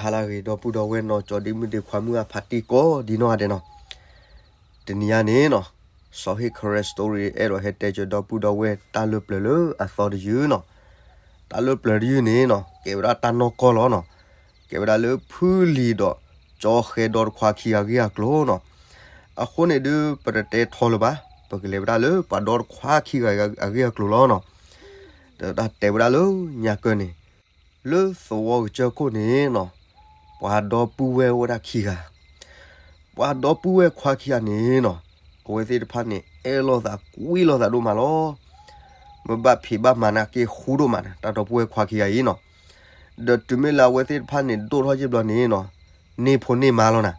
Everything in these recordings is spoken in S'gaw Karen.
ဟါလၢအဂ့ၤ ဒီပုၢ်ဒီဝဲၢ်နီၢ်ကၠီဒ့မုၣ်ဒ့ခွါမုၣ်အဖါတံၢ်ကိးဒ်နီၢ်ဂၤဒဲးနီၤ, တနံၤအံၤန့ၣ်နီၤ, စီၤဟ့ၣ် Karen Story အဲၣ်ဒိးဟဲတဲကၢၤဒီပုၢ်ဒီဝဲၢ်တၢ်လၢပျၢၤလၢအသီတယုၢ်နီၤ, တၢ်လၢပျၢၤတယုၢ်န့ၣ်နီၤ ကဲဝဲဒၣ်တၢ်နီၢ်ကီၢ်လီၤနီၤ, ကဲဝဲဒၣ်လၢဖုလံၤဒီးကၠီဃဲဒီတခွါခံဂၤအဂ့ၢ်အကျိၤနီၤ, အဃိန့ၣ်ဒုး ပတတဲထီလၢၤဘၣ်, ပကလဲၤဝဲဒၣ်လၢပှၤဒီတခွါခံဂၤအဂ့ၢ်အကျိၤလီၤနီၤ, ဒီးတၢ်တဲဝဲဒၣ်လၢညါကၢၢ်န့ၣ် လၢသဝီကစၢၢ်ခိၣ်န့ၣ်နီၤ, ပှၤဒီပုၢ်ဝဲၢ်အိၣ်ဝဲဒၣ်ခံဂၤ, ပှၤဒီပုၢ်ဝဲၢ်ခွါခံဂၤန့ၣ်နီၤ, အဝဲသ့ၣ်တဖၣ်န့ၣ် အဲၣ်လိာ်သးကွံလိာ်သးဒိၣ်မးလီၤ, မ့ၢ်ဘၣ်ဖံးဘၣ်မၤနာ်က့ဃူဒိၣ်မးန့ၣ် တၢ်ဒီပုၢ်ဝဲၢ်ခွါခံဂၤအံၤနီၤ, ဒီးတုၤမ့ၢ်လၢအဝဲသ့ၣ်တဖၣ်န့ၣ် ဒိၣ်ထီၣ်ယ့ၢ်ဘျီန့ၣ်နီၤ, န့ၢ်ဖိန့ၢ်မါလီၤနၤ,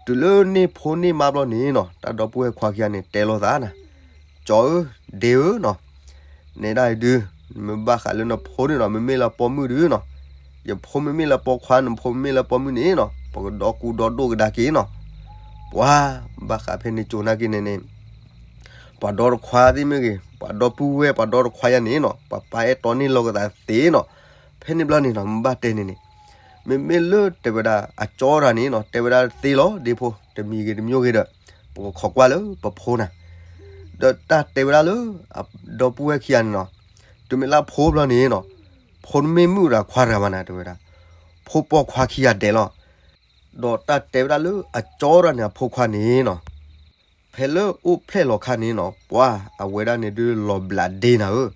တုၤလၢန့ၢ်ဖိန့ၢ်မါဘျီန့ၣ်နီၤ တၢ်ဒီပုၢ်ဝဲၢ်ခွါခံဂၤန့ၣ် တဲလိာ်သးနၤ, ကၠီဧၢ, ဒ့ဧၢနီၤ, နဲဒၣ်အံၤဒုး, နမ့ၢ်ဘၣ်ဃးလၢနဖိန့ၣ်နီၤ မ့မ့ၢ်လၢပိာ်မုၣ်ဒုးနီၤ, ယဖိမ့မ့ၢ်လၢပိာ်ခွါ နဖိမ့မ့ၢ်လၢပိာ်မုၣ်န့ၣ်နီၤ ပကဒီကူဒီဒိၣ်ကဒါက့ၤနီၤ, ပှၤဘၣ်ဃးဖဲန့ၣ်ကၠိနာ်က့န့ၣ်န့ၣ် ပှၤဒီတခွါသ့ၣ်မ့ၢ်ဂ့ၤ ပှၤဒီပုၢ်ဝဲၢ်ပှၤဒီတခွါယၤန့ၣ်နီၤ ပှၤပာ်အဲၣ်တီန့ၢ်လီၤကသးသ့နီၤ, ဖဲန့ၣ်ဘျီန့ၣ်နီၤ မ့ၢ်ဘၣ်တဲန့ၣ်န့ၣ်, မ့မ့ၢ်လၢတဲဝဲဒၣ်အကၠီတဂၤန့ၣ်နီၤ တဲဝဲဒၣ်သ့လီၤ ဒ့ဖိ တမံၤဂ့ၤတမံၤဂ့ၤဒီး ပကခိးကွၢ်လၢပဖိနၤ, ဒီးတၢ်တဲဝဲဒၣ်လၢ အဒီပုၢ်ဝဲၢ်ခံဂၤန့ၣ်နီၤ, တုၤမ့ၢ်လၢအဖိဘျီန့ၣ်နီၤ, ဖိမ့ၢ်မုၣ်ဒီးခွါတဂၤဘၣ်နၤ တဲဝဲဒၣ်, ဖိပိာ်ခွါခံဂၤဒဲးလီၤ, ဒီးတၢ်တဲဝဲဒၣ်လၢအကၠီတဂၤန့ၣ်အဖိခွါန့ၣ်နီၤ ဖဲလၢအိၣ်ဖျဲၣ်လီၤခါန့ၣ်နီၤ ပှၤအဝဲဒၣ်န့ၣ်ဒုးလီၤဘျးဒ့နၤဧၢ,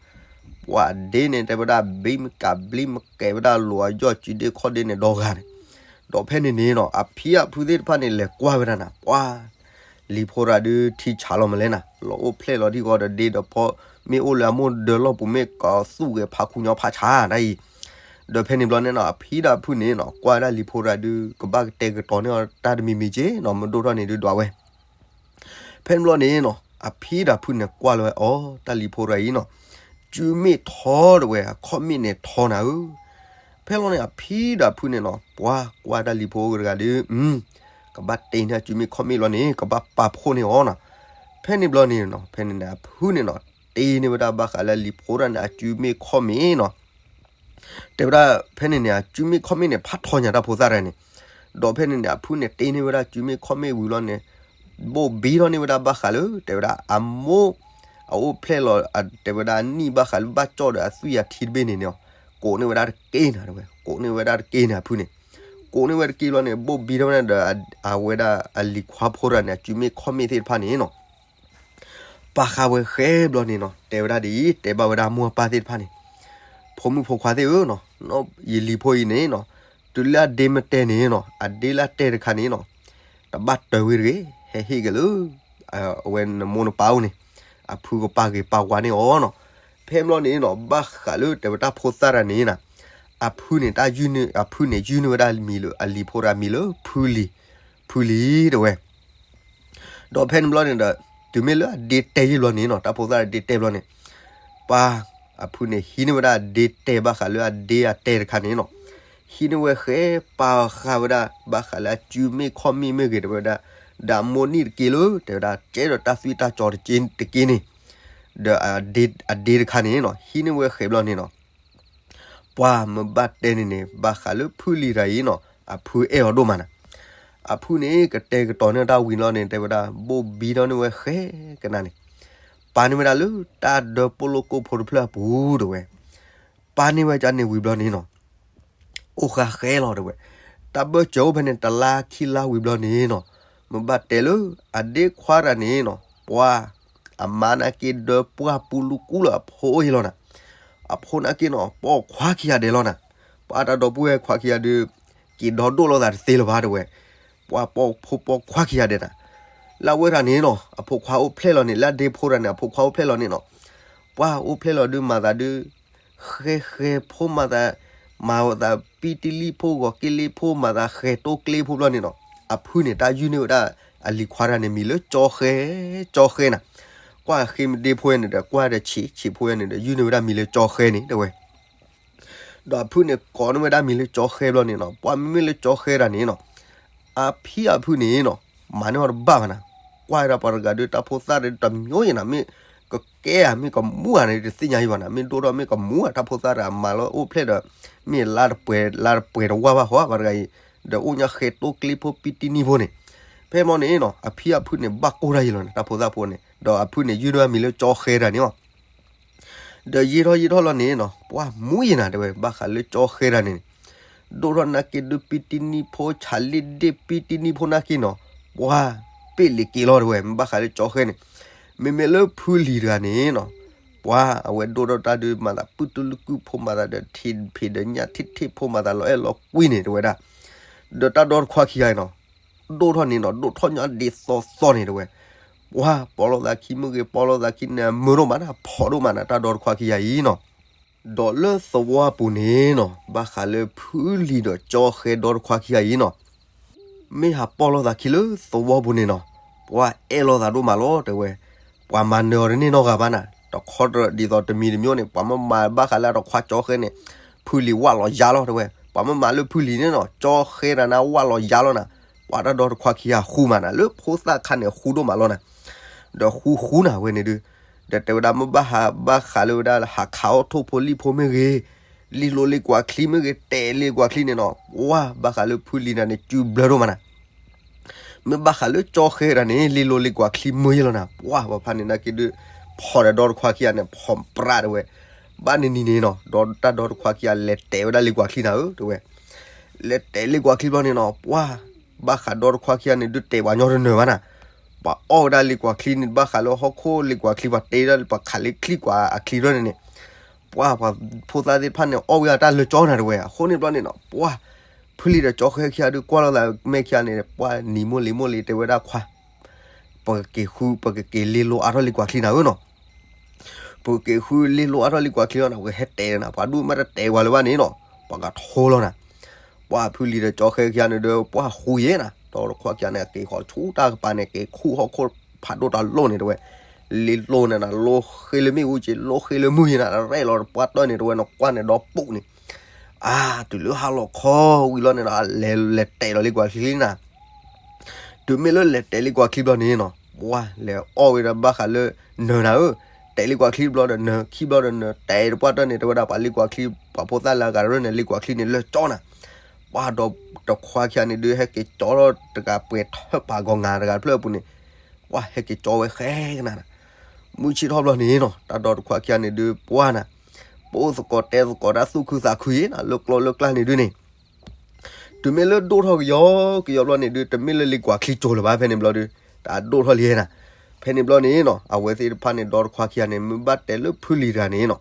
ပှၤဒ့န့ၣ်တဲဝဲဒၣ် ဘံမကးဘျံမကဲဝဲဒၣ်လိၤအယီၢ်စုဒ့ခီၣ်ဒ့န့ၣ်ဒီဂၤန့ၣ်, ဒီးဖဲန့ၣ်န့ၣ်နီၤ အဖံအဖုသ့ၣ်တဖၣ်န့ၣ် လဲၤကွၢ်ဝဲဒၣ်နၤ ပှၤ လံၤဖိတဂၤဒုးထံဆးလီၤမးလဲၣ်နၤ လီၤအိၣ်ဖျဲၣ်လီၤထံဃီဒီးဒ့ဒီးဖီ မ့ၢ်အိၣ်လၢအမိၢ်ဒၢလီၢ်ပူၤ မ့ၢ်ကသူၣ်ဂဲၤဖးခူညီဖးဆးဒၣ်အံၤ, ဒီးဖဲန့ၣ်ဘျီန့ၣ်နီၤ အဖံဒီးအဖုန့ၣ်နီၤ ကွၢ်ဝဲဒၣ်လံၤဖိတဂၤဒုး ကဘၣ်ကတဲာ်ကတီၤန့ၢ်အီၤတၢ်တမံၤမံၤက့နီၤ မ့ၢ်ဒိၣ်ထီၣ်န့ၣ်ဒုးဒွးဝဲ ဖဲန့ၣ်ဘျီန့ၣ်နီၤ အဖံဒီးအဖုန့ၣ်ကွၢ်လီၤဝဲအီၤ တၢ်လံၤဖိတဂၤအံၤနီၤ စုမ့ၣ်ထီတဝဲ အခီၣ်မ့ၣ်န့ၣ်ထီနၤဧၢ, ဖဲလီၤန့ၣ် အဖံဒီးအဖုန့ၣ်နီၤ ပှၤကွၢ်တၢ်လံၤဖိတဂၤဒုး ကဘၣ်တ့န့ၢ်အစုမ့ၣ်ခီၣ်မ့ၣ်လီၤန့ၣ် ကဘၣ်ပာ်ဖှိၣ်န့ၢ်အီၤနီၤ, ဖဲန့ၣ်ဘျီန့ၣ်နီၤ ဖဲန့ၣ်န့ၣ် အဖုန့ၣ်နီၤ တ့န့ၢ်ဝဲဒၣ်ဘၣ်ဃးလၢလံၤဖိတဂၤန့ၣ် အစုမ့ၣ်ခီၣ်မ့ၣ်နီၤ တဲဝဲဒၣ် ဖဲန့ၣ်န့ၣ် အစုမ့ၣ်ခီၣ်မ့ၣ်န့ၣ် ဖးထီညါတၢ်ဖိသၣ်တဂၤန့ၣ်, ဒီးဖဲန့ၣ်န့ၣ် အဖုန့ၣ်တ့န့ၢ်ဝဲဒၣ်စုမ့ၣ်ခီၣ်မ့ၣ်ဝံၤလီၤန့ၣ်, ဘိၣ်ဘံထီၣ်န့ၢ်ဝဲဒၣ်ဘၣ်ဃးလၢ တဲဝဲဒၣ်အမိၢ်, အအိၣ်ဖျဲၣ်လီၤ တဲဝဲဒၣ်အနံၣ်ဘၣ်ဃးလၢဘၣ်ကၠီၣ်ဒီးအသွံၣ်အထံတဘ့ၣ်န့ၣ်န့ၣ်, ကိးန့ၢ်ဝဲဒၣ်တက့ၢ်နၤတဝဲ, ကိးန့ၢ်ဝဲဒၣ်တက့ၢ်န့ၣ်အဖုန့ၣ်, ကိးန့ၢ်ဝဲတက့ၢ်လီၤန့ၣ် ဘိၣ်ဘံထီၣ်ဝဲဒၣ်ဒီး အဝဲဒၣ်အလံၤခွါဖိတဂၤန့ၣ် အစုမ့ၣ်ခီၣ်မ့ၣ်သ့ၣ်တဖၣ်န့ၣ်နီၤ ပာ်ဃာ်ဝဲဃဲဘျီန့ၣ်နီၤ တဲဝဲဒၣ်ဒ်အံၤ တဲဘၣ်ဝဲဒၣ်မိၢ်ပၢ်သ့ၣ်တဖၣ်န့ၣ်, ဖိမုၣ်ဖိခွါသ့ၣ်ဧၢနီၤ, ယလံၤဖိအံၤန့ၣ်နီၤ, တုၤလၢအဒ့မ့ၢ်တဲန့ၣ်နီၤ အဒ့လၢအတဲတခါန့ၣ်နီၤ, တဘၣ်တၢၤဝဲတဂ့ၤ, ဟဲဟ့ၣ်က့ၤလၢ အဝဲနမိၢ်နပၢ်အိၣ်န့ၣ်, အဖုကပာ်ဂ့ၤပာ်ဝါန့ၢ်အီၤနီၤ, ဖဲဘျီန့ၣ်နီၤ ဘၣ်ဃးလၢတဲဝဲတၢ်ဖိသၣ်တဂၤန့ၣ်နီၤ, အဖုန့ၣ်တၢ်ယုၢ်န့ၢ် အဖုန့ၣ်ယုၢ်န့ၢ်ဝဲဒၣ်မံၤလၢအလံၤဖိတဂၤမံၤလၢ ဖုလံၤ, ဖုလံၤတဝဲ ဒီးဖဲန့ၣ်ဘျီန့ၣ်ဒီး တုၤမ့ၢ်လၢအဒ့တဲယံာ်ဘျီန့ၣ်နီၤ တၢ်ဖိသၣ်ဒ့တဲဘျီန့ၣ်, ပှၤအဖုန့ၣ်ဟံးန့ၢ်ဝဲဒၣ်ဒ့တဲဘၣ်ဃးလၢအဒ့အတဲတခါန့ၣ်နီၤ, ဟံးန့ၢ်ဝဲဃဲ ပာ်ဃာ်ဝဲဒၣ် ဘၣ်ဃးလၢအစုမ့ၣ်ခီၣ်မ့ၣ်မ့ၢ်ဂ့ၤတဲဝဲဒၣ်, ဒီးအမိၢ်နံၣ်တက့ၢ်လၢ တဲဝဲဒၣ် ကဲဒီးတၢ်သွံၣ်တၢ်ကၠီတက့ၢ်န့ၣ်, ဒီးအဒ့တခါန့ၣ်နီၤ ဟံးန့ၢ်ဝဲဃဲဘျီန့ၣ်နီၤ ပှၤမ့ၢ်ဘၣ်တဲန့ၣ်န့ၣ် ဘၣ်ဃးလၢဖုလံၤတဂၤအံၤနီၤ အဖုအဲၣ်အီၤဒိၣ်မးနၤ, အဖုန့ၣ် ကတဲာ်ကတီၤန့ၢ်တၢ်ဝံၤလီၤန့ၣ် တဲဝဲဒၣ် ဘိၣ်ဘံထီၣ်န့ၢ်ဝဲဃဲကနၣ်န့ၣ်, ပာ်န့ၢ်ဝဲဒၣ်လၢတၢ်ဒၢပီၣ်လိၣ်ကိၣ်ဖိတဖျၢၣ်အပူၤတဝဲ, ပာ်န့ၢ်ဝဲဒၣ်န့ၣ်ဝံၤဘျီန့ၣ်နီၤ အိၣ်ဃာ်ဃဲလီၤတဝဲ, တၢ်ဘၢၣ်စၢၤအိၣ်ဖဲန့ၣ် တလါခံလါဝံၤဘျီန့ၣ်နီၤ, မ့ၢ်ဘၣ်တဲလၢ အဒ့ခွါတဂၤန့ၣ်နီၤ ပှၤ အမါနာ်က့ဒၢပှၢ်ပူလူကူလၢအဖိအံၤလီၤနၤ, အဖိနာ်က့နီၤ ပိာ်ခွါခံဂၤဒဲးလီၤနၤ, ပှၤတၢ်ဒီပုၢ်ဝဲၢ်ခွါခံဂၤဒုး က့ၤဒီဒိၣ်လိာ်သးတသ့လၢၤဘၣ်တဝဲ, ပှၤပိာ်ဖိပိာ်ခွါခံဂၤဒဲးနၤ, လၢအဝဲတဂၤန့ၣ်နီၤ အဖိခွါအိၣ်ဖျဲၣ်လီၤန့ၣ် လၢအဒ့ဖိတဂၤန့ၣ် အဖိခွါအိၣ်ဖျဲၣ်လီၤန့ၣ်နီၤ, ပှၤအိၣ်ဖျဲၣ်လီၤဒုးမၤသးဒုး ဃဲဃဲဖိမၤသး, မၤသးပံတလံၣ်ဖိဂီၤက့လ့ဖိမၤသးဃဲၤတိကျ့ဖိဘျီန့ၣ်နီၤ, အဖုန့ၣ် တၢ်ယုၢ်န့ၢ်ဝဲဒၣ်အလံၤခွါတဂၤန့ၣ် မံၤလၢကၠီဃဲ, ကၠီဃဲနၤ, ကွၢ်ဃ့မ့ၢ်ဒ့ဖိဝဲန့ၣ်ဒီး ကွၢ်ဒီးဆံး, ဆံးဖိဝဲန့ၣ်ဒီး ယုၢ်န့ၢ်ဝဲဒၣ်မံၤလၢကၠီဃဲန့ၣ် တဲဝဲ ဒီးအဖုန့ၣ်ကိးန့ၢ်ဝဲဒၣ်မံၤလၢကၠီဃဲဘျီန့ၣ်နီၤ, ပှၤမ့မ့ၢ်လၢကၠီဃဲတဂၤန့ၣ်နီၤ, အဖံအဖုန့ၣ်နီၤ, မၤန့ၢ်အီၤတဘၣ်ဘၣ်နၤ, ကွၢ်ဝဲဒၣ်ပှၤတဂၤဒုး တၢ်ဖိသၣ်ဒုးတမျိုးယဲနၤ, မ့ၢ် ကကဲဧါ မ့ၢ်ကမူဧါန့ၣ် တသ့ၣ်ညါအံၤဘၣ်နၤ, မ့ၢ်ဒိၣ်ထီၣ်မ့ၢ်ကမူဧါ တၢ်ဖိသၣ်တဂၤမၤလၢအိၣ်ဖျဲၣ်ဒီး မ့ၢ်လါတပှဲၤ လါတပှဲၤတဝၢ်ဘၣ်ဟီ ပှၤတဂၤအံၤ, ဒီးအိၣ်ညါဃဲတိကျ့ဖိပံတံနံၣ်ဖိန့ၣ်, ဖဲမီန့ၣ်နီၤ အဖံအဖုန့ၣ် ဘၣ်ကိၢ်တၢ်ယံၤလီၤန့ၣ် တၢ်ဖိသၣ်ဖိန့ၣ် ဒီးအဖုန့ၣ် ယုၢ်ဒိၣ်မံၤလၢကၠီဃဲတၢ်န့ၣ်လီၤ. ဒီးယ့ၢ်ထီၣ်ယ့ၢ်ထီၣ်လီၤန့ၣ်နီၤ ပှၢ်မူယံၤနၤ တဲဝဲ ဘၣ်ဃးလၢကၠီဃဲတၢ်န့ၣ် ဒိၣ်ထီၣ်နာ်က့ဒုးပံတံနံၣ်ဖိ ဆးလ့ၣ်ဒ့ၣ်ပံတံနံၣ်ဖိနာ်က့နီၤ, ပှၢ်ပ့ၢ်လံၤက့ၤလီၤ တဲဝဲ မ့ၢ်ဘၣ်ဃးလၢကၠီဃဲန့ၣ်, မ့မ့ၢ်လၢဖုလံၤတဂၤန့ၣ်နီၤ, ပှၢ်အဝဲဒိၣ်ထီၣ်တၢ်ဒုးမၤသးပုၢ်တူၢ်လုၢ်ကုၢ်ဖိ မၤသးဒီးထံၣ်ဖံးဒီးညၣ်ထံၣ်ထံၣ်ဖိ မၤသးလီၤအဲၣ်လီၤကွံန့ၣ် တဲဝဲဒၣ်, ဒီးတၢ်ဒီတခွါခံဂၤအံၤနီၤ ဒိၣ်ထီၣ်န့ၣ်နီၤ ဒိၣ်ထီၣ်ညါဒ်သိးသိးန့ၣ် တဲဝဲ, ပှၢ်ပီလိာ်သးခံမ့ၢ်ဂ့ၤ ပီလိာ်သးခံန့ၣ် မုာ်ဒိၣ်မးနၤ ဖှီၣ်ဒိၣ်မးနၤ တၢ်ဒီတခွါခံဂၤအံၤနီၤ, ဒီးလၢသဝီပူၤန့ၣ်နီၤ ဘၣ်ဃးလၢဖုလံၤဒီးကၠီဃဲဒီတခွါခံဂၤအံၤနီၤ မ့ၢ်ဟးပီၢ်လိာ်သးခံလၢသဝီပူၤန့ၣ်နီၤ, ပှၤအဲၣ်လိာ်သးဒိၣ်မးလီၤ တဲဝဲ, ပှၤမၤနၢၤအီၤတန့ၢ်နီတဂၤဘၣ်နၤ, တခီဒ်သိးတမံၤတမံၤန့ၣ် ပှၤမ့ၢ်မၤဘၣ်ဃးလၢတခွါကၠီဃဲန့ၣ်, ဖုလံၤဝၣ်လီၤယါလီၤ တဲဝဲ, ပှၤမ့ၢ်မၤလၢဖုလံၤန့ၣ်နီၤ ကၠီဃဲတၢ်န့ၣ်ဝၣ်လီၤယါလီၤနၤ, ပှၤတၢ်ဒီတခွါခံဂၤဃူမးနၤ လၢဖိသၣ်ခါန့ၣ်ဃူဒိၣ်မးလီၤနၤ, ဒီးဃူဃူနၤဝဲန့ၣ်ဒုး ဒီးတဲဝဲဒၣ်မ့ၢ်ဘၣ်ဟးဘၣ်ဃးလၢဝဲဒၣ်ဟးခးအီၣ်ထိၣ်ဖိလံၣ်ဖိမ့ၢ်ဂ့ၤ, လံလိာ်လံကွၢ်ချံမ့ၢ်ဂ့ၤ တဲာ်လံကွၢ်ချံန့ၣ်နီၤ, ပှၢ်ဘၣ်ဃးလၢဖုလံၤတၢ်န့ၣ် စုဘျၢဒိၣ်မးနၤ, မ့ၢ်ဘၣ်ဃးလၢကၠီဃဲတၢ်န့ၣ် လံလိာ်လံကွၢ်ချံမုာ်ယဲလီၤနၤ, ပှၢ်ပှၤဖးန့ၣ်နာ်က့ဒုး ဖီၣ်ဒီးဒီတခွါခံဂၤန့ၣ် ဖီၣ်ပြးတဲဝဲ, ဘၣ်နံၤနံၤန့ၣ်နီၤ ဒီးတၢ်ဒီတခွါခံဂၤလဲၤတဲာ်ဝဲဒၣ်လံကွၢ်ချံနၤဧၢ တဲဝဲ, လဲၤတဲာ်လံကွၢ်ချံဘျီန့ၣ်နီၤ ပှၢ် ဘၣ်ဃးဒီတခွါခံဂၤန့ၣ်ဒုးတဲာ်ပှၤညီတနၢၤဘၣ်နၤ, ပှၤအီၣ်ဝဲဒၣ်လံကွၢ်ချံန့ၣ် ဘၣ်ဃးလၢဟီၣ်ခိၣ်လံကွၢ်ချံ ပှၤတ့ဒၣ်ပှၤခးလံချံကွၢ်အချံဘျီန့ၣ်န့ၣ်, ပှၢ်ပှၤဖိသၣ်သ့ၣ်တဖၣ်န့ၣ် အီၣ်ဝဲဒၣ်တၢ်လၢကၠီနၤတဲဝဲ, အဃိန့ၣ်ဘျီန့ၣ်နီၤ ပှၢ် ဖုလံၤဒီးကၠီဃဲခံဂၤဒုးကွၢ်လိာ်သးမဲာ်ခံဂၤန့ၣ် ပှၢ်နံၤမိၢ်လံၤမိၢ်လံၤတဲဝဲဒၣ်ခွါ ပကက့ၤဃု ပကက့ၤလ့လိာ်အါထီၣ်လံကွၢ်ချံနၤဧၢနီၤ, ပကက့ၤဃုလ့လိာ်အါထီၣ်လံကွၢ်ချံလီၤနၤ ပကဟဲတဲာ်နၤ ပှၤဒူၣ်မ့ၢ်တတဲာ်ဝဲလၢၤဘၣ်န့ၣ်နီၤ ပှၤကထိလီၤနၤ, ပှၢ်ဖုလံၤဒီးကၠီဃဲခံဂၤန့ၣ်ဒီး ပှၢ်ဃူယဲနၤ ဒီတခွါခံဂၤန့ၣ် က့ၤဃီၤဆူတၢ်ကပၤန့ၣ် က့ၤခူၣ်ဟီၣ်ခိၣ်ဖးဒိၣ်တၢ်လိၣ်န့ၣ်တဲဝဲ, လ့လိာ်န့ၣ်နၤ လိဃ့လၢမ့ၣ်အူက့ၤ လိဃ့လၢမုၢ်ယဲနၤ ရဲၣ်လီၤတပှၢ်တၢၢ်န့ၣ်တဲဝဲ နကွၢ်န့ၣ်ဒီပူၤန့ၣ် အါ တုၤလၢဟါလီၤခီဝံၤလီၤန့ၣ်ဒီး လဲၤလဲၤတဲာ်လီၤလံကွၢ်ချံနၤ, တုၤမ့ၢ်လၢလဲၤတဲာ်လံကွၢ်ချံဘျီန့ၣ်နီၤ ပှၢ်လဲၤအီၣ်ဝဲဒၣ်ဘၣ်ဃးလၢနၢၤနၤဧၢ, တဲာ်လံကွၢ်ချံဘျီဒီးနၢၤ ခံဘျီဒီးနၢၤ တဲာ်တပှၢ်တၢၢ်န့ၣ် တဲဝဲဒၣ်ပှၤလံကွၢ်ချံ ပှၤဖိသၣ်လၢအဂၤတရၢၢ်န့ၣ် လံကွၢ်ချံန့ၣ်လၢကၠီနၤ, ပှၢ်ဒီးတခွါခံဂၤန့ၣ်ဒုး ဟဲက့ၤကၠီထီၣ်တဂၤပှဲၤထၢၣ်ပာ်ဂီၤငါတဂၤတဖျၢၣ်အပူၤန့ၣ်, ပှၢ်ဟဲက့ၤကၠီဝဲဃဲကနၤနၤ, မုၢ်ဆ့ၣ်ထီၣ်ဘျီန့ၣ်နီၤ တၢ်ဒီတခွါခံဂၤန့ၣ်ဒုးပှၢ်နၤ ပအိၣ်သကိးတဲသကိးတၢ်သူၣ်ခုသးခုယဲနၤ လၢကျိလၢကျါန့ၣ်ဒုးန့ၣ် တုၤမ့ၢ်လၢဒိၣ်ထီၣ်ကယီကယီဘျီန့ၣ်ဒုး တမ့ၢ်လၢလံကွၢ်ချံကၠိၤလၢၤဘၣ် ဖဲန့ၣ်ဘျီဒုး တၢ်ဒိၣ်ထီၣ်လံနၤ, ဖဲန့ၣ်ဘျီန့ၣ်နီၤ အဝဲသ့ၣ်တဖၣ်န့ၣ် ဒီတခွါခံဂၤန့ၣ် မ့ၢ်ဘၣ်တဲလၢဖုလံၤတဂၤန့ၣ်နီၤ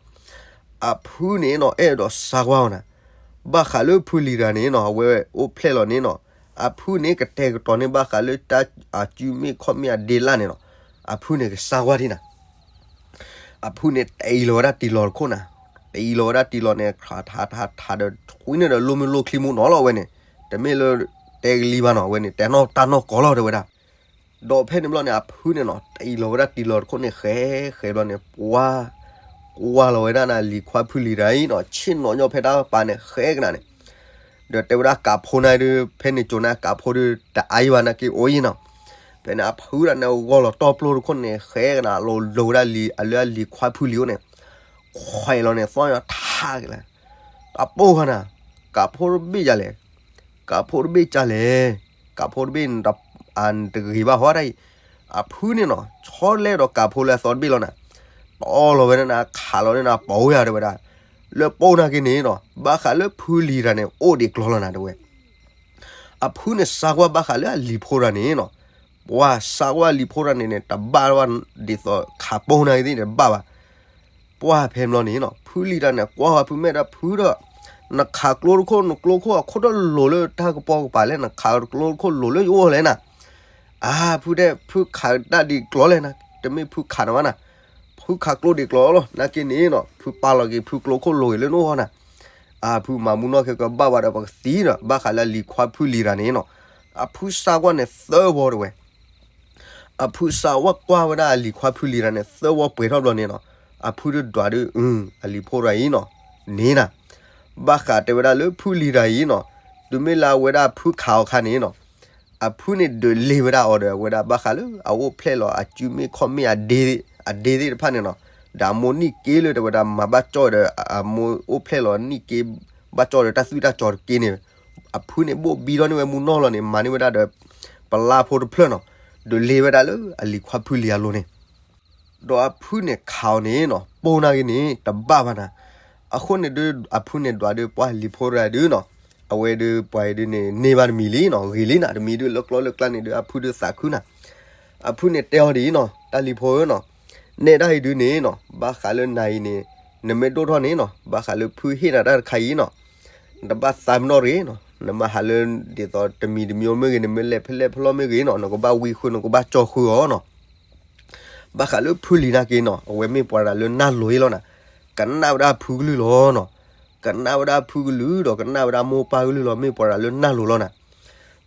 အဖုန့ၣ်နီၤ အဲၣ်ဒိးစါကွၢ်အီၤနၤ, ဘၣ်ဃးလၢဖုလံၤတဂၤန့ၣ်နီၤ အဝဲအိၣ်ဖျဲၣ်လီၤန့ၣ်နီၤ အဖုန့ၣ်ကတဲာ်ကတီၤန့ၢ်ဘၣ်ဃးလၢတၢ်အစုမ့ၣ်ခီၣ်မ့ၣ်အဒ့လၣ်န့ၣ်နီၤ, အဖုန့ၣ်ကစါကွၢ်ဒံနၤ အဖုန့ၣ် တအံၤလီၤဝဲဒၣ်တံၤလီၤတခိၣ်နၤ, တအံၤလီၤဝဲဒၣ်တံၤလီၤန့ၣ် ထးထးထးထးဒီး ကွံန့ၢ်ဒီးလိၣ်မ့ၢ်လိၣ်ချံမူနီၤလီၤဝဲန့ၣ်, တမ့ၢ်လၢ တဲကလံၤဘၣ်နီၤ ဝဲန့ၣ် တဲနီၢ်တၢ်နီၢ်ကီၢ်လီၤတဲဝဲဒၣ်. ဒီးဖဲန့ၣ်ဘျီန့ၣ် အဖုန့ၣ်နီၤ တအံၤလီၤဝဲဒၣ်တံၤလီၤတခိၣ်န့ၣ် ဃဲဃဲဘျီန့ၣ် ပှၢ် ကွၢ်လီၤဝဲဒၣ်န့ၣ် လံၤခွါဖုလံၤတဂၤအံၤနီၤ ဆ့ၣ်နီၤညီဖဲတၢ်ပၤန့ၣ် ဃဲကနၤန့ၣ် ဒီးတဲဝဲဒၣ်ကးဖိန့ၣ်ဒုး ဖဲန့ၣ်ကၠိၤန့ၣ် ကးဖိဒုးတအါယံၤဘၣ်နာ်က့အိၣ်ယံၤနီၤ. ဖဲန့ၣ် အဖုဒၣ်န့ၣ် ဂီၢ်လီၤတီၢ်ပျိတခိၣ်န့ၣ် ဃဲကနၤ လီၤလိၤဝဲဒၣ်လံၤ အလၢအလံၤခွါဖုလံၤအိၣ်န့ၣ် ခွဲးလီၤန့ၣ် သီၣ်ညီထးက့ၤလၢ တၢ်ပိၢ်ဃီနၤ ကးဖိတဘ့ၣ်ဒ်လဲၣ် ကးဖိတဘ့ၣ်ဒ်လဲၣ် ကးဖိတဘ့ၣ် အတဂ့ၤဘၣ်ဟီတၢ်အံၤ အဖုန့ၣ်နီၤ ဆီလဲဒီးကးဖိလၢအသီတဘ့ၣ်လီၤနၤ တီၢ်လီၤဝဲဒၣ်န့ၣ် ခးလီၤန့ၣ်နၤ ပိာ်ဝဲယၤတဲဝဲဒၣ် လၢပိာ်နာ်က့န့ၣ်နီၤ ဘၣ်ဃးလၢဖုလံၤတဂၤန့ၣ် အိၣ်ဒံးကျီလီၤနၤတဲဝဲ အဖုန့ၣ်စါကွၢ်ဘၣ်ဃးလၢအလံၤဖိတဂၤန့ၣ်နီၤ ပှၤစါကွၢ်လံၤဖိတဂၤန့ၣ်န့ၣ် တဘၣ်ဝဲဒ်သိးခးပိာ်နာ်က့သ့ၣ်န့ၣ် တဘၣ်ဘၣ် ပှၢ်ဖဲန့ၣ်ဘျီန့ၣ်နီၤ ဖုလံၤတဂၤန့ၣ် ကွၢ်ဝဲဖုမဲာ်ဒီးဖုဒီး နခးကျိတခိၣ် နကျိခိၣ်အခိၣ်တလိၤလၢတၢ်ကပီၤကပၤလဲၣ် နခးကျိတခိၣ်လိၤလၢယအိၣ်လဲၣ်နၤ အါ ဖုတဲ ဖုခးတၢ်ဒံးကျီလဲၣ်နၤ တမ့ၢ်ဖုခးနၤဘၣ်နၤ ဖုခးကျိဒံးကျီလီၤ နာ်က့န့ၣ်နီၤ ဖုပာ်လီၤက့ၤဖုကျိခိၣ်လိၤက့ၤလၢနအိၣ်ဃီနၤ အါ ဖုမၤမူနီၢ်ခဲကဘၣ်ဝဲဒီးပကသံဒီး ဘၣ်ဃးလၢအလံၤခွါဖုလံၤတဂၤန့ၣ်နီၤ အဖုစါကွၢ်န့ၣ်သၢဝီတဲဝဲ အဖုစါဝဲကွၢ်ဝဲဒၣ်အလံၤခွါဖုလံၤတဂၤန့ၣ် သၢဝီပှဲၤထီၣ်ဘျီန့ၣ်နီၤ အဖုဒုးဒွးဒုး အလံၤဖိတဂၤအံၤနီၤ န့ၣ်နၤ ဘၣ်ဃးတဲဝဲဒၣ်လၢဖုလံၤတဂၤအံၤနီၤ တုၤမ့ၢ်လၢအဝဲဒၣ်ဖုခးအီၤခါန့ၣ်နီၤ အဖုန့ၣ်ဒုးလ့ၢ်ဝဲဒၣ်အီၤဒီး အဝဲဒၣ်ဘၣ်ဃးလၢအအိၣ်ဖျဲၣ်လီၤ အစုမ့ၣ်ခီၣ်မ့ၣ်အဒ့ အဒ့သ့ၣ်တဖၣ်န့ၣ်နီၤ, ဒီးအမိၢ်နံၣ်က့လၢတဲဝဲဒၣ်မၤဘၣ်ကၠီၣ်ဒီး အမိၢ်အိၣ်ဖျဲၣ်လီၤနံၣ်က့ ဘၣ်ကၠီၣ်ဒီးတၢ်သွံၣ်တၢ်ကၠီၤတက့န့ၣ်, အဖုန့ၣ်ဘိၣ်ဘံထီၣ်န့ၢ်ဝဲမူနီၢ်လီၤန့ၣ် မၤန့ၢ်ဝဲဒၣ်ဒီး ပလါဖိတဖျၢၣ်နီၤ, ဒီးလဲၤဝဲဒၣ်လၢအလံၤခွါဖုလံၤအလိၤန့ၣ် ဒီးအဖုန့ၣ်ခးအီၤန့ၣ်နီၤ ပိၢ်နာ်က့န့ၣ် တဘၣ်ဘၣ်နၤ. အဃိန့ၣ်ဒုး အဖုန့ၣ်ဒွးဒုးပှၢ်လံၤဖိတဂၤဒုးနီၤ, အဝဲဒုးပှၤအံၤဒုးန့ၣ် န့ၢ်ဘၣ်တမံၤလံနီၤ, ဂ့ၤလံနၤ, တမံၤဒုးလၢကျီလၢကျါန့ၣ်ဒုး အဖုဒုးသးခုနၤ. အဖုန့ၣ်တဲအီၤဒ်အံၤနီၤ, တၢ်လံၤဖိဧၢနီၤ, နဲဒၣ်အံၤဒုးန့ၣ်နီၤ ဘၣ်ဃးလၢနၤအံၤန့ၣ် နမ့ၢ်ဒိၣ်ထီၣ်န့ၣ်နီၤ ဘၣ်ဃးလၢဖုဟ့ၣ်နၤတၢ်တခါအံၤနီၤ နတဘၣ်သးပ့ၤနီၣ်တဂ့ၤနီၤ, နမ့ၢ်ဟးလၢဒ်သိးတမံၤတမံၤမ့ၢ်ဂ့ၤ နမ့ၢ်လဲၤဖဲလဲၣ်ဖဲလဲၣ်မ့ၢ်ဂ့ၤနီၤ နကဘၣ်ဝံဃုာ် နကဘၣ်ကၠီဃုာ်အီၤနီၤ. ဘၣ်ဃးလၢဖုလံၤနာ်က့နီၤ အဝဲမ့ၢ်ပှၤတဂၤလၢနၢ်လိၤအံၤလီၤနၤ, ကနၣ်ဝဲဒၣ်အဖုကလုၢ်လီၤနီၤ, ကနၣ်ဝဲဒၣ်အဖုကလုၢ်ဒီးကနၣ်ဝဲဒၣ်မိၢ်ပၢ်ကလုၢ်လီၤ, မ့ၢ်ပှၤတဂၤလၢနၢ်လိၤလီၤနၤ.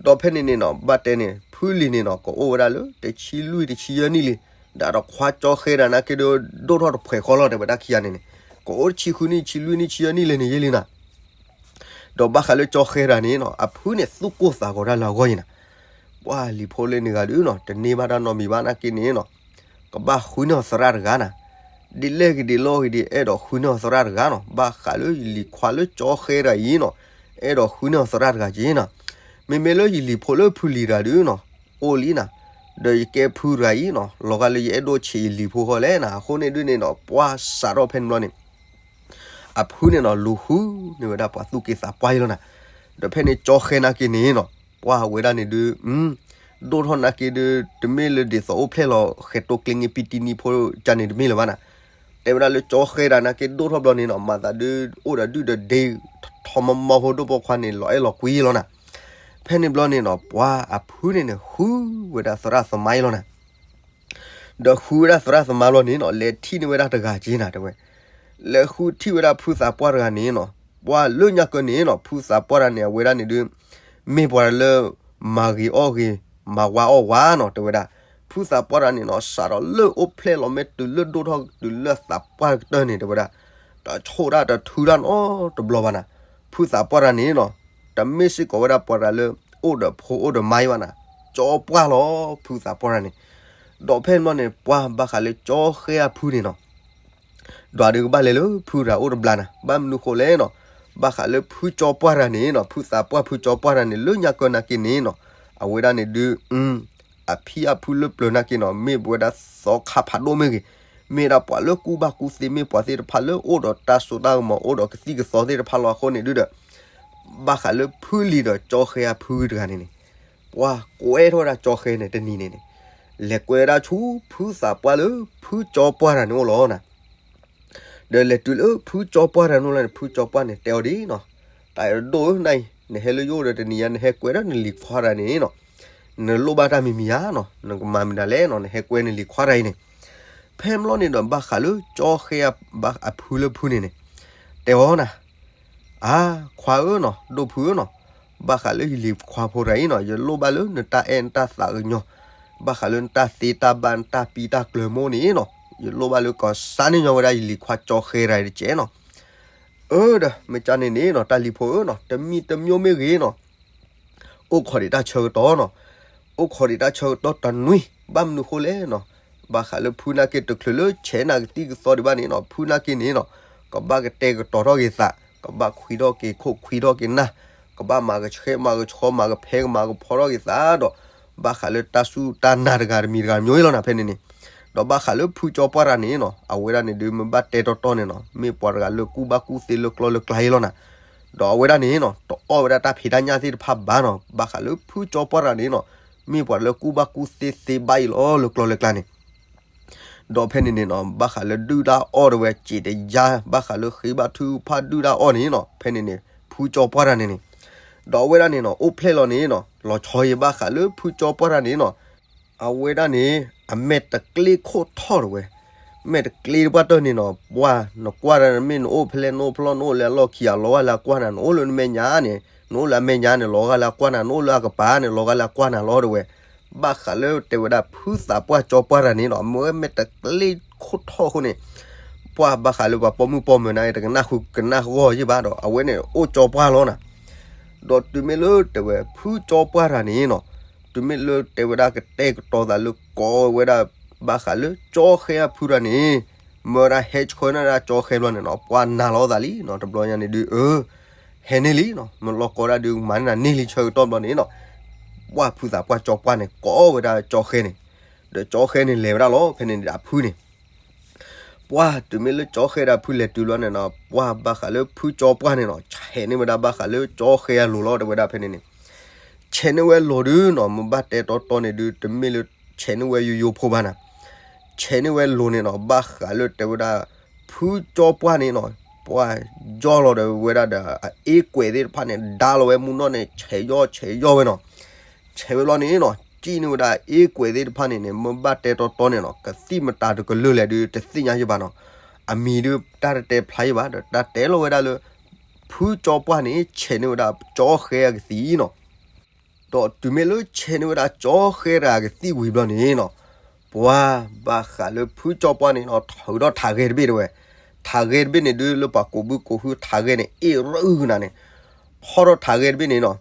ဒီးဖဲန့ၣ်န့ၣ်နီၤ ဘၣ်တဲန့ၣ် ဖုလံၤန့ၣ်နီၤ ကအိၣ်ဝဲဒၣ်လၢတဆံလွံၢ်တဆံယဲၢ်နံၣ်လံ, ဒီးတခွါကၠီဃဲတဂၤနာ်က့ဒိၣ်ထီၣ်တဖှဲးဃီလီၤ တဲဝဲဒၣ်ခံဂၤန့ၣ်န့ၣ်, ကအိၣ်တဆံဃုနံၣ် ဆံလွံၢ်နံၣ် ဆံယဲၢ်နံၣ်လဲၣ်န့ၣ်ယဲၢ်လံနၤ. ဒီးဘၣ်ဃးလၢကၠီဃဲတဂၤန့ၣ်နီၤ အဖုန့ၣ်သူၣ်ကိၢ်သးဂီၤတၢ်လၢအဂီၢ်အံၤနၤ, ပှၤလံၤဖိလၢန့ၣ်ဂၤဒုးနီၤ တန့ၢ်ဘၣ်တၢ်နီတမံၤဘၣ်နာ်က့န့ၣ်နီၤ ကဘၣ်ဃုန့ၢ်အီၤသရၣ်တဂၤနၤ, ဒ်လဲၣ်ဂ့ၤဒ်လဲၣ်ဂ့ၤဒ် အဲၣ်ဒိးဃုန့ၢ်အီၤသရၣ်တဂၤနီၤ, ဘၣ်ဃးလၢယလံၤခွါလၢကၠီဃဲတဂၤအံၤနီၤ အဲၣ်ဒိးဃုန့ၢ်အီၤသရၣ်တဂၤက့ၤနၤ, မ့မ့ၢ်လၢယလံၤဖိလၢဖုလံၤတဂၤဒုးနီၤ အိၣ်လံနၤ, ဒီးယကဲဖုတဂၤအံၤနီၤ လီၤဂာ်လၢယအဲၣ်ဒိးဆံးယလံၤဖိဃီလဲၣ်နၤ, အဃိန့ၣ်ဒုးန့ၣ်နီၤ ပှၤစးထီၣ်ဖဲန့ၣ်ဘျီန့ၣ် အဖုန့ၣ်နီၤ လူၤဃုန့ၢ်ဝဲဒၣ်ပှၤသူၣ်က့သးပှၢ်အံၤလီၤနၤ. ဒီးဖဲန့ၣ်ကၠီဃဲနာ်က့န့ၣ်နီၤ ပှၤဝဲဒၣ်န့ၣ်ဒုး ဒိၣ်ထီၣ်နာ်က့ဒုး တမ့ၢ်လၢဒ်သိးအိၣ်ဖျဲၣ်လီၤ ဃဲးတိကျ့င့ပံတံနံဖိကန့ၣ်တမ့ၢ်လၢၤဘၣ်နၤ. တဲဝဲဒၣ်လၢကၠီဃဲတဂၤနာ်က့ဒိၣ်ထီၣ်ဘျီန့ၣ်နီၤ မၤသးဒုး အိၣ်ဒီးဒုၣ်ဒီးဒ့ ထီမီမီဖိဒိၣ်ပိာ်ခွါန့ၣ် လီၤအဲၣ်လီၤကွံလီၤနၤ. ဖဲန့ၣ်ဘျီန့ၣ်နီၤ ပှၤအဖုန့ၣ်န့ၣ် ဃုဝဲဒၣ်သရၣ်သမါအံၤလီၤနၤ. ဒီးဃုဝဲဒၣ်သရၣ်သမါလီၤန့ၣ်နီၤ လဲၤထံၣ်န့ၢ်ဝဲဒၣ်တဂၤက့ၤနၤတဲဝဲ, လဲၤဃုထံၣ်ဝဲဒၣ်ဖုသးပှၢ်တဂၤန့ၣ်နီၤ ပှၤလၢညါကၢန့ၣ်နီၤ ဖုသးပှၢ်တဂၤန့ၣ် အဝဲဒၣ်န့ၣ်ဒုး မ့ၢ်ပှၤလၢ မၤဂ့ၤအီၣ်ဂ့ၤ မၤဝါအီၣ်ဝါနီၤ တဲဝဲဒၣ်. ဖုသးပှၢ်တဂၤန့ၣ်နီၤ စးထီၣ်လၢအိၣ်ဖျဲၣ်လီၤမ့ၢ်တုၤလၢဒိၣ်ထီၣ်တုၤလၢသးပှၢ်ကတၢၢ်န့ၣ် တဲဝဲဒၣ် တဆိၣ်တၢ်တထုတၢ်နီတဘျီဘၣ်နၤ. ဖုသးပှၢ်တဂၤန့ၣ်နီၤ တမ့ၢ်စ့ၢ်ကီးဝဲဒၣ်ပှၤတဂၤလၢ အိၣ်ဒီးဖိအိၣ်ဒီးမါအံၤဘၣ်နၤ, ကၠီပှၢ်လီၤ ဖုသးပှၢ်တဂၤန့ၣ်. ဒီးဖဲန့ၣ်ဘျီန့ၣ် ပှၤဘၣ်ဃးလၢကၠီဃဲအဖုန့ၣ်နီၤ ဒီးဒုးကဘၣ်လဲၤလၢဖုတဂၤအိၣ်တဘျီနၤ ဘၣ်မနုၤဃိလဲၣ်နီၤ, ဘၣ်ဃးလၢဖုကၠီပှၢ်တဂၤန့ၣ်နီၤ ဖုသးပှၢ်ဖုကၠီပှၢ်တဂၤန့ၣ် လၢညါကၢနာ်က့န့ၣ်နီၤ အဝဲဒၣ်န့ၣ်ဒုး အဖံအဖုလၢပျၢၤနာ်က့နီၤ မ့ၢ်ပဝဲဒၣ်သီခါဖးဒိၣ်မ့ၢ်ဂ့ၤ, မ့ၢ်ဒၣ်ပှၤလၢကူၣ်ဘၣ်ကူၣ်သ့ မ့ၢ်ပှၤသ့ၣ်တဖၣ်လၢအိၣ်ဒီးတၢ်စိတၢ်ကမီၤ အိၣ်ဒီးကသံၣ်ကသီသ့ၣ်တဖၣ်လီၤအဃိန့ၣ်ဒုးဒီး ဘၣ်ဃးလၢဖုလံၤဒီးကၠီဃဲအဖုတဂၤန့ၣ်န့ၣ် ပှၤကွဲထီၣ်ဝဲဒၣ်ကၠီဃဲန့ၣ်တနံၤန့ၣ်န့ၣ် လဲၤကွဲဝဲဒၣ်ဆူဖုသးပှၢ်လၢ ဖုကၠီပှၢ်တဂၤန့ၣ်အိၣ်လီၤနၤ. ဒီးလဲၤတုၤလၢဖုကၠီပှၢ်တဂၤန့ၣ်လီၤန့ၣ် ဖုကၠီပှၢ်န့ၣ်တဲအီၤဒ်နီၤ, တၢ်အဲၣ်ဒိၣ်ဧၢ နၤအံၤ နဟဲလၢယအိၣ်ဒီးတနံၤညါ နဟဲကွဲဒီးနလံၤခွါတဂၤန့ၣ်နီၤ, နလိၣ်ဘၣ်တၢ်မံၤမံၤဧါနီၤ, နကမၤမနုၤလဲၣ်နီၤ, နဟဲကွဲနလံၤခွါတဂၤအံၤန့ၣ်. ဖဲန့ၣ်ဘျီန့ၣ်ဒီး ဘၣ်ဃးလၢကၠီဃဲအဖုလၢဖုန့ၣ်န့ၣ် တဲအီၤနၤ အါ ခွါဧၢနီၤ ဒိၣ်ဖုဧၢနီၤ, ဘၣ်ဃးလၢယလံၤခွါဖိတဂၤအံၤနီၤ ယလိၣ်ဘၣ်လၢနတၢ်အဲၣ်နတၢ်သးကညီၤ, ဘၣ်ဃးလၢနတၢ်သ့တၢ်ဘၣ်နတၢ်ပံတၢ်ကျၢၤမိၢ်န့ၣ်နီၤ, ယလိၣ်ဘၣ်လၢကစးန့ၢ်ညီဝဲဒၣ်ယလံၤခွါကၠီဃဲတဂၤအံၤတကဲးနီၤ. အၢ ဒီးမ့ၢ်ကန့ၣ်န့ၣ်နီၤ တၢ်လံၤဖိဧၢနီၤ တမံၤတမံၤမ့ၢ်ဂ့ၤနီၤ အိၣ်ခိးဒံးတၢ်ဆၢကတီၢ်နီၤ, အိၣ်ခိးဒံးတၢ်ဆၢကတီၢ်တနွံ ဘၣ်မနုၤဃိလဲၣ်နီၤ, ဘၣ်ဃးလၢဖုနာ်က့တချုးလၢဆဲးနၤကသံၣ်ကသီဒံးဘၣ်န့ၣ်နီၤ ဖုနာ်က့န့ၣ်နီၤ ကဘၣ်ကတဲာ်ကတီၤထီၣ်က့ၤသး, ကဘၣ်ခွံထီၣ်က့ၤခိၣ်ခွံထီၣ်က့ၤနၢ်, ကဘၣ်မၤကဆှဲမၤကဆှီမၤကဖဲကမၤကဖီထီၣ်က့ၤသးဒီး ဘၣ်ဃးလၢတၢ်စူၢ်တၢ်နာ်တဂၤတမံၤတဂၤမျိုးအံၤလီၤနၤ ဖဲန့ၣ်န့ၣ်. ဒီးဘၣ်ဃးလၢဖုကၠီပှၢ်တဂၤန့ၣ်နီၤ အဝဲဒၣ်န့ၣ်ဒုးမ့ၢ်ဘၣ်တဲတီတီန့ၣ်နီၤ မ့ၢ်ပှၤတဂၤလၢကူၣ်ဘၣ်ကူၣ်သ့လၢကျီလၢကျါအံၤလီၤနၤ. ဒီးအဝဲဒၣ်န့ၣ်နီၤ တအီၣ်ဝဲဒၣ်တၢ်ဖံးတၢ်ညၣ်သ့ၣ်တဖၣ်ဘၣ်နီၤ, ဘၣ်ဃးလၢဖုကၠီပှၢ်တဂၤန့ၣ်နီၤ မ့ၢ်ပှၤလၢကူၣ်ဘၣ်ကူၣ်သ့သ့ဘၣ်အံၤလီၤလၢကျီလၢကျါန့ၣ်. ဒီးဖဲန့ၣ်န့ၣ်နီၤ ဘၣ်ဃးလၢဒုၣ်တၢ်အီၣ်တဝဲစံးတယါ ဘၣ်ဃးလၢဃ့ဘါထုကဖၣ်ဒုၣ်တၢ်အီၣ်န့ၣ်နီၤ ဖဲန့ၣ်န့ၣ် ဖုကၠီပှၢ်တဂၤန့ၣ်န့ၣ်. ဒီးအဝဲဒၣ်န့ၣ်နီၤ အိၣ်ဖျဲၣ်လီၤန့ၣ်နီၤ လီၤဆီအံၤဘၣ်ဃးလၢဖုကၠီပှၢ်တဂၤန့ၣ်နီၤ အဝဲဒၣ်န့ၣ် အမဲာ်တကျ့ခိၣ်ထီၣ်တဝဲ, မဲာ်တကျ့တပှၢ်တၢၢ်န့ၣ်နီၤ ပှၢ်နကွၢ်တၢ်မ့ၢ်နအိၣ်ဖဲလဲၣ် နအိၣ်ဖျီၣ် နအိၣ်လၢအလီၢ်ခံ အလီၤဂာ်လၢအကွၢ်နၤ နအိၣ်လၢနမဲာ်ညါန့ၣ် နအိၣ်လၢအမဲာ်ညါန့ၣ် လီၤဂာ်လၢအကွၢ်နၤ နအိၣ်လၢအကပၤန့ၣ် လီၤဂာ်လၢအကွၢ်နၤလီၤတဝဲ. ဘၣ်ဃးလၢတဲဝဲဒၣ်ဖုသးပှၢ်ကၠီပှၢ်တဂၤန့ၣ်နီၤ အမ့ၢ်မဲာ်တကျ့ခိၣ်ထီၣ်အဃိန့ၣ် ပှၢ်ဘၣ်ဃးလၢပှၤပိာ်မုၣ်ပိာ်မၢၤန့ၣ် တကနၣ်ဃုကနၣ်ဂီၢ်ယံၢ်ဘၣ်ဒီး အဝဲန့ၣ်အိၣ်ကၠီပှၢ်လီၤနၤ. ဒီးတုၤမ့ၢ်လၢတဲဝဲဖုကၠီပှၢ်တဂၤန့ၣ်နီၤ တုၤမ့ၢ်လၢတဲဝဲဒၣ်ကတဲာ်ကတီၤသးလၢကိးဝဲဒၣ် ဘၣ်ဃးလၢကၠီဃဲအဖုတဂၤန့ၣ် မၢဝဲဒၣ်ဟဲဆှၢန့ၢ်ဒၣ်ကၠီဃဲဘျီန့ၣ်နီၤ ပှၢ်နာ်လီၤသးလံနီၤ တဘျီညါန့ၣ်ဒုး အၢ ဟဲန့ၢ်လံနီၤ မၢလီၤကီဒၣ်ဒုးမၤန့ၢ်နၤန့ၢ်လံဆၢကတီၢ်ဘျီန့ၣ်နီၤ ပှၢ်ဖုသးပှၢ်ကၠီပှၢ်န့ၣ် ကိးဝဲဒၣ်ကၠီဃဲန့ၣ် ဒီးကၠီဃဲန့ၣ်လဲၤဝဲဒၣ်လီၤ ဖဲန့ၣ်ဒၣ်အဖုန့ၣ် ပှၢ်တုၤမ့ၢ်လၢကၠီဃဲဒီးဖုလဲၤတုၤလီၤန့ၣ်နီၤ ပှၢ်ဘၣ်ဃးလၢဖုကၠီပှၢ်န့ၣ်နီၤ ဆဲးန့ၢ်ဝဲဒၣ်ဘၣ်ဃးလၢကၠီဃဲအလိၤလီၤ တဲဝဲဒၣ်ဖဲန့ၣ်န့ၣ် ဆဲးန့ၢ်ဝဲလိၤဒုးနီၤ မ့ၢ်ဘၣ်တဲတီတီန့ၣ်ဒုး တမ့ၢ်လၢဆဲးန့ၢ်ဝဲယိယိဖိဘၣ်နၤ ဆဲးန့ၢ်ဝဲလိၤန့ၣ်နီၤ ဘၣ်ဃးလၢတဲဝဲဒၣ် ဖုကၠီပှၢ်န့ၣ်နီၤ ပှၢ်ယီၢ်လီၤဒီးဝဲဒၣ်ဒီး အအ့ကွဲးသ့ၣ်တဖၣ်န့ၣ် ဒါလီၤဝဲမူနီၢ်န့ၣ် ဆဲးယီၢ်ဆဲးယီၢ်ဝဲနီၤ ဆဲးဝဲဘျီန့ၣ်နီၤ ကံၣ်န့ၢ်ဝဲဒၣ်အ့ကွဲးသ့ၣ်တဖၣ်န့ၣ်န့ၣ် မ့ၢ်ဘၣ်တဲတီတီန့ၣ်နီၤ ကသံၣ်မတၤတကလုာ်လဲၣ်ဒုး တသ့ၣ်ညါယဘၣ်နီၤ အမံၤဒုးတၢ်တတဲဖျါယဘၣ်ဒီး တၢ်တဲလီၤဝဲဒၣ်လၢ ဖုကၠီပှၢ်န့ၣ် ဆဲးန့ၢ်ဝဲဒၣ်ကၠီဃဲအကသံၣ်နီၤ ဒီးတုၤမ့ၢ်လၢဆဲးန့ၢ်ဝဲဒၣ်ကၠီဃဲတဂၤအကသံၣ်ဝံၤဘျီန့ၣ်နီၤ ပှၢ်ဘၣ်ဃးလၢဖုကၠီပှၢ်န့ၣ်နီၤ ထုးထီၣ်ထးဂဲၤတဘ့ၣ်တဲဝဲ ထးဂဲၤတဘ့ၣ်န့ၣ်ဒုး လၢပှၤကိးဘုကိးဟုထးဂဲၤန့ၣ် အ့ၣ်ရၢအုကနၤန့ၣ် ဖီၣ်ထီၣ်ထးဂဲၤတဘ့ၣ်န့ၣ်နီၤ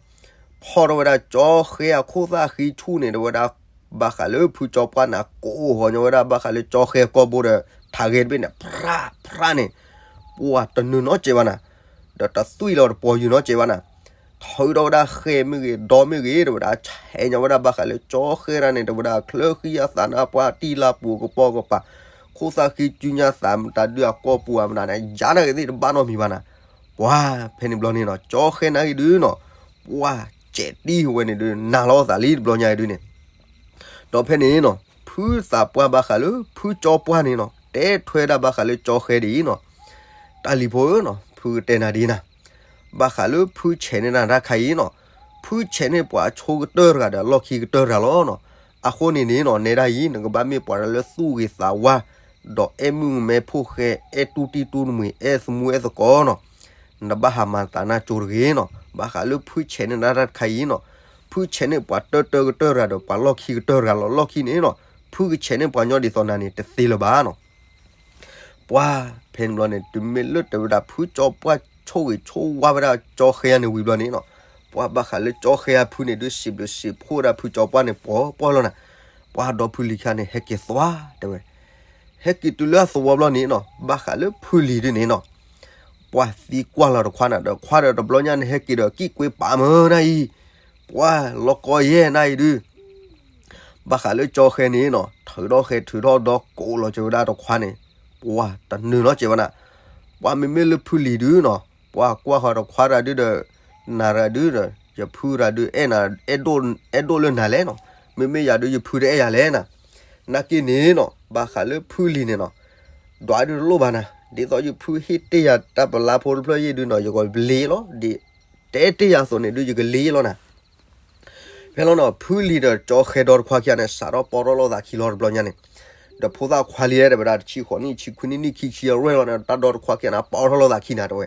ဖီၣ်ထီၣ်ဝဲဒၣ်ကၠီဃဲအခိၣ်သၣ်ဃံဆူၣ်န့ၣ် တဲဝဲဒၣ် ဘၣ်ဃးလၢဖုကၠီပှၢ်န့ၣ် ကိးဃီၤညီဝဲဒၣ် ဘၣ်ဃးလၢကၠီဃဲကီၢ်ဘိဒီး ထးဂဲၤတဘ့ၣ်န့ၣ် ဖြးဖြးန့ၣ် ပှၢ်တနုာ်နီတစဲးဘၣ်နၤ ဒီးတသွံၣ်လီၤတပှီၤယုာ်နီတစဲးဘၣ်နၤ ထုးထီၣ်ဝဲဒၣ်ဃဲမ့ၢ်ဂ့ၤ ဒီမ့ၢ်ဂ့ၤ တဲဝဲဒၣ် ဆဲးညီဝဲဒၣ်ဘၣ်ဃးလၢကၠီဃဲတဂၤန့ၣ် တဲဝဲဒၣ် ချၢဃံအသးနါပှၢ် တံၢ်လါပူၤကပီၤကပၤ ခိၣ်သၣ်ဃံစုညါသးမတၤဒုးအကီၢ်ပူၤအမတၤန့ၣ် ယါနာ်က့ၤသ့ၣ်တဘၣ်နီတမံၤဘၣ်နၤ ပှၢ်ဖဲန့ၣ်ဘျီန့ၣ်နီၤ ကၠီဃဲနာ်က့ၤဒုးနီၤ ပှၢ်စဲးတံၢ်ဝဲန့ၣ်ဒုး နာ်လီၤသးလံတဘျီညါအံၤဒုးန့ၣ် ဒီးဖဲန့ၣ်နီၤ ဖုသးပှၢ်ဘၣ်ဃးလၢဖုကၠီပှၢ်န့ၣ်နီၤ တဲထွဲဒၣ်ဘၣ်ဃးလၢကၠီဃဲဒ်အံၤနီၤ တၢ်လံၤဖိဧၢနီၤ ဖုကတဲနၤဒ်နၤ ဘၣ်ဃးလၢဖုဆဲးန့ၢ်နၤတၢ်တခါအံၤနီၤ ဖုဆဲးန့ၢ်ပှၤဆိကတၢၢ်တဂၤဒီးလီၢ်ခံကတၢၢ်တဂၤလီၤနီၤ အဃိန့ၣ်န့ၣ်နီၤ နဲဒၣ်အံၤ နကဘၣ်မ့ၢ်ပှၤလၢသူၣ်ဂ့ၤသးဝါ ဒီးအဲၣ်မုၣ်မဲဖိဃဲ အဲၣ်တူၢ်တံၢ်တူၢ်တမှံၤ အဲၣ်သမူအဲၣ်သကိးနီၤ နဘၣ်ဟးမၤသးနၢ်ကၠိတဂ့ၤနီၤ ဘၣ်ဃးလၢဖုဆဲးန့ၢ်နၤတၢ်တခါအံၤနီၤ ဖုဆဲးန့ၢ်ပှၤတၢၢ်တၢၢ်ကတၢၢ်တဂၤဒီးပှၤလီၢ်ခံကတၢၢ်တဂၤလီၤ လီၢ်ခံန့ၣ်နီၤ ဖုကဆဲးန့ၢ်ပှၤညီဒ်သိးနၤန့ၣ် တသ့လၢၤဘၣ်နီၤ ပှၢ်ဖဲန့ၣ်ဘျီန့ၣ် တုၤမ့ၢ်လၢတဲဝဲဒၣ်ဖုကၠီပှၢ်ဆိၣ်ဂ့ၤဆိၣ်ဝါဝဲဒၣ်ကၠီဃဲန့ၣ်ဝံၤဘျီန့ၣ်နီၤ ပှၢ်ဘၣ်ဃးလၢကၠီဃဲအဖုန့ၣ်ဒုး စံးဘျုးစံးဖှိၣ်ဝဲဒၣ်ဖုကၠီပှၢ်န့ၣ် ပှီၤပှီၤလီၤနၤ ပှၢ်ဒီဖုလံၤခံဂၤန့ၣ် ဟဲက့ၤသွါတဲဝဲ ဟဲက့ၤတုၤလၢအသဝီဘျီန့ၣ်နီၤ ဘၣ်ဃးလၢဖုလံၤဒုးန့ၣ်နီၤ ပှၢ်သံကွၢ်လီၤတခွါနၤဒီး ခွါဒီးတဘျီညါန့ၣ် ဟဲက့ၤဒီးကံၣ်ကွ့ပာ်မၢနၤအံၤ ပှၢ်လီၤကီယဲၢ်နၤအံၤဒုး ဘၣ်ဃးလၢကၠီဃဲန့ၣ်နီၤ ထုးထီၣ်ဃဲထုးထီၣ်ဒီးကိးလီၤက့ၤဝဲဒၣ်တခွါန့ၣ် ပှၢ်တနုာ်နီတစဲးဘၣ်နၤ ပှၢ်မ့မ့ၢ်လၢဖုလံၤဒုးနီၤ ပှၢ်ကွၢ်ဃီတခွါတဂၤဒုးဒီး နၤတဂၤဒုးဒီး ယဖုတဂၤဒုး အဲၣ်ဒိၣ်လၢနၤလဲၣ်နီၤ မ့မ့ၢ်ယၤဒုးယဖုတအဲၣ်ယၤလဲၣ်နၤ နာ်က့န့ၣ်နီၤ ဘၣ်ဃးလၢဖုလံၤန့ၣ်နီၤ ဒွးဒုးတလိၣ်ဘၣ်နၤ ဒ်သိးယဖုဟ့ၣ်တ့ၢ်ယၤတၢ်ပလါဖိတဖျၢၣ်ယဲၢ်ဒုးနီၤ ယကလ့လီၤ ဒ်တဲတ့ၢ်ယၤအသိးန့ၣ်ဒုး ယကလ့လီၤနၤ ဖဲလီၤနီၤ ဖုလံၤဒီးကၠီဃဲဒီတခွါခံဂၤန့ၣ် စးထီၣ်ပီထီၣ်လိာ်သးခံလီၤတဘျီညါန့ၣ် ဒီးဖိသၣ်ခွါလံတဲဝဲဒၣ် တဆံဃိးနံၣ် ဆံခွံနံၣ် နံၣ်ခံဆံအရွဲၣ်လီၤန့ၣ် တၢ်ဒီတခွါခံဂၤန့ၣ် ပီထီၣ်လိာ်သးခံနၤတဲဝဲ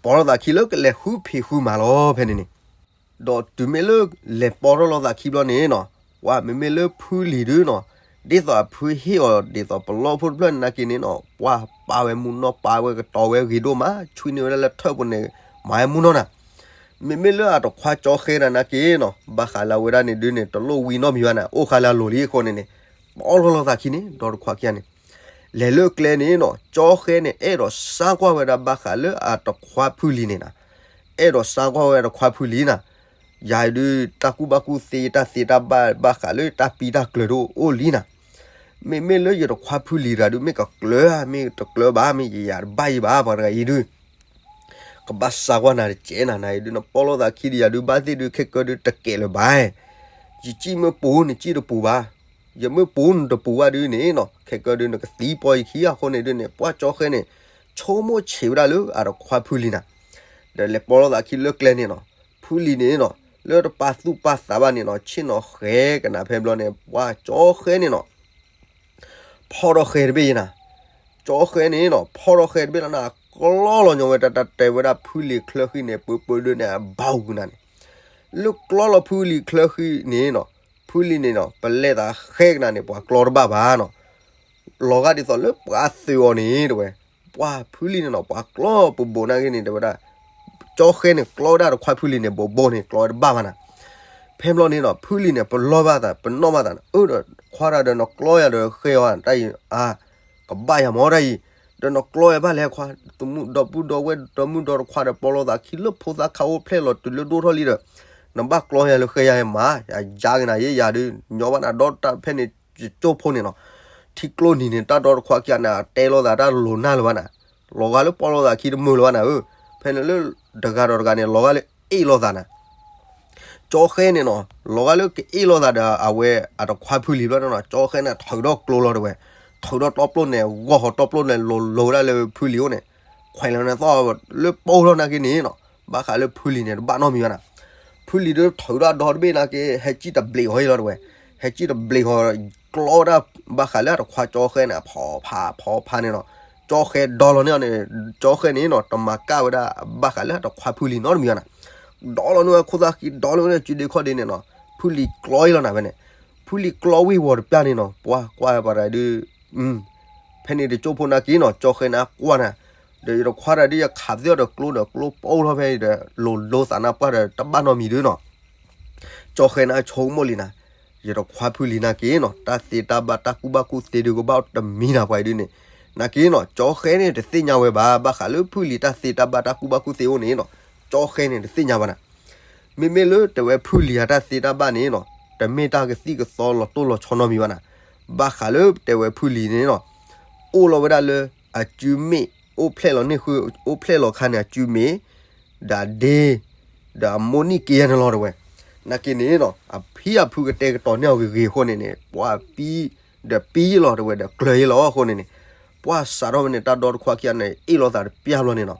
ပီထီၣ်သးခံလၢကလဲၤဃုဖံးဃုမၤလီၤ ဖဲန့ၣ်န့ၣ် ဒီးတုၤမ့ၢ်လၢလဲၤပီထီၣ်လိာ်သးခံဘျီန့ၣ်နီၤ ပှၢ်မ့မ့ၢ်လၢဖုလံၤဒုးနီၤ ဒ်သိးအဖုဟ့ၣ်အီၤဒ်သိးပလီၢ်ဖိတဖျၢၣ်န့ၣ်နာ်က့န့ၣ်နီၤ ပှၢ်ပာ်ဝဲမူနီၢ် ပာ်ဝဲကတီၤဝဲဂ့ၤဒိၣ်မး ဆွံန့ၢ်ဝဲဒၣ်လၢထၢၣ်ပူၤန့ၣ် မၤဝဲမူနီၢ်နၤ မ့မ့ၢ်လၢအတခွါကၠီဃဲနၤနာ်က့နီၤ ဘၣ်ဃးလၢအဝဲဒၣ်န့ၣ်ဒုးန့ၣ် တလိၣ်ဝံၤနီတမံၤဘၣ်နၤ အိၣ်ဃာ်လၢအလိၤလံအဃိန့ၣ်န့ၣ် ပီထီၣ်လိာ်သးခံန့ၣ် ဒီတခွါခံဂၤန့ၣ် လဲၤလၢကျဲန့ၣ်နီၤ ကၠီဃဲန့ၣ် အဲၣ်ဒိးစါကွၢ်ဝဲဒၣ်ဘၣ်ဃးလၢအတခွါဖုလံၤန့ၣ်နၤ အဲၣ်ဒိးစါကွၢ်ဝဲတခွါဖုလံၤနၤ ယၤဒုး တၢ်ကူၣ်ဘၣ်ကူၣ်သ့ တၢ်သ့တၢ်ဘၣ်ဘၣ်ဃးလၢတၢ်ပံတၢ်ကျၢၤဒိၣ်အိၣ်လံနၤ မ့မ့ၢ်လၢယတခွါဖုလံၤတဂၤဒုး မ့ၢ်ကကျၢၤဧါ မ့ၢ်တကျၢၤဘၣ် မ့ၢ်ယယၤတဘၣ်ယံၤဘၣ် ပှၤတဂၤအံၤဒုး ကဘၣ်စါကွၢ်နၤတကဲနၤ နၤအံၤဒုး နပီၣ်လိာ်သးခံဒီးယၤဒုး ဘၣ်သ့ၣ်ဒုး ခဲကၢဒုး တကဲလၢၤဘၣ် ယစံၣ်မ့ၢ်ပူၤ နစံၣ်တပူၤဘၣ် ယမ့ၢ်ပူၤနတပူၤဘၣ်ဒုးန့ၣ်နီၤ ခဲကၢဒုး နကသံပီယခံအဃိန့ၣ်ဒုးန့ၣ် ပှၢ်ကၠီဃဲန့ၣ် ဆိကမိၣ်ဆံးဝဲဒၣ်လၢအတခွါဖုလံၤနၤ ဒီးလဲၤပီၣ်လိာ်သးခံလၢကျဲန့ၣ်နီၤ ဖုလံၤန့ၣ်နီၤ လၢတပာ်သူၣ်ပာ်သးဘၣ်န့ၣ်နီၤ ဆ့ၣ်နီၤဃဲကနၤဖဲဘျီန့ၣ် ပှၢ်ကၠီဃဲန့ၣ်နီၤ ဖီၣ်ထီၣ်ဃဲတဘ့ၣ်ယဲနၤ ကၠီဃဲန့ၣ်နီၤ ဖီၣ်ထီၣ်ဃဲတဘ့ၣ်လီၤနၤ ကျီလီၤညီဝဲတၢ်တၢ်တဲဝဲဒၣ်ဖုလံၤချၢဃံန့ၣ် ပၢပၢဒုးန့ၣ် အဘၣ်အူကနၤန့ၣ် လၢကျီလီၤဖုလံၤချၢဃံန့ၣ်နီၤ ဖုလံၤန့ၣ်နီၤ ပလဲၤသးဃဲကနၤန့ၣ် ပှၤကျီတဘၣ်ဘၣ်နီၤ လီၤဂာ်ဒ်သိးလၢပှၤသုးအီၤန့ၣ်တဲဝဲ ပှၢ်ဖုလံၤန့ၣ်နီၤ ပှၤကျီပဘိးနာ်က့န့ၣ် တဲဝဲဒၣ် ကၠီဃဲန့ၣ် ကျီဝဲဒၣ်တခွါဖုလံၤန့ၣ် ဘိးဘိးန့ၣ် ကျီဝဲတဘၣ်ဘၣ်နၤ ဖဲဘျီန့ၣ်နီၤ ဖုလံၤန့ၣ် ပလီၢ်ဘၣ်သး ပနီၣ်ဘၣ်သးန့ၣ် အၢ ဒီးခွါတၢ်ဒီး နကျီယၤဒီးဃဲအီၤတၢ်အံၤ အါ ကဘၣ်ယၤမၢ်တၢ်အံၤ ဒီးနကျီယၤဘၣ်လဲၣ်ခွါ သမူဒီပုၢ်ဒီဝဲၢ် ဒီမုၣ်ဒီတခွါဒီး ပီလီၤသးခံလၢဖိသၣ်ခါအိၣ်ဖျဲၣ်လီၤတုၤလၢဒိၣ်ထီၣ်လံဒီး နဘၣ်ကျီယၤလၢဃဲယၤမး ယၤက့ၤနၤယဲယၤဒုး ညီဘၣ်နၤဒီးတၢ်ဖဲန့ၣ် ယကၠိဖိန့ၣ်နီၤ ထံကျိနံၤန့ၣ် တၢ်ဒီတခွါခံဂၤန့ၣ် တဲလိာ်သးတၢ်လိၤနၢ်လၢၤဘၣ်နၤ လီၤဂာ်လၢပီလီၤသးခံတမုာ်လၢၤဘၣ်နၤဧၢ ဖဲန့ၣ်လၢ တဂၤဒီးတဂၤန့ၣ် လီၤဂာ်လၢအ့ၣ်လိာ်သးနၤ ကၠီဃဲန့ၣ်နီၤ လီၤဂာ်လၢကအ့ၣ်လိာ်သးဒီး အဝဲအတခွါဖုလံၤဘျီန့ၣ်နီၤ ကၠီဃဲန့ၣ် ထုးဒီၣ်ကျိလီၤတဝဲ ထုးဒီၣ်တီပျိၣ်န့ၣ် ဂီၢ်ဃီၤတီပျိၣ်န့ၣ် လိၤလိၤဝဲဒၣ်လၢဖုလံၤအိၣ်န့ၣ် ခွဲးလီၤန့ၣ်သီၣ်လၢပီလီၤနာ်က့န့ၣ်နီၤ ဘၣ်ဃးလၢဖုလံၤန့ၣ် တဘၣ်နီတမံၤဘၣ်နၤ ဖုလံၤဒီးထုးဒီၣ်ဒီတဘ့ၣ်နာ်က့ ဟဲစံၣ်တဘျံးဃီအံၤလီၤတဝဲ ဟဲစံၣ်တဘျံးဃီ ကျီဝဲဒၣ် ဘၣ်ဃးလၢအတခွါကၠီဃဲန့ၣ် အဖီဖးဖီဖးန့ၣ်နီၤ ကၠီဃဲဒီလီၤန့ၢ်အီၤန့ၣ် ကၠီဃဲန့ၣ်နီၤ တမၤကၣ်ဝဲဒၣ် ဘၣ်ဃးလၢအတခွါဖုလံၤနီတမံၤဘၣ်နၤ ဒီလီၤန့ၢ်ဝဲခိၣ်သၣ်ဃံ ဒီလီၤန့ၢ်ဝဲစုဒ့ခီၣ်ဒ့န့ၣ်နီၤ ဖုလံၤကျီအံၤလီၤနၤဖဲန့ၣ် ဖုလံၤကျီဝံၤဝီၤတပျၢ်န့ၣ်နီၤ ပှၤကွၢ်ပှၤတၢ်ဒုး ဖဲန့ၣ်တကၠိဖိနာ်က့နီၤ ကၠီဃဲန့ၣ်ကွၢ်နၤ ဒီးယတခွါတၢ်ဒုး ယခးသ့အီၤဒီးကျိဒီးကျိပီထီၣ်ဖဲအံၤဒီး လိၤလိၤသးနါပှၢ်ဒီးတဘၣ်နီတမံၤဒုးနီၤ ကၠီဃဲန့ၣ်ဆိကမိၣ်လံနၤ ယတခွါဖုလံၤနာ်က့နီၤ တၢ်သ့တၢ်ဘၣ်တၢ်ကူၣ်ဘၣ်ကူၣ်သ့ဒုးကဘၣ်တမံၤနၤပှၤအံၤဒုးန့ၣ် နာ်က့နီၤ ကၠီဃဲန့ၣ်တသ့ၣ်ညါဝဲဘၣ် ဘၣ်ဃးလၢဖုလံၤတၢ်သ့တၢ်ဘၣ်တၢ်ကူၣ်ဘၣ်ကူၣ်သ့အိၣ်န့ၣ်နီၤ ကၠီဃဲန့ၣ်တသ့ၣ်ညါဘၣ်နၤ မ့မ့ၢ်လၢတဲဝဲဖုလံၤအတၢ်သ့တၢ်ဘၣ်န့ၣ်နီၤ တမ့ၢ်တၢ်ကသံၣ်ကသီလီၤတိၢ်လီၤဆီနီတမံၤဘၣ်နၤ ဘၣ်ဃးလၢတဲဝဲဖုလံၤန့ၣ်နီၤ အိၣ်လီၤဝဲဒၣ်လၢ အစုမ့ၣ် အိၣ်ဖျဲၣ်လီၤန့ၢ်ဃု အိၣ်ဖျဲၣ်လီၤခါန့ၣ် အစုမ့ၣ် ဒီးအဒ့ ဒီးအမိၢ်နံၣ်က့ယဲၢ်န့ၣ်လီၤတဝဲ နာ်က့န့ၣ်နီၤ အဖံအဖုကတဲကတီၤန့ၢ်အီၤဂ့ၤဂ့ၤအဃိန့ၣ်န့ၣ် ပှၤပံ ဒီးပံယဲၢ်လီၤတဝဲဒီးကျၢၤယဲၢ်လီၤအဃိန့ၣ်န့ၣ် ပှၤစးထီၣ်ဝဲန့ၣ် တၢ်ဒီတခွါခံဂၤန့ၣ် အ့ၣ်လိာ်သးတပျၢ်ဘျီန့ၣ်နီၤ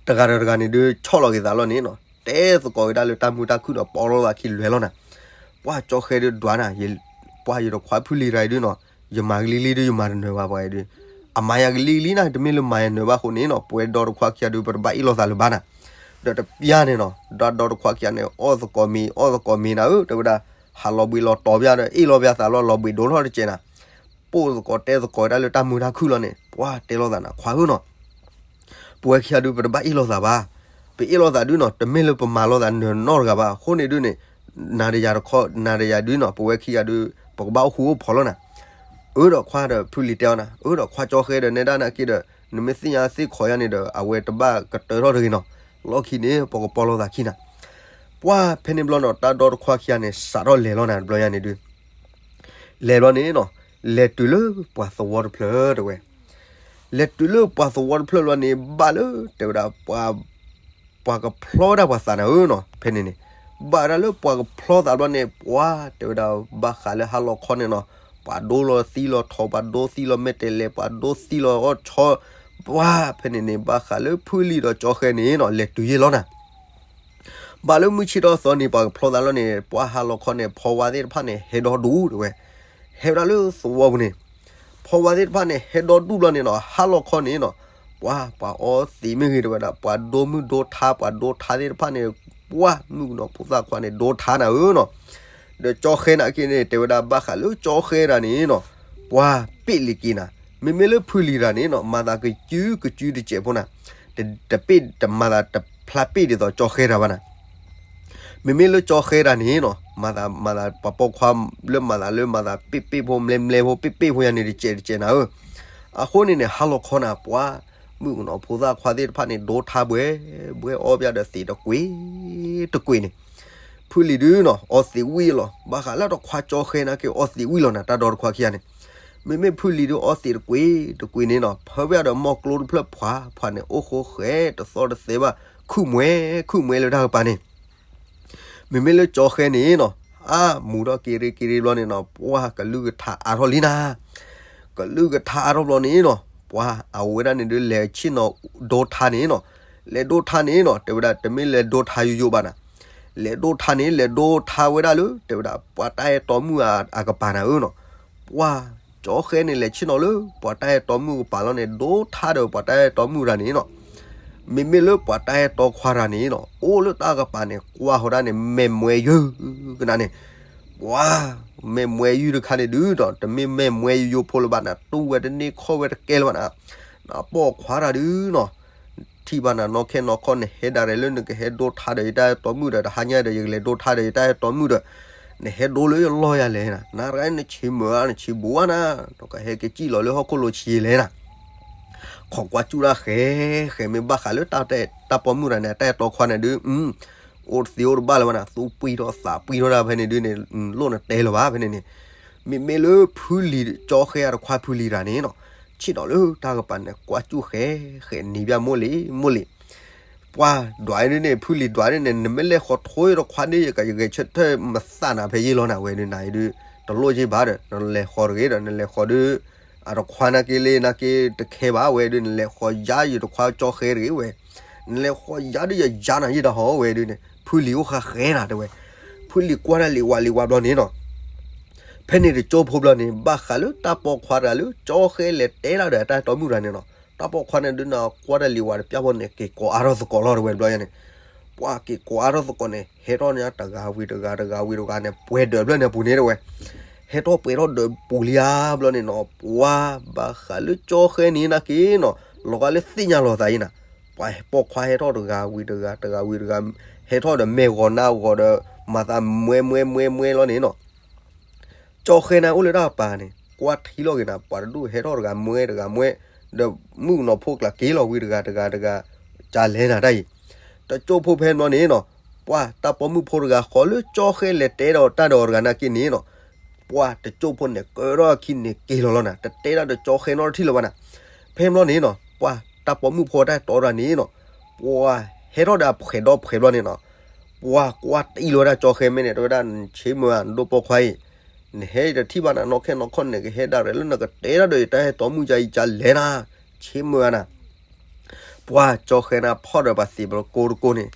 တဂၤဒီးတဂၤန့ၣ်ဒုး ဆီၣ်လီၤက့ၤသးလီၤန့ၣ်နီၤ တဲသကိးက့ၤဒၣ်လၢတၢ်မုာ်တၢ်ခုၣ်ဒီး ပီလီၤသးခံလွဲၤလီၤနၤ ပှၤကၠီဃဲဒုးဒွးနၤ ပှၤယတခွါဖုလံၤတဂၤအံၤဒုးနီၤ ယမၤကလံၤကလံၤဒုး ယမၤတနၢၤဘၣ်ပှၤအံၤဒုး အမၤယၤကလံၤကလံၤနၤ တမ့ၢ်လၢမၤယၤနၢၤဘၣ်အဃိန့ၣ်နီၤ ပဝဲဒီတခွါခံဂၤဒုး ပတဘၣ်အ့ၣ်လိာ်သးလၢၤဘၣ်နၤ ဒီးတပျၢ်န့ၣ်နီၤ ဒီးဒီတခွါခံဂၤန့ၣ် အီၣ်သကိးမ့ၤ အီၣ်သကိးမ့ၤနၤဧၢ တဲဝဲဒၣ် ဟးလီၤဘှံးလီၤတီၤပျၢ်ဒီး အ့ၣ်လိာ်ပျၢ်သးလီၤ လီၤဘှံးဒိၣ်ထီၣ်တစဲးနၤ ပိာ်သကိးတဲသကိးဒၣ်လၢတၢ်မုာ်တၢ်ခုၣ်လီၤန့ၣ် ပှၤတဲလိာ်သးနၤ ခွါဧၢနီၤ ပဝဲခံဂၤဒုး ပတဘၣ်အ့ၣ်လိာ်သးဘၣ်. ပအ့ၣ်လိာ်သးဒုးနီၤ တမ့ၢ်လၢပမၤလိာ်သးနၢၤနီတဂၤဘၣ်. အဃိန့ၣ်ဒုးန့ၣ် နၤဒီးယၤတခီ နၤဒီးယၤဒုးနီၤ ပဝဲခံဂၤဒုး ပကဘၣ်အိၣ်ဃူအိၣ်ဖိးလီၤနၤ. အၢဒီးခွါဒီးဖုလံၤတဲအီၤနၤ အၢဒီးခွါကၠီဃဲဒီးနဲဒၣ်နာ်က့ဒီး နမ့ၢ်သ့ၣ်ညါသ့ၣ်ခိးယၤန့ၣ်ဒီး အဝဲတဘၣ်ကတၢၢ်ထီၣ်တဂ့ၤနီၤ. လီၢ်ခံန့ၣ် ပကပီၢ်လိာ်သးခံနၤ. ပှၢ်ဖဲန့ၣ်ဘျီနီၤ တၢ်ဒီတခွါခံဂၤန့ၣ် စးထီၣ်လဲၤလီၤနၤ တဘျီညါန့ၣ်ဒုး လဲၤဘျီန့ၣ်နီၤ လဲၤတုၤလၢပှၤသဝီတဖျၢၣ်တဲဝဲ လဲၤတုၤလၢပှၤသဝီတဖျၢၣ်ဘျီန့ၣ် ဘၣ်လၢတဲဝဲဒၣ် ပှၤကဖျီဝဲဒၣ်ပှၤသးနၤဧၢနီၤ ဖဲန့ၣ်န့ၣ် ဘၣ်ဝဲဒၣ်လၢပှၤကဖျီသးဘျီန့ၣ် ပှၢ်တဲဝဲဒၣ် ဘၣ်ဃးလၢဟါလီၤခီန့ၣ်နီၤ ပှၤဒိလီၤသံလီၤထီ ပှၤဒိသံလီၤမဲာ်တဲၤလဲၤ ပှၤဒိသံလီၤအီၣ်ဆီ ပှၢ်ဖဲန့ၣ်န့ၣ် ဘၣ်ဃးလၢဖုလံၤဒီးကၠီဃဲန့ၣ်နီၤ လဲၤတုၤယဲၢ်လီၤနၤ ဘၣ်လၢမုၢ်ဆ့ၣ်ထီၣ်သီန့ၣ် ပှၤကဖျီသးလီၤန့ၣ် ပှၢ်ဟါလီၤခီန့ၣ် ဖီဝါသ့ၣ်တဖၣ်န့ၣ် ဟဲဒီဒူၣ်တဲဝဲ ဟဲဝဲဒၣ်လၢသဝီပူၤန့ၣ် ဖီဝါသ့ၣ်တဖၣ်န့ၣ် ဟဲဒီဒူၣ်ဘျီန့ၣ်နီၤ ဟါလီၤခီန့ၣ်နီၤ ပှၢ်ပှၤအီသံးမ့ၢ်ဂ့ၤတဲဝဲဒၣ် ပှၤဒိမုၣ်ဒိထါ ပှၤဒိထါသ့ၣ်တဖၣ်န့ၣ် ပှၢ်မုၣ်ကနီၤဖိသၣ်ခွါန့ၣ် ဒိထါနၤဧၢနီၤ ဒီးကၠီဃဲနာ်က့န့ၣ် တဲဝဲဒၣ်ဘၣ်ဃးလၢကၠီဃဲတၢ်န့ၣ်နီၤ ပှၢ်ပ့ၣ်လံၤက့ၤနၤ မ့မ့ၢ်လၢဖုလံၤတၢ်န့ၣ်နီၤ မၤသးကစုကစုတစဲးဖိနၤ တပ့ၣ်တမၤသးတဖျါပ့ၣ်ဒ်သိးကၠီဃဲတၢ်ဘၣ်နၤ မ့မ့ၢ်လၢကၠီဃဲတၢ်န့ၣ်နီၤ မၤသးမၤသးပှၤပိာ်ခွါလၢမၤသးလၢမၤသးပ့ၣ်ပ့ၣ်ဖိ မလဲမလဲဖိပ့ၣ်ပ့ၣ်ဖိယၤန့ၣ်တစဲးတစဲးနၤဧၢ အဃိန့ၣ်န့ၣ် ဟါလီၤခီနၤ ပှၢ်မုၣ်ကနီၤဖိသၣ်ခွါသ့ၣ်တဖၣ်န့ၣ် ဒိထါဘှဲဘှဲအီပျၢ်ဒီးသံးတကွံာ်တကွံာ်န့ၣ် ဖုလံၤဒုးနီၤ အီသံးဝံၣ်လီၤ ဘၣ်ဃးလၢတခွါကၠီဃဲနာ်က့ အီသံးဝံၣ်လီၤနၤ တၢ်ဒီတခွါခံဂၤန့ၣ် မ့မ့ၢ်ဖုလံၤဒုးအီသံးတကွံာ်တကွံာ်န့ၣ်နီၤ ဖၢဝဲဒီးမီၢ်ကျိတဖျၢၣ် ပှၢ်ပှၢ်န့ၣ် အိၣ်ဃိဃဲတသီတသဲဘၣ် ခုၣ်မှဲခုၣ်မှဲလၢတၢ်ကပၤန့ၣ် မ့မ့ၢ်လၢကၠီဃဲန့ၣ်နီၤ အါ မူၤထီၣ်က့ၤရ့က့ၤရ့ဘျီန့ၣ်နီၤ ပှၢ်ကလုၢ်ကထါအါထီၣ်လံနၤ ကလုၢ်ကထါအါထီၣ်ဘျီန့ၣ်နီၤ ပှၢ်အဝဲဒၣ်န့ၣ်ဒုး လဲၤဆ့ၣ်နီၤဒိထါန့ၣ်နီၤ လဲၤဒိထါန့ၣ်နီၤ တဲဝဲဒၣ် တမ့ၢ်လဲၤဒိထါယိယိဘၣ်နၤ လဲၤဒိထါန့ၣ် လဲၤဒိထါဝဲဒၣ်လၢ တဲဝဲဒၣ် ပှၤတၢ်အဲၣ်တီမုၣ်အကပၤနၤဧၢနီၤ ပှၢ်ကၠီဃဲန့ၣ် လဲၤဆ့ၣ်နီၤလၢ ပှၤတၢ်အဲၣ်တီမုၣ်ကပၤလီၤန့ၣ် ဒိထါဒီးပှၤတၢ်အဲၣ်တီမုၣ်တၢ်န့ၣ်နီၤ မ့မ့ၢ်လၢပှၤတၢ်အဲၣ်တီခွါတၢ်န့ၣ်နီၤ အိၣ်လၢတၢ်ကပၤန့ၣ် ကွၢ်ဃီၤဒၣ်န့ၣ် မဲာ်မွဲယုၢ်ကနၤန့ၣ် ပှၢ်မဲာ်မွဲယုၢ်တခါန့ၣ်ဒုးဒီး တမ့ၢ်မဲာ်မွဲယိယိဖိလၢၤဘၣ်နၤ တူၢ်ဝဲတန့ၢ်ခီၣ်ဝဲတကဲလၢၤဘၣ်နၤ နပိာ်ခွါတၢ်ဒုးနီၤ နမ့ၢ်တထံၣ်ဘၣ်နၤနီၢ်ခဲနီၢ်ခီ နဟဲဒၣ်ရဲၣ်လၢနကဟဲဒိထါဒီးယတၢ်အဲၣ်တီမုၣ်ဒီး တဟါညါဒီးယကလဲၤဒိထါဒီးယတၢ်အဲၣ်တီမုၣ်ဒီး နဟဲဒိလၢယလီၢ်ယၤလဲၣ်နၤ, နရၣ်နဆံးမုာ်ဧါ နဆံးဘူးဧါနၤ, နကဟဲက့ၤစံၣ်လီၤလၢဟီၣ်ခိၣ်လိၤဆံးလဲၣ်နၤ. ခိးကွၢ်စူၣ်တၢ်ဃဲဃဲ မ့ၢ်ဘၣ်ဃးလၢတၢ်ပိာ်မုၣ်တဂၤန့ၣ် တၢ်အဲၣ်တီခွါန့ၣ်ဒုး အိၣ်တသ့အိၣ်တဘၣ်လၢၤဘၣ်နၤ, သူပှံၢ်ထီၣ်သးပှံၢ်ထီၣ်ဒၣ်ဖဲန့ၣ်ဒုးန့ၣ် လိၣ်နတဲလၢၤဘၣ်ဖဲန့ၣ်န့ၣ်. မ့မ့ၢ်လၢဖုလံၤကၠီဃဲအတခွါဖုလံၤတဂၤန့ၣ်နီၤ, ဆ့ၣ်နီၤလၢတၢ်ကပၤန့ၣ် ကွၢ်စူၣ်ဃဲဃဲ နံၤဘၣ်မိၢ်လံၤမိၢ်လံၤ ပှၤဒွးဒုးန့ၣ် ဖုလံၤဒွးဒုးန့ၣ် နမ့ၢ်လဲၤဃီၤထိဒီးခွါဒုး ယကယဂဲၤဆၢထၢၣ်မသးနၤဖဲယ့ၢ်လီၤနၤဝဲဒုး နၤအံၤဒုး တလိၣ်ယ့ၢ်ဘၣ်ဒီး နလဲၤဃီၤတဂ့ၤဒီး နလဲၤဃီၤဒုး အတခွါနာ်က့လၢနာ်က့တခဲဘၣ်ဝဲဒုး နလဲၤဃီၤယါယတခွါကၠီဃဲတဂ့ၤဝဲ, နလဲၤဃီၤယါဒုးယယါနၤယ့ၢ်တၢ်ဟီဝဲဒုးန့ၣ် ဖုလံၤအိၣ်ဃးဃဲနၤတဲဝဲ, ဖုလံၤကွၢ်တၢ်လံၤဝါလံၤဝါဘျီန့ၣ်နီၤ ဖဲန့ၣ်တကၠိဖိဘျီန့ၣ် ဘၣ်ဃးလၢတၢ်ပိာ်ခွါတဂၤလၢကၠီဃဲလဲၤတဲတၢ်ဒီးတၢ်အဲၣ်တီမုၣ်တဂၤန့ၣ်နီၤ, တၢ်ပိာ်ခွါန့ၣ်ဒုးန့ၣ် ကွၢ်တၢ်လံၤဝါတပျၢ်ဖိန့ၣ် က့ၤကိးအါထီၣ်သကိးလီၤတဲဝဲဘျီယါန့ၣ်, ပှၤက့ၤကိးအါထီၣ်သကိးန့ၣ် ဟဲထီၣ်န့ၣ်တဂၤဝံၤတဂၤ တဂၤဝံၤတဂၤန့ၣ် ပှဲၤဒၢးဖျၢၣ်န့ၣ်အပူၤန့ၣ်တဲဝဲ, ဟဲထီၣ်ပှဲၤထီၣ်ဒၢးပူၤလံဧါဘျီန့ၣ်နီၤ ပှၤဘၣ်ဃးလၢကၠီဃဲန့ၣ်နာ်က့နီၤ လီၤဂာ်လၢသ့ၣ်ညါလီၤသးအံၤနၤ, ပှၤပိာ်ခွါဟဲထီၣ်တဂၤဝံၤတဂၤ တဂၤဝံၤတဂၤ ဟဲထီၣ်ဒီးမဲာ်ဂီၤနါဂီၤဒီး မၤသးမွဲမွဲမွဲမွဲလီၤန့ၣ်နီၤ ကၠီဃဲန့ၣ်အိၣ်လၢတၢ်ပၤန့ၣ် ကွၢ်ထံလီၤဂ့ၤနၤ ပှၤတဒူၣ်ဟဲထီၣ်တဂၤမွဲတဂၤမွဲ, ဒီးမုၣ်ကနီၤဖိကျါက့ၤလီၤဝံၤတဂၤတဂၤတဂၤ, ကလဲၤနၤတၢ်အံၤ, တကၠိဖိဖဲဘျီန့ၣ်နီၤ, ပှၤတၢ်ပိာ်မုၣ်ဖိတဂၤဃီလၢကၠီဃဲလဲၤတဲဒီးတၢ်ဒီးအီၤတဂၤနာ်က့န့ၣ်နီၤ, ပှၤတကၠိဖိန့ၣ် ကၢထီၣ်အခံန့ၣ်က့ၤလီၤလီၤနၤ တတဲဒၣ်ဒီးကၠီဃဲနီတထံၣ်လၢၤဘၣ်နၤ, ဖဲဘျီန့ၣ်နီၤ ပှၤတၢ်ပိာ်မုၣ်ဖိတၢ်တီတဂၤန့ၣ်နီၤ, ပှၤဟဲထီၣ်ဒီးအဖှဲးဒီဖှဲးဘျီန့ၣ်နီၤ ပှၤကွၢ်တံၢ်လီၤဝဲဒၣ်ကၠီဃဲမ့ၢ်န့ၣ် တဲဝဲဒၣ် ဆ့မုာ်ဧါ နဒိၣ်ပိာ်ခွါအံၤ, နဟဲတထံၣ်ဘၣ်နၤနီၢ်ခဲနီၢ်ခီန့ၣ် ကဟဲဒၣ်ရဲၣ်လၢနကတဲဒၣ်ဒီးယတၢ်အဲၣ်တီမုၣ်ယါအံၤကလဲၤနၤ, ဆ့မုာ်ဧါနၤ, ပှၤကၠီဃဲန့ၣ်ဖီၣ်ဒီးပှၤသံးပကိတကိန့ၣ်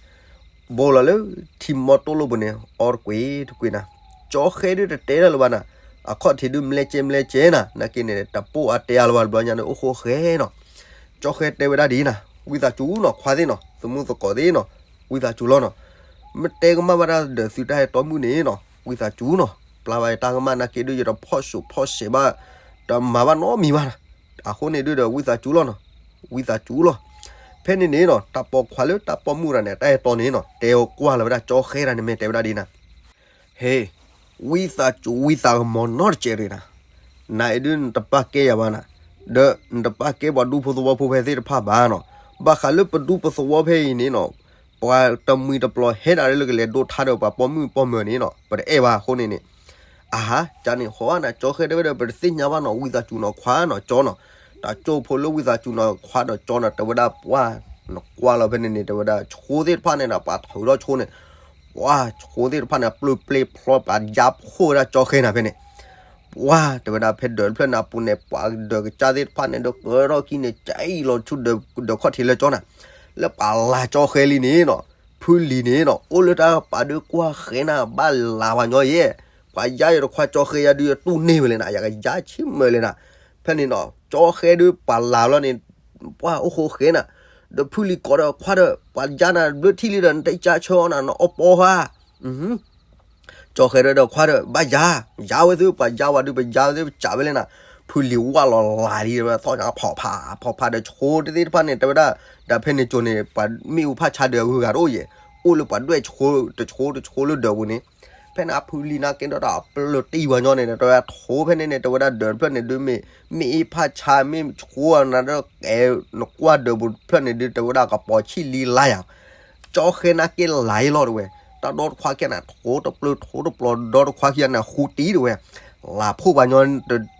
ဘိလီၤလၢထံမီတိၢ်လိၣ်ပူၤန့ၣ် အီတကွံာ်တကွံာ်နၤ, ကၠီဃဲဒုးတတဲဒၣ်လၢၤဘၣ်နၤ, အခီၣ်ထံးဒုးမလဲကဲမလဲကဲနၤ နာ်က့န့ၣ် တပိၢ်အါတဲအါလၢၤဘၣ်တဘျီညါန့ၣ် အိၣ်ဃိဃဲနီၤ, ကၠီဃဲတဲဝဲဒၣ်ဒ်နၤ ဝံသးစူၤနီၤ ခွါသ့ၣ်နီၤ သမူသကိးသ့ၣ်နီၤ, ဝံသးစူၤလီၤနီၤ, မ့ၢ်တဲကမၣ်ဘၣ်တၢ်ဒီးသုတၢ်အဲၣ်တီမုၣ်န့ၣ်နီၤ ဝံသးစူၤနီၤ, ပျၢ်ဘၣ်ယတၢ်ကမၣ်နာ်က့ဒုး ယတဖီၣ်ဆူးဖီၣ်စဲးဘၣ် တမၤဘၣ်နီတမံၤဘၣ်နၤ, အဃိန့ၣ်ဒုးဒီး ဝံသးစူၤလီၤနီၤ, ဝံသးစူၤလီၤ, ဖဲန့ၣ်န့ၣ်နီၤ တၢ်ပိာ်ခွါလၢတၢ်ပိာ်မုၣ်တဂၤန့ၣ် တၢ်အဲၣ်တီန့ၣ်နီၤ တဲအီၤကွၢ်လီၤဝဲဒၣ်ကၠီဃဲတဂၤန့ၣ် မ့ၢ်တဲဝဲဒၣ်ဒ်နၤ ဟ့, ဝံသးစူၤဝံသးကမီၤနီတစဲးရ့ၣ်နၤ, နၤအံၤဒုးနတပာ်ကဲယၤဘၣ်နၤ, ဒီးနတပာ်ကဲပှၤဒူဖိသဝီဖိဖဲသ့ၣ်တဖၣ်ဘၣ်နီၤ, ဘၣ်ဃးလၢပဒူပသဝီဖဲအံၤန့ၣ်နီၤ, ပှၤတမှံၤတပျီၤဟဲဒၣ်လၢကလဲၤဒိထါဒီးပှၤပိာ်မုၣ်ပိာ်မၢၤန့ၣ်နီၤ ပတအဲၣ်ဘၣ်အဃိန့ၣ်န့ၣ်, အဟါ ကန့ၣ်ဃီနၤ ကၠီဃဲတဲဝဲဒီး ပတသ့ၣ်ညါဘၣ်နီၤ ဝံသးစူၤနီၤ ခွါနီၤ ကၠီနီၤ, တၢ်ကၠိဖိလၢဝံသးစူၤနီၤ ခွါဒီးကၠီနီၤ တဲဝဲဒၣ်ပှၤ နကွၢ်လီၤဖဲန့ၣ်န့ၣ် တဲဝဲဒၣ် ဆိသ့ၣ်တဖၣ်န့ၣ်ဒီး ပှၤထုးထီၣ်ဆိန့ၣ်, ပှၤဆိသ့ၣ်တဖၣ်န့ၣ် ပျုၢ်ပျ့ၤဖျီ ပှၤယါဖှိၣ်ဝဲဒၣ်ကၠီဃဲနၤဖဲန့ၣ်, ပှၤတဲဝဲဒၣ် ဖဲဒၢးတဖျၢၣ်န့ၣ်အပူၤန့ၣ် ပှၤဒၢးကစၢ်သ့ၣ်တဖၣ်န့ၣ်ဒီး ကၢထီၣ်ခံန့ၣ် ကၠဲအံၤလီၤဆူဒၢးခီၣ်ထံးလၢကၠီနၤ, လၢပှၤလၤကၠီဃဲလံန့ၣ်နီၤ, ဖုလံၤန့ၣ်နီၤ အိၣ်လၢတၢ်ပာ်ဒုးကွၢ်ဃဲနၤ ဘၣ်လၤဝဲညီယဲၢ်, ပှၤယါယတခွါကၠီဃဲယါဒုး ယတူၢ်န့ၢ်ဝဲလဲၣ်နၤ ယကယါဆံးမၢလဲၣ်နၤ, ဖဲန့ၣ်နီၤ ကၠီဃဲဒုးပှၤလၤလီၤန့ၣ် ပှၤအိၣ်ဃိဃဲနၤ, ဒီးဖုလံၤကိးဒီးခွါဒီး ပှၤယါနၤဘျၢထံၣ်လံဒီး နတအံၤကၢဆၢအီၤနၤ နအီပီဟါ, ကၠီဃဲဒီးခွါဒီး ဘၣ်ယါ, ယါဝဲသု ပှၤယါဝဲဒုး ပယါဝဲသု ပစးဝဲလဲၣ်နၤ, ဖုလံၤဝၣ်လီၤလၤလံ တဲဝဲဒၣ် သီၣ်ညါဖီၣ်ဖး ဖီၣ်ဖးဒီးဆိသ့ၣ်တဖၣ်န့ၣ် တဲဝဲဒၣ်, ဒီးဖဲန့ၣ်ကၠိန့ၣ် ပှၤမ့ၣ်အူဖးဆါဒီးအဂုၤအဂၤတအိၣ်ယဲၢ်, အိၣ်လၢပှၤဒွဲၣ်ဆိ တဆိတဆိလၢဒၢးပူၤန့ၣ်, ဖဲန့ၣ်အဖုလံၤနာ်က့ဒီး တၢ်ပျၢၤတံၢ်ဝဲညီန့ၣ် တဲဝဲဒၣ် ဆိဖဲန့ၣ်န့ၣ် တဲဝဲဒၣ်ဒၢးတဖျၢၣ်န့ၣ်ဒုးမ့ၢ် မ့ၣ်အူဖးဆါ မ့ၣ်ဆိနၤဒီး ကဲနကွၢ်ဒၢးပူၤတဖျၢၣ်န့ၣ်ဒုး တဲဝဲဒၣ်ကပီၤဆံၣ်လံလါယၤ ကၠီဃဲနာ်က့လၤအံၤလီၤတဲဝဲ, တၢ်ဒီတခွါခံဂၤန့ၣ် ထိတပျုၢ်ထိတပျီၤ ဒီတခွါခံဂၤန့ၣ် ဃူတံၢ်တဲဝဲ, လၤဖှိၣ်ပှၤညီ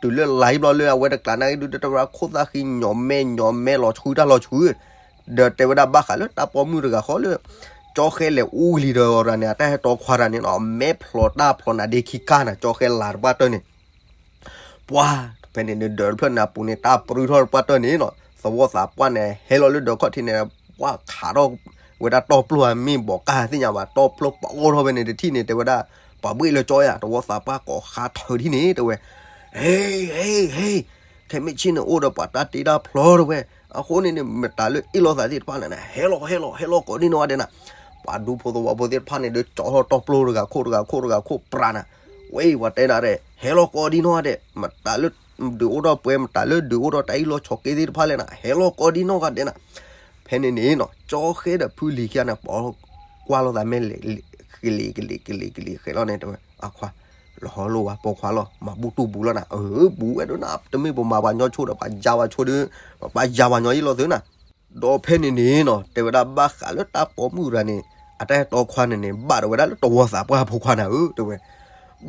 တုၤလၢလၤအံၤဘျီလၢအဝဲတကျးနာ်က့ဒုး တဲဝဲဒၣ်ခိၣ်သၣ်ဃံညီမဲညီမဲလီၤဆှုတၢ်လီၤဆှု, ဒီးတဲဝဲဒၣ်ဘၣ်ဃးလၢတၢ်ပိာ်မုၣ်တဂၤဃီလၢ ကၠီဃဲလဲၤအူလံၤဒီးအီၤတဂၤန့ၣ် အတၢ်ဟဲတီခွါတဂၤန့ၣ်နီၤ အမဲဖျိးတၢ်ဖျိးနၤဒ့ခံခါနၤ ကၠီဃဲလၤတပှၢ်တၢၢ်န့ၣ် ပှၤ ဖဲန့ၣ်န့ၣ် ဒၢးတဖျၢၣ်န့ၣ်အပူၤန့ၣ် တၢ်ပြူထီၣ်တပှၢ်တၢၢ်န့ၣ်နီၤ သဝီသးပှၢ်န့ၣ် ဟဲလီၤလၢဒၢးခီၣ်ထံးန့ၣ် ပှၤခးထီၣ်ဝဲဒၣ်တီပျိၢ်ဧါ မ့ၢ်ဘီးကါသ့ၣ်ညါဘၣ် တီပျိၢ်ပအိၣ်ထီၣ်ဖဲန့ၣ်တထံၣ်န့ၣ် တဲဝဲဒၣ် ပှၤဘှ့ၣ်လၢကၠီယၤ သဝီသးပှၢ်ကိးဃါထၢထံၣ်န့ၣ် တဲဝဲ ဟ့ ဟ့ ဟ့ ခဲမ့ၢ်ဆ့ၣ်န့ၣ်အိၣ်ဒီးပှၤတၢ်တ့တၢ်ဖျီတဲဝဲ အဃိန့ၣ်န့ၣ် မတၤလၢအ့ၣ်လိာ်သးသ့ၣ်တဖၣ်န့ၣ် ဟဲလီၤ ဟဲလီၤ ဟဲလီၤကိးဒံနီၢ်ဂၤဒဲးနၤ ပှၤဒူဖိသဝီဖိသ့ၣ်တဖၣ်န့ၣ် ဒုးကၠီထီၣ်တီပျိၢ်တဂၤခိၣ်တဂၤခိၣ်တဂၤခိၣ်ပြးနၤ ဝဲပှၤတဲနၤဒဲး ဟဲလီၤကိးဒံနီၢ်ဂၤဒဲး မတၤလၢ ဒုးအိၣ်ထီၣ်ပှဲၤ မတၤလၢဒုးအိၣ်ထီၣ်တၢ်အ့ၣ်လိာ်ဆိးက့သ့ၣ်တဖၣ်လဲၣ်နၤ ဟဲလီၤကိးဒံနီၢ်ဂၤဒဲးနၤ ဖဲန့ၣ်န့ၣ်နီၤ ကၠီဃဲဒီးဖုလံၤခံဂၤန့ၣ် ပိာ်ကွၢ်လိာ်သးမဲာ်လဲၣ် ကလံၤကလံၤကလံၤကလံၤဃဲၤလီၤန့ၣ် တဲဝဲ အခွါ လီၤဟီလိာ်ဝဲပိာ်ခွါလီၤ မၤဘူၣ်တူၢ်ဘူးလီၤနၤ အၢ ဘူးဝဲဒၣ်နၤ တမ့ၢ်ပမၤပှၤညီဆိဒီး ပှၤယါပှၤဆိဒီး ပှၤယါပှၤညီအံၤလီၤသုနၤ ဒီးဖဲန့ၣ်န့ၣ်နီၤ တဲဝဲဒၣ်ဘၣ်ဃးလၢတၢ်ပိာ်မုၣ်တဂၤန့ၣ် အတၢ်ဟဲတီခွါန့ၣ်န့ၣ် ဘၣ်ဒၣ်ဝဲဒၣ်လၢတဝီသးပှၢ်ဖိခွါနၤဧၢ တဲဝဲ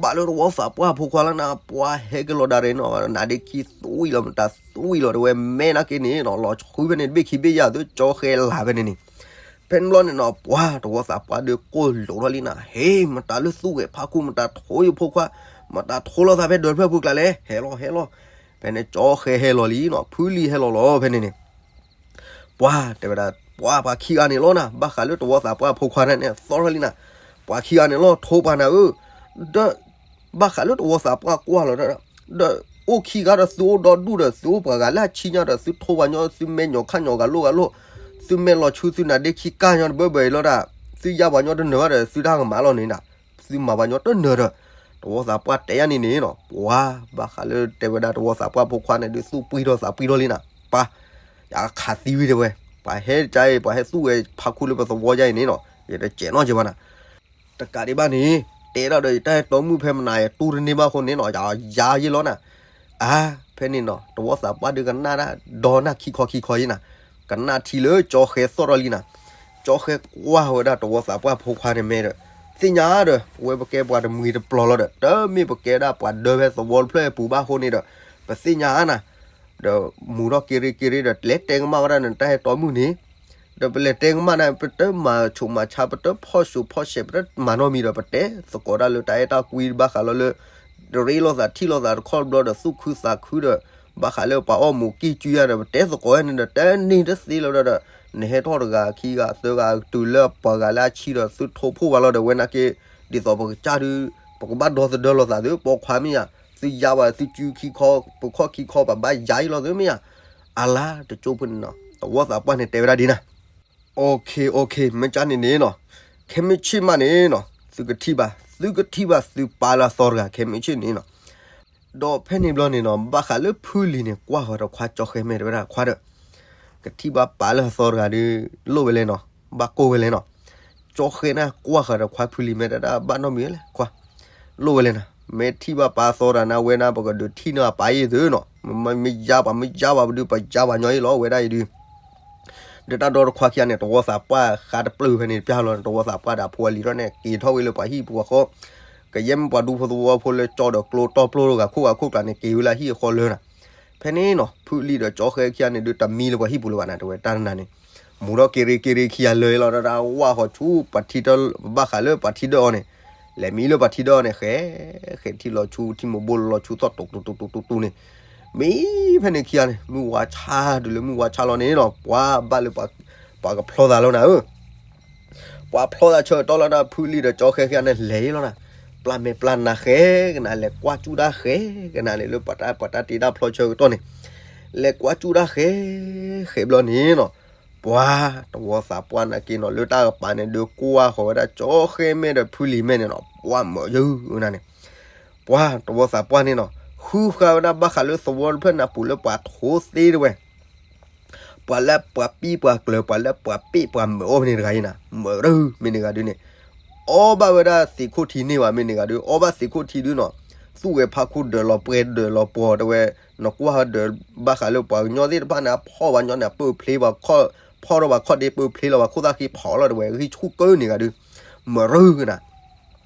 ဘၣ်လၢတဝီသးပှၢ်ဖိခွါလီၤနၤ ပှၤဟဲက့ၤလီၤဒၣ်ရဲၣ်နီၤ နါဒ့ခံသွံၣ်လီၤ မတၤသွံၣ်လီၤ တဲဝဲ မဲာ်နာ်က့န့ၣ်နီၤ လီၤဆှုဖဲန့ၣ် တဘ့ၣ်ခံဘ့ၣ်ယၤသု ကၠီဃဲလၢ်ဖဲန့ၣ်န့ၣ် ဖဲန့ၣ်ဘျီန့ၣ်နီၤ ပှၤတဝီသးပှၢ်ဒီးကိၢ်လိာ်ထီၣ်လံနၤ ဟ့ မတၤလၢသူၣ်ဂဲၤဖးခူ မတၤထိယဖိခွါ မတၤထိလိာ်သးဖဲဒၢးတဖျၢၣ်ပူၤကျါလဲၣ် ဟဲလီၤဟဲလီၤ ဖဲန့ၣ်ကၠီဃဲဟဲလီၤလံနီၤ ဖုလံၤဟဲလီၤလီၤ ဖဲန့ၣ်န့ၣ် ပှၤတဲဝဲဒၣ် ပှၤပှၤခံဂၤန့ၣ်လီၤနၤ ဘၣ်ဃးလၢတဝီသးပှၢ်ဖိခွါန့ၣ် သီထီၣ်လံနၤ ပှၤခံဂၤန့ၣ်လီၤ ထိပှၤနၤဧၢ ဒီး ဘၣ်ဃးလၢတဝီသးပှၢ်ကွၢ်လီၤဒီး ဒီးအိၣ်ခံဂၤဒီးသုအိၣ်ဒီဒူၣ်ဒီး သုအိၣ်ပှၤဂၤလၢအဆံညါဒီး သုထိပှၤညီ သုမဲာ်ညိးခါညိးဂၤလိာ်ဂၤလိာ် သုမဲာ်လီၤဆှု သုနါဒ့ခံကၢ်ညီတဘၢဘၢအံၤလီၤဒၣ် သုယါပှၤညီတနၢၤဘၣ်ဒီး သုတၢ်ကမၣ်လီၤန့ၣ်ဒၣ် သုမၤပှၤညီတနၢၤဒီး တဝီသးပှၢ်တဲယၤန့ၣ်န့ၣ်နီၤ ပှၤဘၣ်ဃးလၢတဲဝဲဒၣ်တဝီသးပှၢ်ဖိခွါန့ၣ် ဒုးသူၣ်ပှံၢ်ထီၣ်သးပှံၢ်ထီၣ်လံနၤ ပှၤ ယခးသံဝံၤတဲဝဲ ပှၤဟဲကါအံၤ ပှၤဟဲသူၣ်ဝဲဖးခူလၢပသဝီယါအံၤန့ၣ်နီၤ ယတစဲးနီၣ်က့ဘၣ်နၤ တကးဒံးဘၣ်န့ၣ် တဲဒၣ်ဒီးယတၢ်ဟဲတီမုၣ်ဖဲမနၤ ယတူၢ်တန့ၢ်ဘၣ်အဃိန့ၣ်နီၤ ယယါယ့လီၤနၤ အါ ဖဲန့ၣ်နီၤ တဝီသးပှၢ်ဒုးကနၣ်တၢ် ဒီနၢ်ခံခီခံခီယ့နၤ ကနၣ်ထံလၢကၠီဃဲသီၣ်ထီၣ်လံနၤ ကၠီဃဲကွၢ်ဝဲဒၣ်တဝီသးပှၢ်ဖိခွါန့ၣ်မဲာ်ဒီး သ့ၣ်ညါဒီး ပဝဲပကဲပှၤတမှံၤတပျီၤလီၤဒီး တမ့ၢ်ပကဲဒၣ်ပှၤဒၢဖဲသဝီတဖျၢၣ်အပူၤဘၣ်အဃိန့ၣ်ဒီး ပသ့ၣ်ညါနၤ ဒီးမူထီၣ်က့ရ့က့ရ့ဒီး လဲၤတဲကမၣ်ဝဲဒၣ်နတၢ်ဟဲတီမုၣ်န့ၣ် ဒီးပလဲၤတဲကမၣ်န့ၣ် ပတမၤဆိးမၤဆါ ပတဖီၣ်ဆူးဖီၣ်ဆဲး ပတမၤနီတမံၤဒီး ပတဲသကိးတၢ်လၢတၢ်အဲၣ်တၢ်ကွံဘၣ်ဃးလီၤလၢ တရ့လိာ်သးထံၣ်လိာ်သးတခီတဘျီဒီး သူၣ်ခုသးခုဒီး ဘၣ်ဃးလၢပှၤအီၣ်မူးကံၢ်ကၠူယါဒီး ပတဲသကိးဝဲန့ၣ်ဒီးတန့ၢ်တသ့လီၤဒီး နဟဲထီၣ်တဂၤခံဂၤသၢဂၤတုၤလၢပှၤဂၤလၢအဆံဒီး သုထိဖှိၣ်ဝဲလီၤဒီး ဝဲနာ်က့ ဒ်သိးပကစၢ်ဒုး ပကဘၣ်ဒီသဒၢလိာ်သးသု ပိာ်ခွါမ့ၢ်ယါ သုယါဘၣ်သုစုခံခီ ပခီၣ်ခံခီ ပဘၣ်ယါအံၤလီၤသုမ့ၢ်ယါ အလါတကၠိဖိန့ၣ်နီၤ တဝီသးပှၢ်န့ၣ်တဲဝဲဒၣ်ဒ်နၤ OK OK မ့ၢ်ကၢ်န့ၣ်န့ၣ်နီၤ ခဲမုၢ်ဆ့ၣ်မးန့ၣ်နီၤ သုကထံၣ်ဘၣ် သုကထံၣ်ဘၣ်သုပၢ်လၢအသီတဂၤ ခဲမုၢ်ဆ့ၣ်န့ၣ်နီၤ ဒီးဖဲန့ၣ်ဘျီန့ၣ်နီၤ ဘၣ်ဃးလၢဖုလံၤန့ၣ် ကွၢ်ဃီၤဒီးခွါကၠီဃဲမဲာ်တဲဝဲဒၣ်ခွါဒီး ကထံၣ်ဘၣ်ပၢ်လၢအသီတဂၤဒီး လိၣ်ဝဲလဲၣ်နီၤ ဘၣ်ကိၢ်ဝဲလဲၣ်နီၤ ကၠီဃဲန့ၣ်ကွၢ်ဃီၤဒီးခွါဖုလံၤမဲာ်တဲဒၣ်ဘၣ်နီတမံၤလဲၣ်ခွါ လိၣ်ဝဲလဲၣ်နီၤ မ့ၢ်ထံၣ်ဘၣ်ပၢ်သီတဂၤန့ၣ် အဝဲန့ၣ် ပကဒုးထံၣ်န့ၢ်အပၢ်အံၤသုနီၤ မ့ၢ်ယါပှၤမ့ၢ်ယါပှၤပဒုးပယါပှၤညီအံၤလီၤ ဝဲဒၣ်အံၤဒုး ဒီးတၢ်ဒီတခွါခံဂၤန့ၣ် တဝီသးပှၢ်ဃါတပျုာ်ဖဲန့ၣ်တပျၢ်လီၤ တဝီသးပှၢ်ဒီးအဖိအလံၤထီၣ်န့ၣ် က့ၤထီၣ်ဝဲလၢပှၤဟံၣ်ပူၤအဃိ ကယဲၢ်မ့ၢ်ပှၤဒူဖိသဝီဖိလၢကၠီဒီးကျိတီပျိတဂၤခိၣ်ဂၤခိၣ်ကျါန့ၣ် က့ၤဝဲလၢဟံၣ်အဃီလၢနၤ ဖဲန့ၣ်နီၤ ဖုလံၤဒီးကၠီဃဲခံဂၤန့ၣ်ဒုး တမံလၢပှၤဟံၣ်ပူၤလၢၤဘၣ်နၤ တဲဝဲတၢ်နၤန့ၣ် မူထီၣ်က့ၤရ့က့ၤရ့ခံဂၤလၢာ်လီၤ တၢ်ဝၣ်ဃီၤဆူ ပှၤထံတၢ် ဘၣ်ဃးလၢပှၤထံဒၢအီၤန့ၣ် လဲၤမံလၢပှၤထံဒၢအီၤန့ၣ် ဃဲ ဃဲထံလီၤဆူ ထံမိၢ်ဘိလီၤဆူသီၣ်တူးတူးတူးတူးတူးန့ၣ် မံဖဲန့ၣ်ခံဂၤန့ၣ် မုၢ်ဝါဆါတုၤလၢမုၢ်ဝါဆါလီၤန့ၣ်နီၤ ပှၤဘၣ်လၢ ပှၤကဖျီသးလီၤနၤဧၢ ပှၤဖျီသးဆၢကတီၢ်လီၤဒီးဖုလံၤဒီးကၠီဃဲခံဂၤန့ၣ် လဲၤလီၤနၤ ပျၢ်မဲာ်ပျၢ်နါဃဲကနၤ လဲၤကွၢ်ကၠူၣ်တၢ်ဃဲကနၤန့ၣ် လၢပှၤတၢ် ပှၤတၢ်တ့တၢ်ဖျီဆၢကတီၢ်န့ၣ် လဲၤကွၢ်ကၠူၣ်တၢ်ဃဲ ဃဲဘျီန့ၣ်နီၤ ပှၤတဝီသးပှၢ်နာ်က့နီၤ လၢတၢ်ကပၤန့ၣ် ဒုးကွၢ်ဃီၤဝဲဒၣ်ကၠီဃဲမဲာ်ဒီးဖုလံၤမဲာ်န့ၣ်နီၤ ပှၤမၢယုၢ်နၤန့ၣ် ပှၤတဝီသးပှၢ်န့ၣ်နီၤ ဃုဃာ်ဝဲဒၣ်ဘၣ်ဃးလၢသဝီတဖျၢၣ်န့ၣ်ပူၤလၢပှၤထိသ့တဝဲ ပှၤလၢပှၤပံၢ်ပှၤကျၢၤ ပှၤလၢပှၤပ့ၢ်ပှၤမၢအီၣ်ဖဲန့ၣ်တဂၤအံၤနၤ မၢတၢ်မ့ၢ်န့ၣ်ဂၤဒုးန့ၣ် အီၣ်ဘၣ်ဝဲဒၣ်သ့ၣ်ခိၣ်ထံန့ၢ်ဘၣ်မ့ၢ်န့ၣ်ဂၤဒုး အီၣ်ဘၣ်သ့ၣ်ခိၣ်ထံဒုးနီၤ သူၣ်ဂဲၤဖးခူဒၢးလီၤပှဲၤဒၢးလီၤပှီၤတဝဲ နကွၢ်ဒီးဘၣ်ဃးလၢပှၤကညီသ့ၣ်တဖၣ်န့ၣ် အဖီၣ်ပှၤညီန့ၣ် အပၢၢ်ဖျ့ပှၤ ဖီၣ်ထီၣ်ပှၤခီၣ်ဒ့ပၢၢ်ဖျ့လီၤ ပှၤခိၣ်သၣ်ဃံဖီၣ်လီၤတဝဲ ဂံၢ်ဆူၣ်ကၢန့ၣ်ဂၤဒုး မၢရၢကနၤ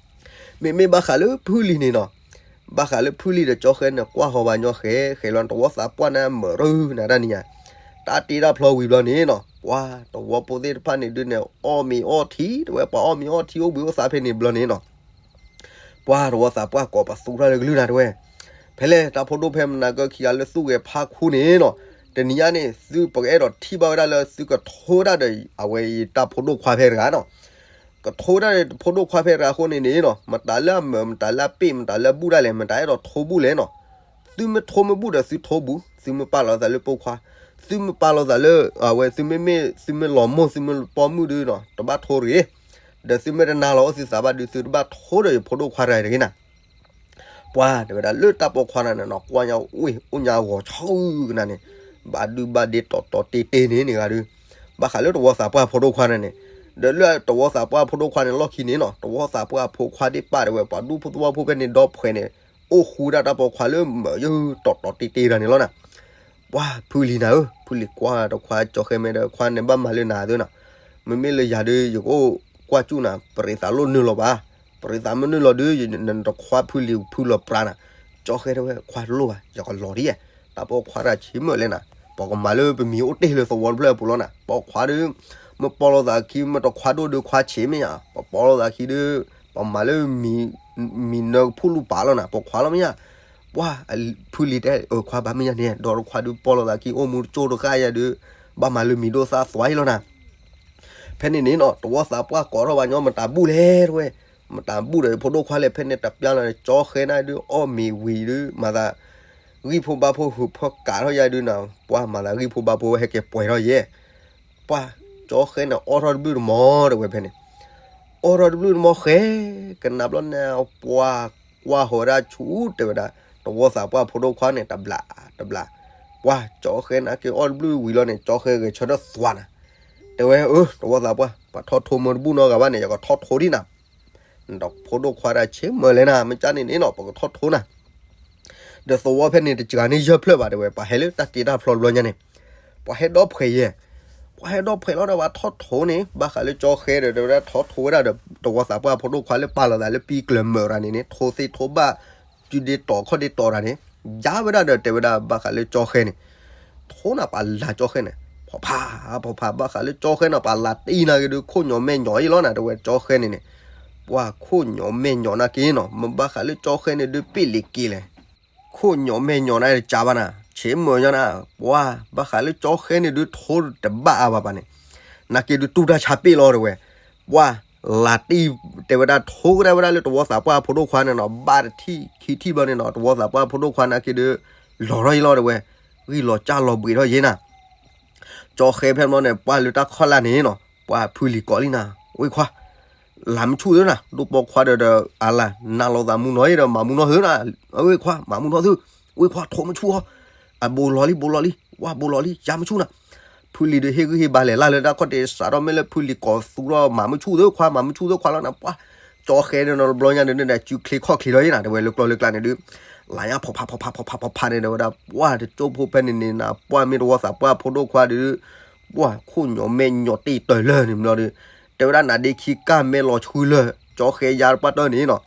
မ့မ့ၢ်ဘၣ်ဃးလၢဖုလံၤန့ၣ်နီၤ ဘၣ်ဃးလၢဖုလံၤဒီးကၠီဃဲန့ၣ် ကွၢ်ဃီၤဘၣ်ညီဃဲ ဃဲလီၤတဝီသးပှၢ်န့ၣ် မၢရၢနၤတၢ်နံၤညါ တၢ်တ့တၢ်ဖျီဝံၤဘျီန့ၣ်နီၤ ပှၤတဝီဖိသ့ၣ်တဖၣ်န့ၣ်ဒုးန့ၣ် အီၣ်မ့ၤအီၣ်ထံ တဝဲပှၤအီၣ်မ့ၤအီၣ်ထံ အိၣ်ဘှံးအိၣ်သါဖဲန့ၣ်ဘျီန့ၣ်နီၤ ပှၤတဝီသးပှၢ်ကိးပသူထီၣ်လၢကလုၢ်နၤတဝဲ ဖဲလဲၣ်တၢ်ဖိဒိၣ်ဖဲမနၤကၢခံဂၤလၢသူၣ်ဂဲၤဖးခူန့ၣ်နီၤ တနံၤညါန့ၣ် သုပကအဲၣ်ဒိးထံၣ်ဘၣ်ဝဲဒၣ်လၢ သုကထိဝဲဒၣ်ဒီး အဝဲအံၤတၢ်ဖိဒိၣ်ခွါဖဲတဂၤနီၤ ကထိဝဲဒၣ်ဒီးဖိဒိၣ်ခွါဖဲတဂၤအဃိန့ၣ်န့ၣ်နီၤ မတၤလၢအမၢ မတၤလၢအပ့ၢ် မတၤလၢအဘူၣ်ဒၣ်လဲာ် မတၤအဲၣ်ဒိးထိဘူၣ်လဲၣ်နီၤ သုမ့ၢ်ထိမ့ၢ်ဘူၣ်ဒီးသုထိဘူၣ် သုမ့ၢ်ပာ်လီၤသးလၢပိာ်ခွါ သုမ့ၢ်ပာ်လီၤသးလၢ အဝဲသုမ့မ့ၢ် သုမ့ၢ်လီၤမိၢ် သုမ့ၢ်ပိာ်မုၣ်ဒုးနီၤ တဘၣ်ထိတဂ့ၤ ဒီးသုမ့ၢ်တနာ်လီၤအိၣ်သုသးဘၣ်ဒုး သုတဘၣ်ထိဒီးယဖိဒိၣ်ခွါတဂၤတဂ့ၤနၤ ပှၤတဲဝဲဒၣ်လၢတၢ်ပိာ်ခွါနၤန့ၣ်နီၤ ကွၢ်ညါအိၣ်အိၣ်ညါဂီၤဆူကနၤန့ၣ် ဘၣ်ဒုဘၣ်ဒ့တီတီတ့တ့န့ၣ်န့ၣ်ဂၤဒုး ဘၣ်ဃးလၢတဝီသးပှၢ်ဖိဒိၣ်ခွါန့ၣ်န့ၣ်, ဒီးလၢတဝီသးပှၢ်ဖိဒိၣ်ခွါန့ၣ်လီၢ်ခံန့ၣ်နီၤ တဝီသးပှၢ်ဖိခွါသ့ၣ်တဖၣ်တဲဝဲ ပှၤဒူဖိသဝီဖိဖဲန့ၣ်ဒီဖှဲးန့ၣ် အိၣ်ဃူဝဲဒၣ်တၢ်ပိာ်ခွါလၢမၢယိတီတီတ့တ့တၢ်န့ၣ်လီၤနၤ. ပှၢ်ဖုလံၤနၤဧၢ, ဖုလံၤကွၢ်တခွါကၠီဃဲမဲဒီး ခွါန့ၣ်ဘၣ်မၤလၢနၤသ့နီၤ, မ့မ့ၢ်လၢယၤဒီး ယကအိၣ်ကွၢ်စူၣ်နၤ ပရံးသးလိၣ်နုာ်လီၤဘၣ်, ပရံးသးမ့ၢ်နုာ်လီၤဒီး နတခွါဖုလံၤဖုလီၤပြးနၤ. ကၠီဃဲတဲဝဲ ခွါတလိၣ်ဘၣ် ယကလီၤဒ်ယဲ, တၢ်ပိာ်ခွါတၢ်ဆံးမၢၢ်လဲၣ်နၤ, ပကမၤလၢပမံၤအိၣ်တ့ၢ်လၢသဝီတဖျၢၣ်အပူၤလီၤနၤ, ပိာ်ခွါဒီး မ့ၢ်ပီလိာ်သးခံ မ့ၢ်တခွါဒိၣ်ဒီးခွါဆံးမ့ၢ်ယါ, ပပီလိာ်သးခံဒီး ပမၤလၢ မံၤနၢကဖူၣ်လူၢ်ပာ်လီၤနၤ, ပိာ်ခွါလီၤမ့ၢ်ယါ. ပှၢ် ဖုလံၤတဲ အခွါဘၣ်မ့ၢ်ယါန့ၣ် ဒီးတခွါဒုးပီလိာ်သးခံ အိၣ်မူတကၠိတဃၣ်ယါဒီး ဘၣ်မၤလၢမံၤဒိၣ်သၣ်သွါအံၤလီၤနၤ. ဖဲန့ၣ်န့ၣ်နီၤ တဝီသးပှၢ်ကိးထီၣ်ဘၣ်ညီ မတၤဘူၣ်လဲၣ်တဲဝဲ, မတၤဘူၣ်ဒီးဖိဒိၣ်ခွါလဲၣ် ဖဲန့ၣ်တပျၢ်လီၤန့ၣ် ကၠီဃဲနၤဒုးအီၣ်မ့ၤဝံၤဒုး မၤသး ဂံၢ်ဖိဘါဖိဟုးဖၢကးထီၣ်ယါဒုးနၤ, ပှၢ်မၤသးဂံၢ်ဖိဘါဖိဟဲက့ၤပှဲၤထီၣ်ယဲ ပှၢ် ကၠီဃဲန့ၣ် အီၣ်ထီၣ်တဘျုးတမီၤတဲဝဲဖဲန့ၣ်, အီၣ်ထီၣ်တဘျုးတမီၤဃဲ, ကနၣ်ဘျီန့ၣ် ပှၢ်ကွၢ်ဟီၣ်ဝဲဒၣ်ဆူတဲဝဲဒၣ် တဝီသးပှၢ်ဖိဒိၣ်ခွါန့ၣ် တဘျးတဘျး, ပှၢ် ကၠီဃဲန့ၣ်က့ၤအီၣ်တဘျုးဝံၤလီၤန့ၣ် ကၠီဃဲဂဲၤဆၢထၢၣ်သွါနၤ, တဲဝဲအၢ တဝီသးပှၢ် ပှၤထီၣ်ထိမၢတဘူၣ်နီတဂၤဘၣ်န့ၣ် ယကထီၣ်ထိဒံးနၤ နတဖိဒိၣ်ခွါတၢ်ဆံးမၢၢ်လဲၣ်နၤ မ့ၢ်ကၢ်န့ၣ်န့ၣ်နီၤ ပကထီၣ်ထိနၤ, ဒီးသဝီဖဲန့ၣ် တစှၤန့ၢ်ယဲၢ်ဖျၢၣ်ဘၣ်တဲဝဲ ပှၤဟဲလၢတၢ်တ့တၢ်ဖျီတဘျီညါန့ၣ်, ပှၤဟဲဒီဖှဲးယဲ, ပှၤဟဲဒီဖှဲးလီၤဒီး ပှၤထီၣ်ထိန့ၣ် ဘၣ်ဃးလၢကၠီဃဲဒီး တဲဝဲဒၣ်ထီၣ်ထိဝဲဒၣ်ဒီး တဝီသးပှၢ်ဖိဒိၣ်ခွါလၢပာ်လီၤသးလၢပံကျၢၤမၢၢ်ရၤန့ၣ်န့ၣ် ထိသ့ၣ်ထိဘၣ် စုဒ့တီၤခီၣ်ဒ့တီၤတၢ်န့ၣ်, ယါဝဲဒၣ်ဒီး တဲဝဲဒၣ်ဘၣ်ဃးလၢကၠီဃဲန့ၣ် ထိနၤပှၤလၤကၠီဃဲန့ၣ် ဖီဖး ဖီဖး ဘၣ်ဃးလၢကၠီဃဲန့ၣ် ပှၤလၤတံၢ်နၤက့ၤဒုး ခိၣ်ညီၣ်မဲာ်ညီၣ်အံၤလီၤနၤ တဲဝဲကၠီဃဲန့ၣ်န့ၣ်, ပှၤခိၣ်ညီၣ်မဲာ်ညီၣ်နၤက့ၤနီၤ မ့ၢ်ဘၣ်ဃးလၢကၠီဃဲန့ၣ်ဒုး ပ့ၢ်လံၤက့ၤလဲၣ်, ခိၣ်ညီၣ်မဲာ်ညီၣ်နၤတကးဘၣ်နၤ ဆံးမၢၢ်ညီနၤ, ပှၤ ဘၣ်ဃးလၢကၠီဃဲန့ၣ်ဒုးထိတဘၣ်အါဘၣ်ဘၣ်န့ၣ်, နၤက့ၤဒုးတူၢ်တၢ်ဆါပ့ၢ်လီၤတဲဝဲ, ပှၤ လၤတံၢ် တဲဝဲဒၣ်ထိကဒါဝဲဒၣ်လၢတဝီသးပှၢ်ဖိဒိၣ်ခွါန့ၣ်နီၤ ဘၣ်တထံၣ်ခံထံၣ်ဘျီန့ၣ်နီၤ တဝီသးပှၢ်ဖိဒိၣ်ခွါနၤက့ၤဒုး လီၤထီၣ်ယဲလီၤတဲဝဲ, ဂံၢ်လီၤစၢ်လီၤဘှံးထီၣ်ယဲနၤ ကၠီဃဲဖဲမ့ၢ်န့ၣ် ပှၢ်လၢတၢ်ခီၣ်လာ်န့ၣ်နီၤ ပှၢ်ဖုလံၤကိးလံနၤ ဝ့ၢ်ခွါ, လၤမုၢ်ဆူၣ်သ့နၤ ဒိၣ်ပိာ်ခွါဒီးဒီးအလၤ နးလီၤသးမူနီၢ်အံၤဒီး မၤမူနီၢ်သုနၤ, ဝ့ၢ်ခွါ မၤမူနီၢ်သု, ဝ့ၢ်ခွါ ထိမုၢ်ဆူၣ်အီၤ, အဘိးလီၤလံ ဘိးလီၤလံ ဝၢ်ဘိးလီၤလံ ယၤမုၢ်ဆူၣ်နၤ, ဖုလံၤဒီးဟ့ၣ်ဂံၢ်ဟ့ၣ်ဘါလဲၤလၢလၢတၢ်ခီၣ်တ့ၢ်စးထီၣ်မ့ၢ်လၢဖုလံၤကိးသူထီၣ် မၤမုၢ်ဆူၣ်သုခွါ မၤမုၢ်ဆူၣ်သုခွါလီၤနၤ ပှၢ် ကၠီဃဲဒီးနီၤ တဘျီညါဒီး နဒၣ်စုချ့ခီၣ်ချ့ထီၣ်ယဲနၤ တဲဝဲလၢကျီလၢကျါန့ၣ်ဒုး လၤညါဖီဖးဖီဖးဖီဖးဖီဖးန့ၣ် တဲဝဲဒၣ် ပှၢ်တကၠိဖိဖဲန့ၣ်န့ၣ်နၤ ပှၢ်မ့ၢ်တဝီသးပှၢ်ဖိဒိၣ်ခွါဒီး ပှၢ်ခိၣ်ညီၣ်မဲာ်ညီၣ်တ့ၢ်တၢၢ်လၢာ်န့ၣ်ဘျီဒီး တဲဝဲဒၣ်နၤဒ့ခံကၢ်မဲာ်လီၤဆှုလၢာ် ကၠီဃဲယါတပှၢ်တၢၢ်န့ၣ်နီၤ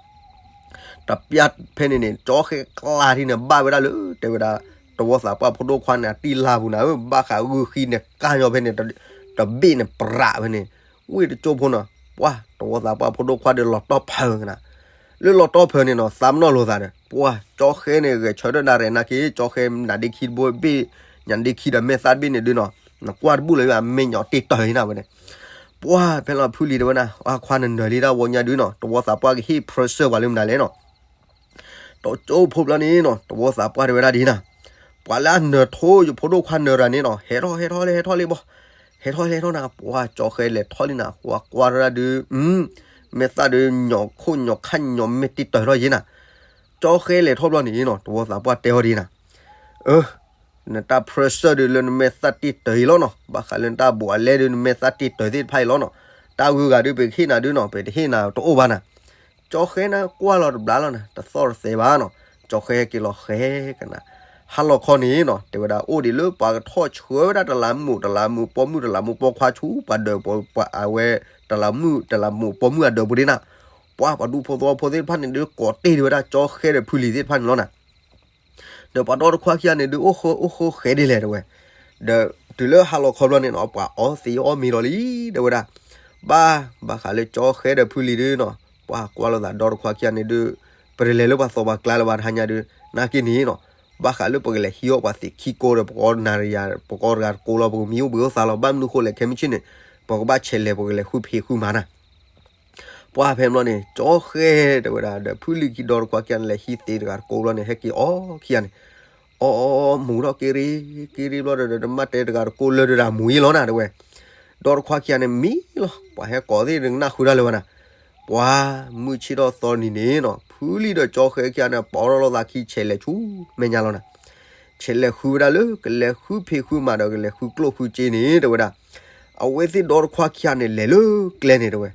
တပျၢ်ဖဲန့ၣ်န့ၣ် ကၠီဃဲကျါထံၣ်န့ၣ် ဘၣ်ဝဲဒၣ်လၢ တဲဝဲဒၣ် တဝီသးပှၢ်ဖိဒိၣ်ခွါန့ၣ် အတံၢ်လါပူၤနၤဧၢ ဘၣ်ဃးဂုၢ်ဃံန့ၣ် ကၢ်ညီဖဲန့ၣ် တဘ့ၣ်န့ၣ် ပြးဖဲန့ၣ် ဝ့ၢ်တကၠိဖိနီၤ ပှၢ်တဝီသးပှၢ်ဖိဒိၣ်ခွါဒီးလီၤတီၢ်ဖၢကနၤ လၢလီၤတီၢ်ဖၢန့ၣ်နီၤ သးပနီၣ်လိာ်သးဒီး ပှၢ်ကၠီဃဲန့ၣ် ဂဲၤဆၢထၢၣ်နၤရဲၣ်နၤက့ၤ ကၠီဃဲနၤဒ့ခံတဘိဘ့ၣ် ညၣ်ဒ့ခံဒီးမဲာ်သၣ်တဘ့ၣ်န့ၣ်ဒုးနီၤ နကွၢ်တဘူၣ်လၢၤ အမဲာ်ညီၣ်တ့ၢ်တၢၢ်နၤဝဲန့ၣ် ပှၢ်ဖဲလီၤဖုလံၤတဲဝဲနၤ အခွါနနၢၤလံတၢ်ဝီညါဒုးနီၤ တဝီသးပှၢ်ကဟ့ၣ်ဖြၢၣ်စၢၢ်ပှၤလၢမနုၤလဲၣ်နီၤ တကၠိဖိဘျီန့ၣ်နီၤ တဝီသးပှၢ်တဲဝဲဒၣ်ဒ်နၤ ပှၤလၢအနၢၤထိယဖိဒိၣ်ခွါနၢၤတၢ်န့ၣ်နီၤ ဟဲထီၣ်ဟဲထီၣ်လၢဟဲထီၣ်လံဘီ ဟဲထီၣ်လဲၤထီၣ်နၤ ပှၢ်ကၠီဃဲလဲၤထီၣ်လံနၤ ပှၢ်ကွၢ်ထီၣ်ဒၣ်ဒုး မဲာ်သၣ်ဒုး ညီၣ်ခိၣ်ညီၣ်ခါညီၣ်မဲာ်တ့ၢ်တၢၢ်ထီၣ်ယဲနၤ ကၠီဃဲလဲၤထီၣ်ဘျီန့ၣ်နီၤ တဝီသးပှၢ်တဲအီၤဒ်နၤ အၢ နတၢ်ဖြၢၣ်စၢၢ်ဒုးလၢနမဲာ်သၣ်တ့ၢ်တၢၢ်အံၤလီၤနီၤ ဘၣ်ဃးလၢနတၢ်ဘူးအလဲဒုး နမဲာ်သၣ်တ့ၢ်တၢၢ်သ့ၣ်တဖၣ်အံၤလီၤနီၤ တၢ်ဂုၤဂၤဒုး ပကဟ့ၣ်နၤဒုးနီၤ ပတဟ့ၣ်နၤတအိၣ်ဘၣ်နၤ ကၠီဃဲနၤကွၢ်လီၤတဘျီလီၤနၤ တသီၣ်တသဲဘၣ်နီၤ ကၠီဃဲက့ၤလီၤဃဲကနၤ ဟါလီၤခီန့ၣ်နီၤ တဲဝဲဒၣ်အိၣ်ဒံးလၢပှၤကထီၣ်ဆှၢဝဲဒၣ်တလးမူး တလးမူးပိာ်မုၣ် တလးမူးပိာ်ခွါဆူ ပှၤဒၢးပှၤအဝဲ တလးမူး တလးမူးပိာ်မုၣ်အဒၢးပူၤဒ်နၤ ပှၤပှၤဒူဖိသဝီဖိသ့ၣ်တဖၣ်န့ၣ်ဒုး ကိးတ့ၢ်ဒံးဝဲဒၣ်ကၠီဃဲဒီးဖုလံၤသ့ၣ်တဖၣ်န့ၣ်လီၤနၤ ဒီးပှၤဒီတခွါခံဂၤန့ၣ်ဒုး အိၣ်ဃိအိၣ်ဃိဃဲဒ်လဲၣ်တဲဝဲ, ဒီးတုၤလၢဟါလီၤခီဘျီန့ၣ်နီၤ ပှၤအီသံးအီမ့ၤလီၤလံ တဲဝဲဒၣ်, ဘၣ်, ဘၣ်ဃးလၢကၠီဃဲဒီးဖုလံၤဒုးနီၤ, ပှၤကွၢ်လိာ်သးဒီတခွါခံဂၤန့ၣ်ဒုး, ပတလဲၤလၢပှၤသီပှၤကျါလၢၤဘၣ်တဟါညါဒုး, နာ်က့န့ၣ်နီၤ, ဘၣ်ဃးလၢပကလဲၤဟံးအီၣ်ပှၤသ့ၣ်ခံကိးဒီး ပကိးနၤယၤ ပကိးတဂၤတကိးလီၤ ပကမံၤအိၣ်ဘှံးအိၣ်သါလီၤ ဘၣ်မနုၤဃိလဲၣ်ခဲမုၢ်ဆ့ၣ်န့ၣ်, ပကဘၣ်ဆဲးလဲၤ ပကလဲၤဃုဖံးဃုမၤနၤ ပှၢ်ဖဲဘျီန့ၣ် ကၠီဃဲတဲဝဲဒၣ် ဒီးဖုလံၤခံဒီတခွါခံဂၤန့ၣ် လဲၤဟံးသ့တဂၤတကိးဘျီန့ၣ် ဟဲက့ၤအီၣ်ခံဂၤန့ၣ်, အီၣ်အီၣ်အီၣ်မူၤထီၣ်က့ၤရ့ က့ၤရ့ဘျီဒီး တမၣ်တဲတဂၤတကိးလၢာ်ဒီး မူၤအံၤလီၤနၤတဲဝဲ, ဒီတခွါခံဂၤန့ၣ် မံလီၤ ပှၤဟဲကိးသ့ၣ်တကနၣ်ဃုတၢ်လၢၤဘၣ်နၤ, ပှၢ်မုၢ်ဆ့ၣ်ထီၣ်သီနံၤန့ၣ်နီၤ ဖုလံၤဒီးကၠီဃဲခံဂၤန့ၣ် ပီထီၣ်လိာ်သးခံဆဲးလဲၤဆူမဲာ်ညါလီၤနၤ ဆဲးလဲၤဃုဝဲဒၣ်လၢ ကလဲၤဃုဖံးဃုမၤဒီး ကလဲၤဃုကျိၣ်ဃုစ့န့ၣ် တဲဝဲဒၣ်, အဝဲသ့ၣ်ဒီတခွါခံဂၤန့ၣ် လဲၤလၢကျဲန့ၣ်တဲဝဲ,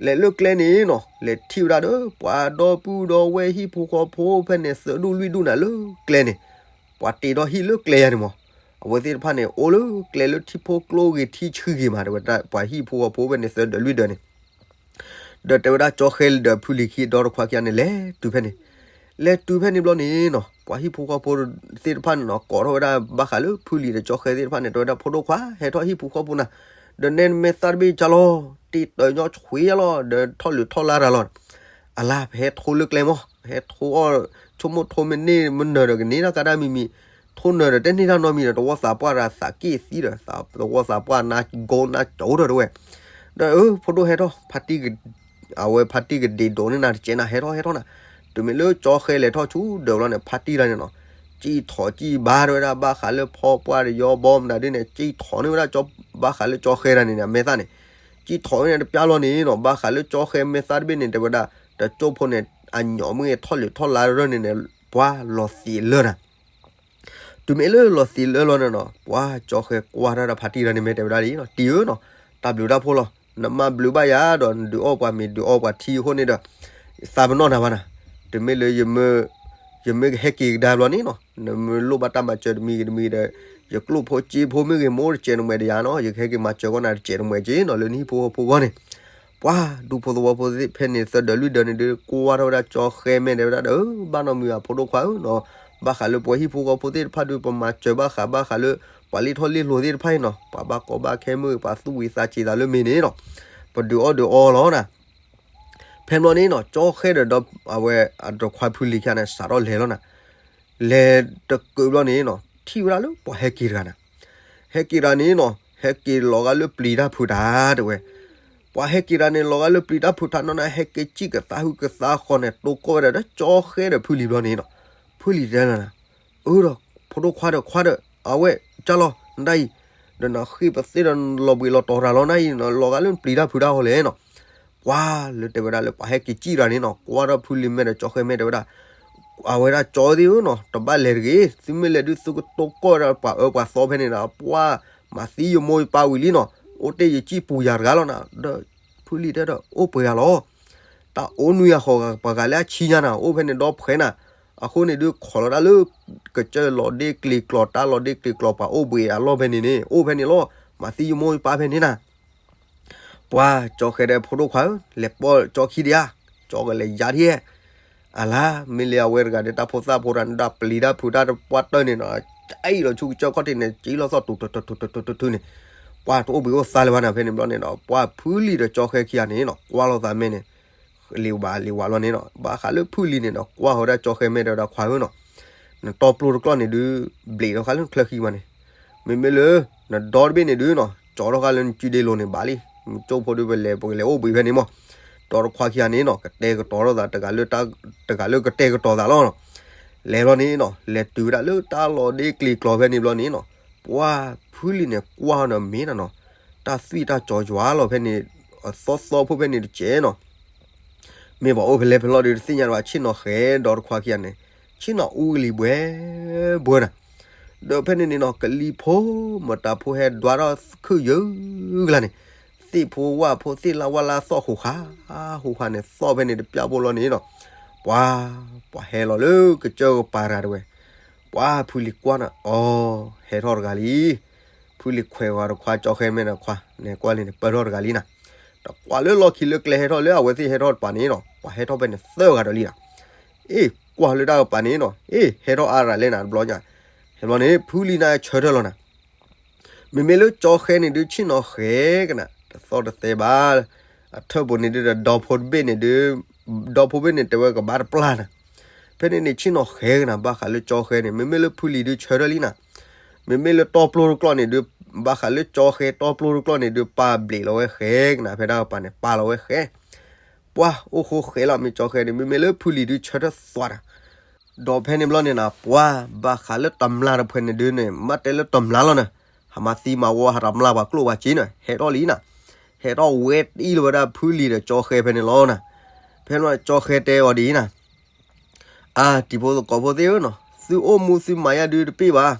လဲၤလၢကျဲန့ၣ်နီၤ လဲၤထံၣ်ဝဲဒၣ်ဒီး ပှၤဒီပုၢ်ဒီဝဲၢ်ဟံၣ်ဖိဃီဖိဖဲန့ၣ် သၢဒူၣ်လွံၢ်ဒူၣ်န့ၣ်လၢကျဲန့ၣ်, ပှၤတ့ထီၣ်ဟံၣ်လၢကျဲယၤန့ၣ်မး, အဝဲသ့ၣ်တဖၣ်န့ၣ် အိၣ်လၢကျဲလၢထံဖိကျိဂ့ၤထံဆှံဂ့ၤမး တဲဝဲဒၣ် ပှၤဟံၣ်ဖိဃီဖိဖဲန့ၣ် သၢဒူၣ်လွံၢ်ဒူၣ်န့ၣ် ဒီးတဲဝဲဒၣ်ကၠီဃဲဒီးဖုလံၤခံ ဒီတခွါခံဂၤန့ၣ် လဲၤတုၤဖဲန့ၣ်, လဲၤတုၤဖဲန့ၣ်ဘျီန့ၣ်နီၤ ပှၤဟံၣ်ဖိဃီဖိသ့ၣ်တဖၣ်န့ၣ်နီၤ ကိးထီၣ်ဝဲဒၣ်ဘၣ်ဃးလၢဖုလံၤဒီးကၠီဃဲသ့ၣ်တဖၣ်န့ၣ် တဲဝဲဒၣ် ဖိဒိၣ်ခွါ ဟဲထီၣ်ဟံၣ်ဖိဃီဖိနၤ, ဒီးနဲနမဲာ်သၣ်တဘ့ၣ်ကၢ်လီၤ, တ့တၢၤညီဆွ့ယါလီၤ ဒီးထီၣ်လုးထီၣ်လါတၢ်လီၤ, အလါ ပဟဲထိလၢကျဲမး ဟဲထိအီၣ် ဆိကမိၣ်ထိမ့ၢ်န့ၢ်မနုၤဒီး ကန့ၢ်တၢ်ကါတၢ်မံၤမံၤ, ထိနၢၤဒီး တန့ၢ်တၢ်နီတမံၤဒီး တဝီသးပှၢ်ဒီးသးက့ၣ်သံဒီး တဝီသးပှၢ်နါကိနါကၠိဒီးတဲဝဲ, ဒီးအၢ ဖိဒိၣ်ဟဲထီၣ် ဖါတံၢ်က အဝဲဖါတံၢ်ကဒ့ဒိးန့ၢ်နၤတကဲးနၤ ဟဲထီၣ်ဟဲထီၣ်နၤ, တုၤမ့ၢ်လၢကၠီဃဲလဲၤထီၣ်ဆူဒၢးလီၤန့ၣ် ဖါတံၢ်တဂၤန့ၣ်နီၤ စံၣ်ထီၣ်စံၣ်ဘါတဲဝဲဒၣ် ဘၣ်ဃးလၢဖီပှၢ်ဒီးယီဘီမတၤဒ်န့ၣ် စံၣ်ထီၣ်န့ၢ်ဝဲဒၣ်ဘၣ်ဃးလၢကၠီဃဲတဂၤန့ၣ် အမဲာ်သၣ်န့ၣ်, စံၣ်ထီၣ်န့ၣ်တပျၢ်လီၤန့ၣ်နီၤ ဘၣ်ဃးလၢကၠီဃဲမဲာ်သၣ်တဘ့ၣ်န့ၣ် တဲဝဲဒၣ် တကၠိဖိန့ၣ် အညီမ့ၢ်ထီၣ်လုးထီၣ်လါရၢၢ်န့ၣ်န့ၣ် ပှၤလီၤသံးလၢနၤ တုၤမ့ၢ်လၢလီၤသံးလၢလီၤန့ၣ်နီၤ ပှၤကၠီဃဲကွၢ်ထီၣ်ဒီးဖါတံၢ်တဂၤန့ၣ် မ့ၢ်တဲဝဲဒၣ်ဒ်အံၤနီၤ တံၢ်ဧၢနီၤ တၢ်ဘျုးတၢ်ဖှိၣ်လီၤ နမၤဘျုးဘၣ်ယၤဒီး နဒုးအီၣ်ပှၤမ့ၤဒုးအီပှၤထံအဃိန့ၣ်ဒီး သးပနီၣ်နၤဘၣ်နၤ, တုၤမ့ၢ်လၢ ယမ့ၢ်ကဟဲက့ၤကဒါဘျီန့ၣ်နီၤ နမ့ၢ်လိၣ်ဘၣ်တၢ်မၤစၢၤတမံၤဂ့ၤတမံၤဒီး ယကျိၣ်ဖိစ့ဖိမ့ၢ်ဂ့ၤ မ့ၢ်အိၣ်တစဲးနမှဲးတယၤနီၤ ယကဟဲက့ၤမၤစၢၤကီးနၤတစဲးနမှဲးက့နီၤ လၢနဟံၣ်ဖိဃီဖိအဂီၢ်န့ၣ် ပှၤဒူဖိသဝီဖိသ့ၣ်ဖဲန့ၣ် သၢဒၢးလွံၢ်ဒၢးန့ၣ်ဒုး ကွၢ်ထီၣ်ဝဲဒၣ်ကၠီဃဲမဲာ်တဲဝဲဒၣ်ဒီး ဘၣ်နီတမံၤဘၣ် ဖိဒိၣ်ခွါဧၢနီၤ, ဘၣ်ဃးလၢပှၤဟံၣ်ဖိဃီဖိသ့ၣ်တဖၣ်ဒုး ပမၤစၢၤဘၣ်ဃးဘၣ်ဃးလၢ ပှၤလ့ၣ်ထီၣ်လ့ၣ်လိၤသ့ၣ်တဖၣ်အံၤနီၤ ပှၤဘၣ်ကီဘၣ်ခဲမ့ၢ်ဂ့ၤ ပှၤသူၣ်ဝံၤသးစဲၤသးလၢမ့ၢ်န့ၣ်နီၤ, ပဒုးအီၣ်ဒုးအီလီၤနၤ ဖဲဘျီန့ၣ်နီၤ ကၠီဃဲဒီး အဝဲအဒီးခွါဖုလံၤခံဂၤန့ၣ် စးထီၣ်လဲၤလီၤနၤ, လဲၤတကုးဘျီန့ၣ်နီၤ ထံၣ်ဝဲဒၣ်လၢပှၤဟဲက့ၤတဂၤနၤ, ဟဲက့ၤတဂၤန့ၣ်နီၤ ဟဲက့ၤလီၤဂာ်လၢပျံၤတၢ်ဖုးတၢ်တဲဝဲ, ပှၤဟဲက့ၤတဂၤန့ၣ် လီၤဂာ်လၢပျံၤတၢ်ဖုးတၢ်နီၤနၤ ဟဲက့ၤစံၣ်ကသးဟုကသးဃီန့ၣ် တိကိးဝဲဒၣ်ဒီးကၠီဃဲဒီးဖုလံၤဘျီန့ၣ်နီၤ, ဖုလံၤတဲလီၤနၤ အၢဒီး ဖိဒိၣ်ခွါဒီးခွါဒီး အဝဲကၢ်လီၤ နတၢ်အံၤ, ဒီးနဃ့ပသ့ၣ်ဒီးလီၤဘှံးလီၤတီၤတၢ်လီၤနၤအံၤ လီၤဂာ်လၢပျံၤတၢ်ဖုးတၢ်ဃီလဲၣ်နီၤ, ပှၤလၢတဲဝဲဒၣ်လၢပှၤဟဲက့ၤစံၣ်တဂၤန့ၣ်နီၤ ကွၢ်ထီၣ်ဖုလံၤမဲာ်ဒီးကၠီဃဲမဲာ်တဲဝဲဒၣ် အဝဲဒၣ်ကၠီသ့ၣ်ဧၢနီၤ တဘၣ်လဲၤတဂ့ၤ သုမ့ၢ်လဲၤဒုးသုကတိကိးဝဲဒၣ်ပှၤအၢပှၤသီဖဲန့ၣ်ဒီး ပှၤမၤသံယမိၢ်ယပၢ်ဝံၤလံနီၤ အိၣ်တ့ၢ်ယစံၣ်ပူၤယၤတဂၤလီၤနၤ ဒီးဖုလံၤတဲဒီး အိၣ်ပှဲၤဂၤလီၤ တၢ်အိၣ်နွံဂၤဃိးဂၤ ပှၤဂၤလၢအဆံညါနၤ အိၣ်ဖဲန့ၣ်ဒီဖှဲနၤ, အဃိန့ၣ်ဒုးခိးလီၤတၢ်လၢ ကစၢၢ်လီၤဒ့ကျံၤကျိာ် တၢ်လီၤဒ့ကျံၤကျိာ် ပှၤအိၣ်ဘှံးအလီၢ်ဖဲန့ၣ်န့ၣ် အိၣ်ဖဲန့ၣ်လီၤ မၤသံယမိၢ်ယပၢ်ဖဲန့ၣ်နၤ ပှၤကၠီဃဲဒီးဖိဒိၣ်ခွါဧၢ လဲၤပိာ်ကၠီခံဒံးဧါ, ကၠီကလဲၤယါထံၣ်, အလါ မ့ၢ်လၢအဝဲတဂၤဒီးတၢ်ဖိသၣ်ဖိတၢ်န့ၣ် တၢ်ပျံၤတၢ်ဖုးတၢ်တပှၢ်တၢၢ်န့ၣ်နီၤ, ကအံၣ်လီၤဆူကစၢၢ်ခီၣ်ထံးန့ၣ် ကၠံလီၤသီၣ်တူၤတူၤတူၤတူၤတူၤန့ၣ်, ပှၤတအိၣ်ဘှံးအိၣ်သါလၢၤဘၣ်နၤ ဖဲန့ၣ်ဘျီန့ၣ်ဒီး ပှၤဖုလံၤဒီးကၠီဃဲခံဂၤန့ၣ်နီၤ ကွၢ်လိာ်သးမဲာ်န့ၣ် လံာ်ဝးလံာ်ဝးလီၤန့ၣ်နီၤ ဘၣ်ဃးလၢဖုလံၤန့ၣ်ဒီး ကွၢ်ဃီၤဝဲဒၣ်ကၠီဃဲမဲာ်ဒီးဝဲဒၣ်ခွါဧၢနီၤ, နတီပျိတကျီၢ်န့ၣ်ဒုး ဘျံးထီၣ်ဃာ်လၢနချၢဃံဘၣ်န့ၣ်, မ့မ့ၢ်လၢ နဒီတဘ့ၣ်န့ၣ်ဒုးနီၤ ကၠီထီၣ်ဃာ်လၢနစုဒ့လိၤန့ၣ်ဘၣ်လံ, ကၠိဖိဒုးပလဲၤပကလဲၤအိၣ်ဘှံးဖဲန့ၣ်မး, ဒီတခွါခံဂၤန့ၣ်နီၤ ကတဲာ်ကတီၤထီၣ်သး တဂၤလၢကတဲာ်ကတီၤသးလီၤနီၤ, လဲၤဘျီန့ၣ်နီၤ လဲၤတုၤဝဲဒၣ်လၢတၢ်လီၤဒ့ကျံၤကျိာ်ဖဲန့ၣ်ဘျီန့ၣ်နီၤ, ပှၤဖုလံၤန့ၣ်ကွၢ်ဒီးမ့ၢ်နၤနီၤ, တၢ်သွံၣ်တၢ်စီၤယွၤလီၤဖဲန့ၣ်, အသီသီဖိဖဲန့ၣ်တကဲးနီၤ မ့ၢ်ပှၤအိၣ်ဖဲလဲၣ်ဖဲလဲၣ်ဒီးတသ့ၣ်ညါဘၣ် ဆ့ၣ်နီၤဃဲၤဒီတခွါခံဂၤန့ၣ်, ဆ့ၣ်နီၤအူကလံၤဘှဲဘှဲနၤ, ဒီးဖဲန့ၣ်န့ၣ်နီၤ ကလံၤဖိ မတၤဖိဟဲဒွးထီၣ်ခုၣ်ယၢကလါန့ၣ်, သ့ၣ်ဖိဝၣ်ဖိသ့ၣ်လၢဝၣ်လၢသီၣ်ဃိးခါ, ဃိးခါန့ၣ် သီၣ်ဖဲန့ၣ်တပျၢ်ဘိလီၤန့ၣ်နီၤ, ပှၤ, ပှၤဟဲလီၤလၢကစၢၢ်ကပၤတဂၤတဲဝဲ, ပှၤဖုလံၤကွၢ်နၤ အိ, ဟဲထီၣ်တဂၤလံ ဖုလံၤခွဲးဝဲတခွါကၠီဃဲမဲာ်တခွါန့ၣ် ကွၢ်လံန့ၣ် ပၢၢ်ထီၣ်တဂၤလံနၤ, ဒီးကွၢ်လၢလီၢ်ခံလၢကျဲဟဲထီၣ်လၢအဝဲသ့ၣ်ဟဲထီၣ်တပၤန့ၣ်နီၤ ပှၤဟဲထီၣ်ဖဲန့ၣ်သၢဂၤဒီးလံနၤ, အ့ ကွၢ်လၢတၢ်ကပၤန့ၣ်နီၤ အ့ ဟဲထီၣ်အါရၤလဲၣ်နၤတဘျီညါ, ဟဲဘျီန့ၣ် ဖုလံၤန့ၣ်ဆၢထၢၣ်လီၤနၤ မ့မ့ၢ်လၢကၠီဃဲန့ၣ်ဒုးဆ့ၣ်နီၤဃဲၤကနၤ တသီၣ်တသဲဘၣ်, အထၢၣ်ပူၤန့ၣ်ဒုးဒီးဒီဖိတဘ့ၣ်န့ၣ်ဒုး, ဒီဖိဘ့ၣ်န့ၣ်တဲဝဲကဘၣ်တပျၢ်နၤ, ဖဲန့ၣ်န့ၣ်ဆ့ၣ်နီၤဃဲၤကနၤ ဘၣ်ဃးလၢကၠီဃဲန့ၣ် မ့မ့ၢ်လၢဖုလံၤဒုးဆၢထၢၣ်လံနၤ, မ့မ့ၢ်လၢတီပျိတကျီၢ်န့ၣ်ဒုး, ဘၣ်ဃးလၢကၠီဃဲတီပျိတကျီၢ်န့ၣ်ဒုး ပာ်ဘျံးလီၤဝဲဃဲၤကနၤ ဖဲတၢ်ကပၤန့ၣ် ပာ်လီၤဝဲဃဲၤ ပှၤအိၣ်ဃိဃဲၤလီၤ မ့ၢ်ကၠီဃဲန့ၣ် မ့မ့ၢ်လၢဖုလံၤဒုးဆၢထၢၣ်သွါတၢ်, ဒီးဖဲန့ၣ်ဘျီန့ၣ်နၤ ပှၤဘၣ်ဃးလၢတမျၢ်တဖုန့ၣ်ဒုးန့ၣ် မ့ၢ်တဲလၢတမျၢ်လီၤနၤ, ဟးမၤသံမၤဝီ ဟးတမျၢ်ပှၤကျိၣ်ပှၤစ့န့ၣ် ဟဲထီၣ်လံနၤ, ဟဲထီၣ်ဝဲတအံၣ်လီၤဝဲဒၣ်ဖုလံၤဒီးကၠီဃဲဖဲန့ၣ်လီၤနၤ, ဖဲန့ၣ်ကၠီဃဲတဲအီၤဒ်အံၤနၤ အါ တံၤဖိသကိးဖိသ့ၣ်ဧၢနီၤ သုအိၣ်မူသုမၤယါဒုးတပ့ၢ်ဘၣ်,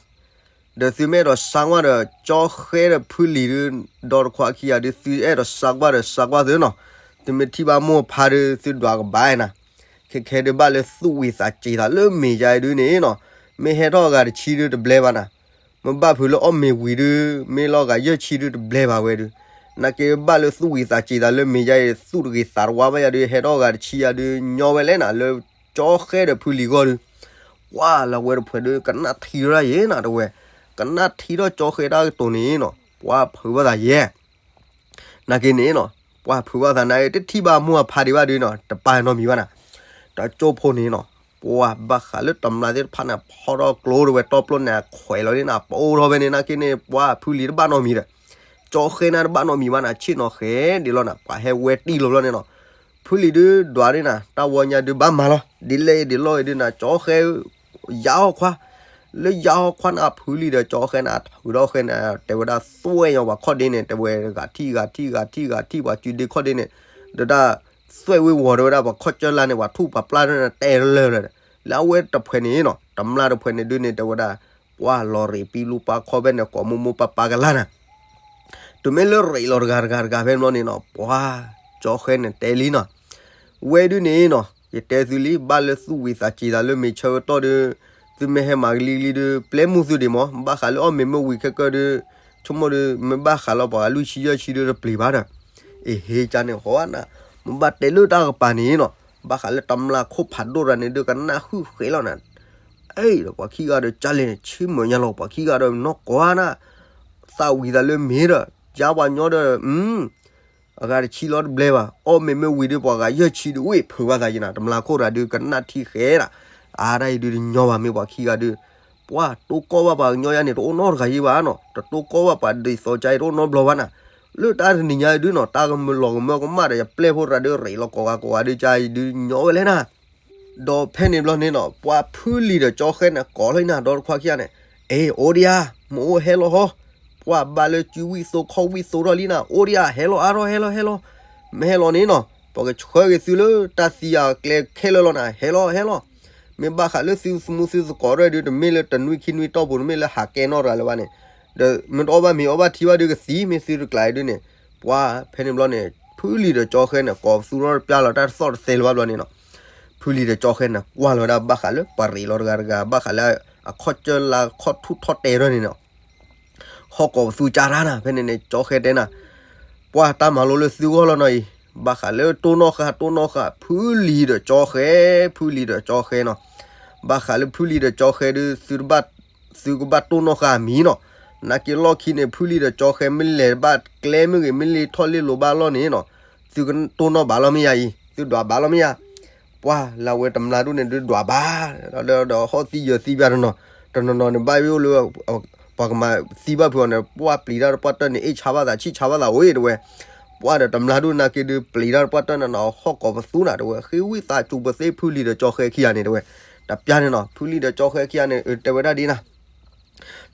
ဒီးသုမ့ၢ်အဲၣ်ဒိးစါကွၢ်ဒီး ကၠီဃဲဒီးဖုလံၤဒုး ဒီတခွါခံဂၤဒုး သုအဲၣ်ဒိးစါကွၢ်ဒီးစါကွၢ်သုနီၤ, သုမ့ၢ်ထံၣ်ဘၣ်မိၢ်ဖါဒုး သုဒွးကဘၣ်နၤ, ခဲခဲဒုးဘၣ်လၢသူၣ်ဝံၤသးစ့ၤသးလၢမ့ၤယါအံၤဒုးန့ၣ်နီၤ, မ့ၢ်ဟဲထီၣ်အဂၤတဆံဒုးတဘျဲဘၣ်နၤ, မ့ၢ်ဘၣ်ဖုးလၢအီၣ်မ့ၤဝံၤဒုး မ့ၢ်လီၤဂာ်ယဲၢ်ဆံဒုးတဘျဲဘၣ်ဝဲဒုး, နာ်က့ဘၣ်လၢသူၣ်ဝံၤသးစ့ၤသးလၢမ့ၤယါအံၤ သူၣ်တဂ့ၤသးတဝါဘၣ်ယါဒုး ဟဲထီၣ်အဂၤတဆံယါဒုး ညီဝဲလဲၣ်နၤ လၢကၠီဃဲဒီးဖုလံၤဂီၢ်ဒုး ပှၤလၢအဝဲတဖုဒုး ကနၣ်ထံရၣ်ယဲနၤတဝဲ, ကနၣ်ထံထီၣ်ကၠီဃဲတၢ်ကတိၤန့ၣ်နီၤ ပှၤဖုးဘၣ်သးယဲ, နာ်က့န့ၣ်နီၤ ပှၤဖုးဘၣ်သးနာ်က့ တထံၣ်ဘၣ်မိၢ်အဖါဒံးဘၣ်ဒုးနီၤ တပာ်နီတမံၤဘၣ်နၤ, ဒီးကၠိဖိန့ၣ်နီၤ ပှၤဘၣ်ဃးလၢတမျၢ်သ့ၣ်တဖၣ်န့ၣ် ဖီထီၣ်ကျိတဝဲတီပျိန့ၣ် အခွဲးလီၤန့ၣ်နၤ ပအိၣ်ထီၣ်ဖဲန့ၣ် နာ်က့န့ၣ် ပှၤဖုလံၤတဘၣ်နီတမံၤဒီး ကၠီဃဲန့ၣ်တဘၣ်နီတမံၤဘၣ်နၤ ဆ့ၣ်နီၤဃဲဒံးလီၤနၤ ပှၤဟဲဝဲတံၢ်လီၤဘျီန့ၣ်နီၤ, ဖုလံၤဒုးဒွးန့ၣ်နၤ တၢ်ဝီညါဒုးဘၣ်မၤလီၤ ဒ်လဲၣ်ဒ်လဲၣ်ဒုးနၤ ကၠီဃဲ ယါဟီၣ်ခွါ, လၢယါဟီၣ်ခွါန့ၣ် ဖုလံၤဒီးကၠီဃဲန့ၣ် ထုးထီၣ်ဃဲန့ၣ် တဲဝဲဒၣ်သွဲၣ်ညီပှၤခီၣ်ဒ့န့ၣ် တဲဝဲဂၤထံၣ်ဂၤထံၣ်ဂၤထံၣ်ဂၤထံၣ်ပှၤစုဒ့ခီၣ်ဒ့န့ၣ်, ဒီးတၢ်သွဲၣ်ဝ့ၤဝီၤတဲဝဲဒၣ်ပှၤခီၣ်ကၢၢ်လါန့ၣ် ပှၤထူၣ်ပှၤပျၢ်န့ၣ် တဲလၢာ်လၢာ်ဒီး လၢအဝဲတဖှဲးန့ၣ်နီၤ တမျၢ်တဖှဲးန့ၣ်ဒုးန့ၣ် တဲဝဲဒၣ် ပှၤလီၤရ့းပံလူပၢ်ခီၣ်ဖဲန့ၣ် ကိးမိၢ်မိၢ်ပၢ်ပၢ်ကလါနၤ တုၤမ့ၢ်လၢရ့းလီၤတဂၤတဂၤတဂၤဖဲန့ၣ်ဘျီန့ၣ်နီၤ ပှၤကၠီဃဲန့ၣ်တဲလံနီၤ, ဝဲဒုးန့ၣ်နီၤ ယတဲသုလံ ဘၣ်လၢသူၣ်ဝံၤသးစ့ၤသးလၢမ့ၤဆၢကတီၢ်ဒုး သုမ့ၢ်ဟဲမၤကလံကလံဒုး ပျဲမုၢ်သုဒံးမး ဘၣ်ဃးလၢအီၣ်မ့ၤမ့ၢ်ဝံၤခဲကၢၢ်ဒုး ဆိကမိၣ်ဒုး မ့ၢ်ဘၣ်ဃးလီၤပှၤဂၤလွံၢ်ဆံယဲၢ်ဆံဒုးတပျံၤဘၣ်ဒီး အ့ဟ့ကၢန့ၣ်ဃီနၤ, မ့ၢ်ဘၣ်တဲလၢတၢ်ကပၤန့ၣ်နီၤ ဘၣ်ဃးလၢတမျၢ်ခိၣ်ဖးဒိၣ်တဂၤန့ၣ်ဒုး ကနၣ်ဟုၣ်ဃဲလီၤနၤ အဲၣ်ဒီးပှၤခံဂၤဒီးကၢ်လဲၣ်န့ၣ် ဆ့ၣ်မုာ်ညါလီၤ ပှၤခံဂၤဒီးနီၢ်ကီၢ်နၤ, သးဝံၤသးလၢမ့ၤဒီး ယါပှၤညီဒီး အဂၤတဆံလီၤတဘျဲဘၣ် အီၣ်မ့ၤမ့ၢ်ဝံၤဒုး ပှၤဂၤယဲၢ်ဆံဒုး ဝ့ၢ်ဖုးဘၣ်သးယံၤနၤ တမျၢ်ခိၣ်တဂၤဒုး ကနၣ်ထံဃဲဒၣ်, အါတၢ်အံၤဒုးတညီဘၣ်မ့ၢ်ပှၤခံဂၤဒုး, ပှၤတိၢ်ကီၢ်ဘၣ်ပှၤကညီယါန့ၣ် တအိၣ်နီတဂၤယံၤဘၣ်နီၤ တတိၢ်ကီၢ်ဘၣ်ပှၤဒ်သိးကၢ်အံၤတအိၣ်နီတဘျီဘၣ်နၤ, လၢတၢ်တနံၤညါအံၤဒုးနီၤ တၢ်ကမၢလီၤကမၢကမၣ်ဒီး ယပျဲၢ်ဖိတဂၤဒုး ရ့းလီၤကိးဂၤကိးဂၤဒုး ကၢ်အံၤဒုးညီဝဲလဲၣ်နၤ ဒီးဖဲန့ၣ်ဘျီန့ၣ်နီၤ ပှၤဖုလံၤဒီးကၠီဃဲန့ၣ် ကိးလီၤနၤ ဒီတခွါခံဂၤန့ၣ်, အ့ အိၣ်ဒံးဧါ, မ့ၢ်အိၣ်ဟဲလီၤဟီ, ပှၤဘၣ်လၢကုဝံၣ်သိခီၣ်ဝံၣ်သိထီၣ်လံနၤ အိၣ်ဒံးဧါ ဟဲလီၤအါထီၣ် ဟဲလီၤ ဟဲလီၤ, မ့ၢ်ဟဲလီၤန့ၣ်နီၤ ပှၤကဆှၢက့ၤသုလၢတၢ်သံအကျဲခဲလၢာ်လီၤနၤ ဟဲလီၤ ဟဲလီၤ, မ့ၢ်ဘၣ်ဃးလၢသုသမူသုသကိးရဲၣ်ဒုး တမ့ၢ်လၢတနွံခံနွံတီၢ်ပူၤ တမ့ၢ်လၢဟးကဲနီၢ်တဂၤလၢၤဘၣ်န့ၣ်, ဒီးမ့ၢ်တအီၣ်ဘၣ်မ့ၤအီၣ်ဘၣ်ထံဘၣ်ဒုးကသံ မ့ၢ်သုတကျးအံၤဒုးန့ၣ်, ပှၤဖဲန့ၣ်ဘျီန့ၣ် ဖုလံၤဒီးကၠီဃဲန့ၣ် ကိးပသူထီၣ်တပျၢ်လီၤ တၢ်တသီၣ်တသဲလၢၤဘၣ်ဘျီန့ၣ်နီၤ, ဖုလံၤဒီးကၠီဃဲန့ၣ် ကွၢ်လီၤဝဲဒၣ်ဘၣ်ဃးလၢပှၤရ့းလီၤတဂၤတဂၤ ဘၣ်ဃးလၢအခီၣ်ကၢၢ်လါခီၣ်ထူၣ်ထီၣ်တဲထီၣ်န့ၣ်နီၤ ဟီၣ်ကိးပသူကၢ်တၢ်နၤ ဖဲန့ၣ်န့ၣ် ကၠီဃဲတဲနၤ, ပှၤတၢ်မၤလိလၢသုဂီၢ်လီၤနီၤအံၤ, ဘၣ်ဃးလၢတိၢ်နီၣ်ဃာ် တိၢ်နီၣ်ဃာ် ဖုလံၤဒီးကၠီဃဲ, ဖုလံၤဒီးကၠီဃဲနီၤ, ဘၣ်ဃးလၢဖုလံၤဒီးကၠီဃဲဒုး သုတဘၣ်, သုကဘၣ်တိၢ်နီၣ်ဃာ်အမံၤနီၤ, နာ်က့လီၢ်ခံန့ၣ် ဖုလံၤဒီးကၠီဃဲမ့ၢ်လဲၤဘၣ်ကျဲမ့ၢ်ဂ့ၤ မ့ၢ်လ့ထီၣ်လ့လိၤဘၣ်လီၢ်န့ၣ်နီၤ, သုကတိၢ်နီၣ်ဘၣ်လီၤမ့ၢ်ယါအံၤ, သုဒွးဘၣ်လီၤမ့ၢ်ယါ ပှၤလၢအဝဲတမျၢ်ဒိၣ်န့ၣ်ဒုးဒွးဘၣ်, ဒီးဟီၣ်သံယၢၤသံဘၣ်တနီၤ, တနီၤနီၤန့ၣ် ဘၣ်ဝဲအိၣ်လၢ ပှၤကမၤသံဘၣ်ဖုးအီၤန့ၣ် ပှၤပျံၤတၢ်တပှၢ်တၢၢ်န့ၣ် အ့ၣ်ဆါဘၣ်သး ဆံၣ်ဆါဘၣ်သးအိၣ်အံၤတဝဲ, ပှၤဒီးတမျၢ်ဒိၣ်နာ်က့ဒုး ပျံၤတၢ်တပှၢ်တၢၢ်န့ၣ်နီၤ ဟီၣ်ကိးပသူနၤတဝဲ ဃ့ဝံသးစူၤပသ့ဖုလံၤဒီးကၠီဃဲခံဂၤန့ၣ်တဝဲ, တပျၢ်န့ၣ်နီၤ ဖုလံၤဒီးကၠီဃဲခံဂၤန့ၣ် တဲဝဲဒၣ်ဒ်နၤ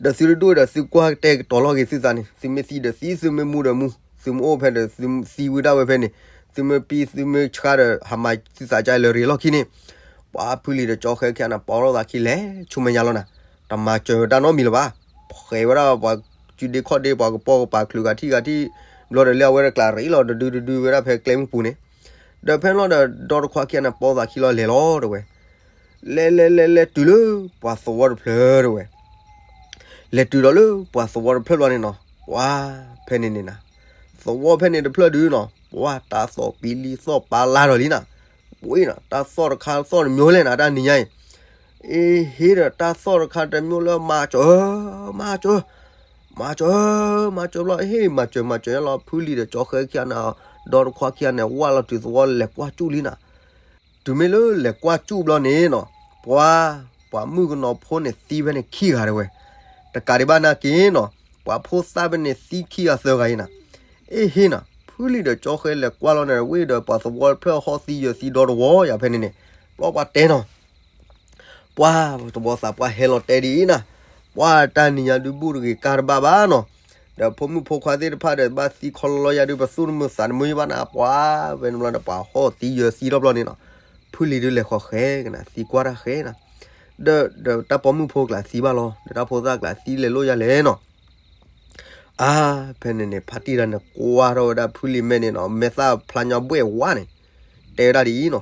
ဒီးသုတဒိၣ်ဒီးသုကွၢ်တဲကတီၤလီၤက့ၤသုသးန့ၣ် သုမ့ၢ်သံဒီးသံ သုမ့ၢ်မူဒီးမူ, သုမ့ၢ်အိၣ်ဖဲဒီးသုသံဝံဒၣ်ဝဲဖဲန့ၣ်, သုမ့ၢ်ပံသုမ့ၢ်ဆှါဒီး ဟးမၤသုသးကၢ်လၢရ့းလီၢ်ခံန့ၣ်, ပှၤဖုလံၤဒီးကၠီဃဲခံဂၤန့ၣ် ပိာ်ထီၣ်သးခံလဲၤဆူမဲာ်ညါလီၤနၤ, တမၤစၢၤဝဲတၢ်နီတမံၤလၢၤဘၣ်, ဖှဲးဝဲဒၣ်ပှၤစုဒ့ခီၣ်ဒ့ ပှၤကပိာ်ကပၤချုးဂၤထံၣ်ဂၤထံၣ်, ဘျီဒီးလၢအဝဲတကျးရ့းလီၤတဒုတဒုဝဲဒၣ်ဖဲကျဲမုၢ်ပူၤန့ၣ်, ဒီးဖဲန့ၣ်လီၤဒီး ဒီတခွါခံဂၤန့ၣ် ပိာ်သးခံလီၤလဲၤလီၤတဝဲ လဲၤလဲၤလဲၤလဲၤတုၤလၢပှၤသဝီတဖျၢၣ်တဝဲ, လဲၤတုၤဒီးလၢပှၤသဝီတဖျၢၣ်ဘျီန့ၣ်နီၤ, ပှၤဖဲန့ၣ်န့ၣ်နၤ, သဝီဖဲန့ၣ်တဖျၢၣ်ဒုးနီၤ, ပှၤတၢ်သီၣ်ပံလံသီၣ်ပာ်လါဒီးလံနၤ, ပှၤနီၤ တၢ်သီၣ်တခါသီၣ်တမျိုးလဲၣ်နၤ တၢ်နံၤညါအံၤ, အ့ဟ့ဒီးတၢ်သီၣ်တခါတမျိုးလၢမၤစၢၤ, မၤစၢၤ, မၤစၢၤ, မၤစၢၤဘျီ ဟ့ၣ်မၤစၢၤမၤစၢၤလီၤ ဖုလံၤဒီးကၠီဃဲခံဂၤန့ၣ်, ဒီတခွါခံဂၤန့ၣ် ဝၢ်လီၤတုၤသဝီလဲၤကွၢ်စူၣ်လံနၤ တုၤမ့ၢ်လၢလဲၤကွၢ်စူၣ်ဘျီန့ၣ်နီၤ, ပှၤ, ပှၤမုၣ်ကနီၤဖိန့ၣ်သံဖဲန့ၣ်ခံဂၤတဝဲ, တကးဒံးဘၣ်နာ်က့နီၤ, ပှၤဖိသၣ်ဖဲန့ၣ်သံခံဂၤသၢဂၤအံၤနၤ, အ့ဟ့နၤ, ဖုလံၤဒီးကၠီဃဲလဲၤကွၢ်လီၤန့ၣ် ဝ့ၢ်ဒီးပှၤသဝီတဖျၢၣ်ဟီၣ်သံယၢၤသံဒီတဝီယၤဖဲန့ၣ်န့ၣ်, ဘျီပှၤတဲနီၤ ပှၤတဝီသးပှၢ်ဟဲလီၤတဲဒ်အံၤနၤ, ပှၤတၢ်နံၤညါဒုးဘူၣ်တဂ့ၤကၢ်တဘၣ်ဘၣ်နီၤ, ဒီးဖိမုၣ်ဖိခွါသ့ၣ်တဖၣ်ဒီးဘၣ်သံခီလီၤလီၤယၤဒုး ပသူၣ်တမုာ်သးတမုာ်ယဘၣ်နၤ ပှၤ, ဖဲန့ၣ်ဘျီဒီးပှၤဟီၣ်သံယၢၤသံထီၣ်ဘျီန့ၣ်နီၤ, ဖုလံၤဒုးလဲၤဃီၤဃဲကနၤ သံကွၢ်တၢ်ဃဲနၤ, ဒီး ဒီးတၢ်ပိာ်မုၣ်ဖိကျါသံဘၣ်လီၤ, ဒီးတၢ်ဖိသၣ်ကျါသံလဲၤလိာ်ယၤလဲၣ်နီၤ. အါ, ဖဲန့ၣ်န့ၣ် ဖါတံၢ်တဂၤန့ၣ် ကွၢ်ထီၣ်ဝဲဒၣ်ဖုလံၤမဲာ်န့ၣ်နီၤ, မဲာ်သၣ်ဖျါညါဘှဲၣ်ဝါန့ၣ်, တဲဝဲဒၣ်ဒ်အံၤနီၤ,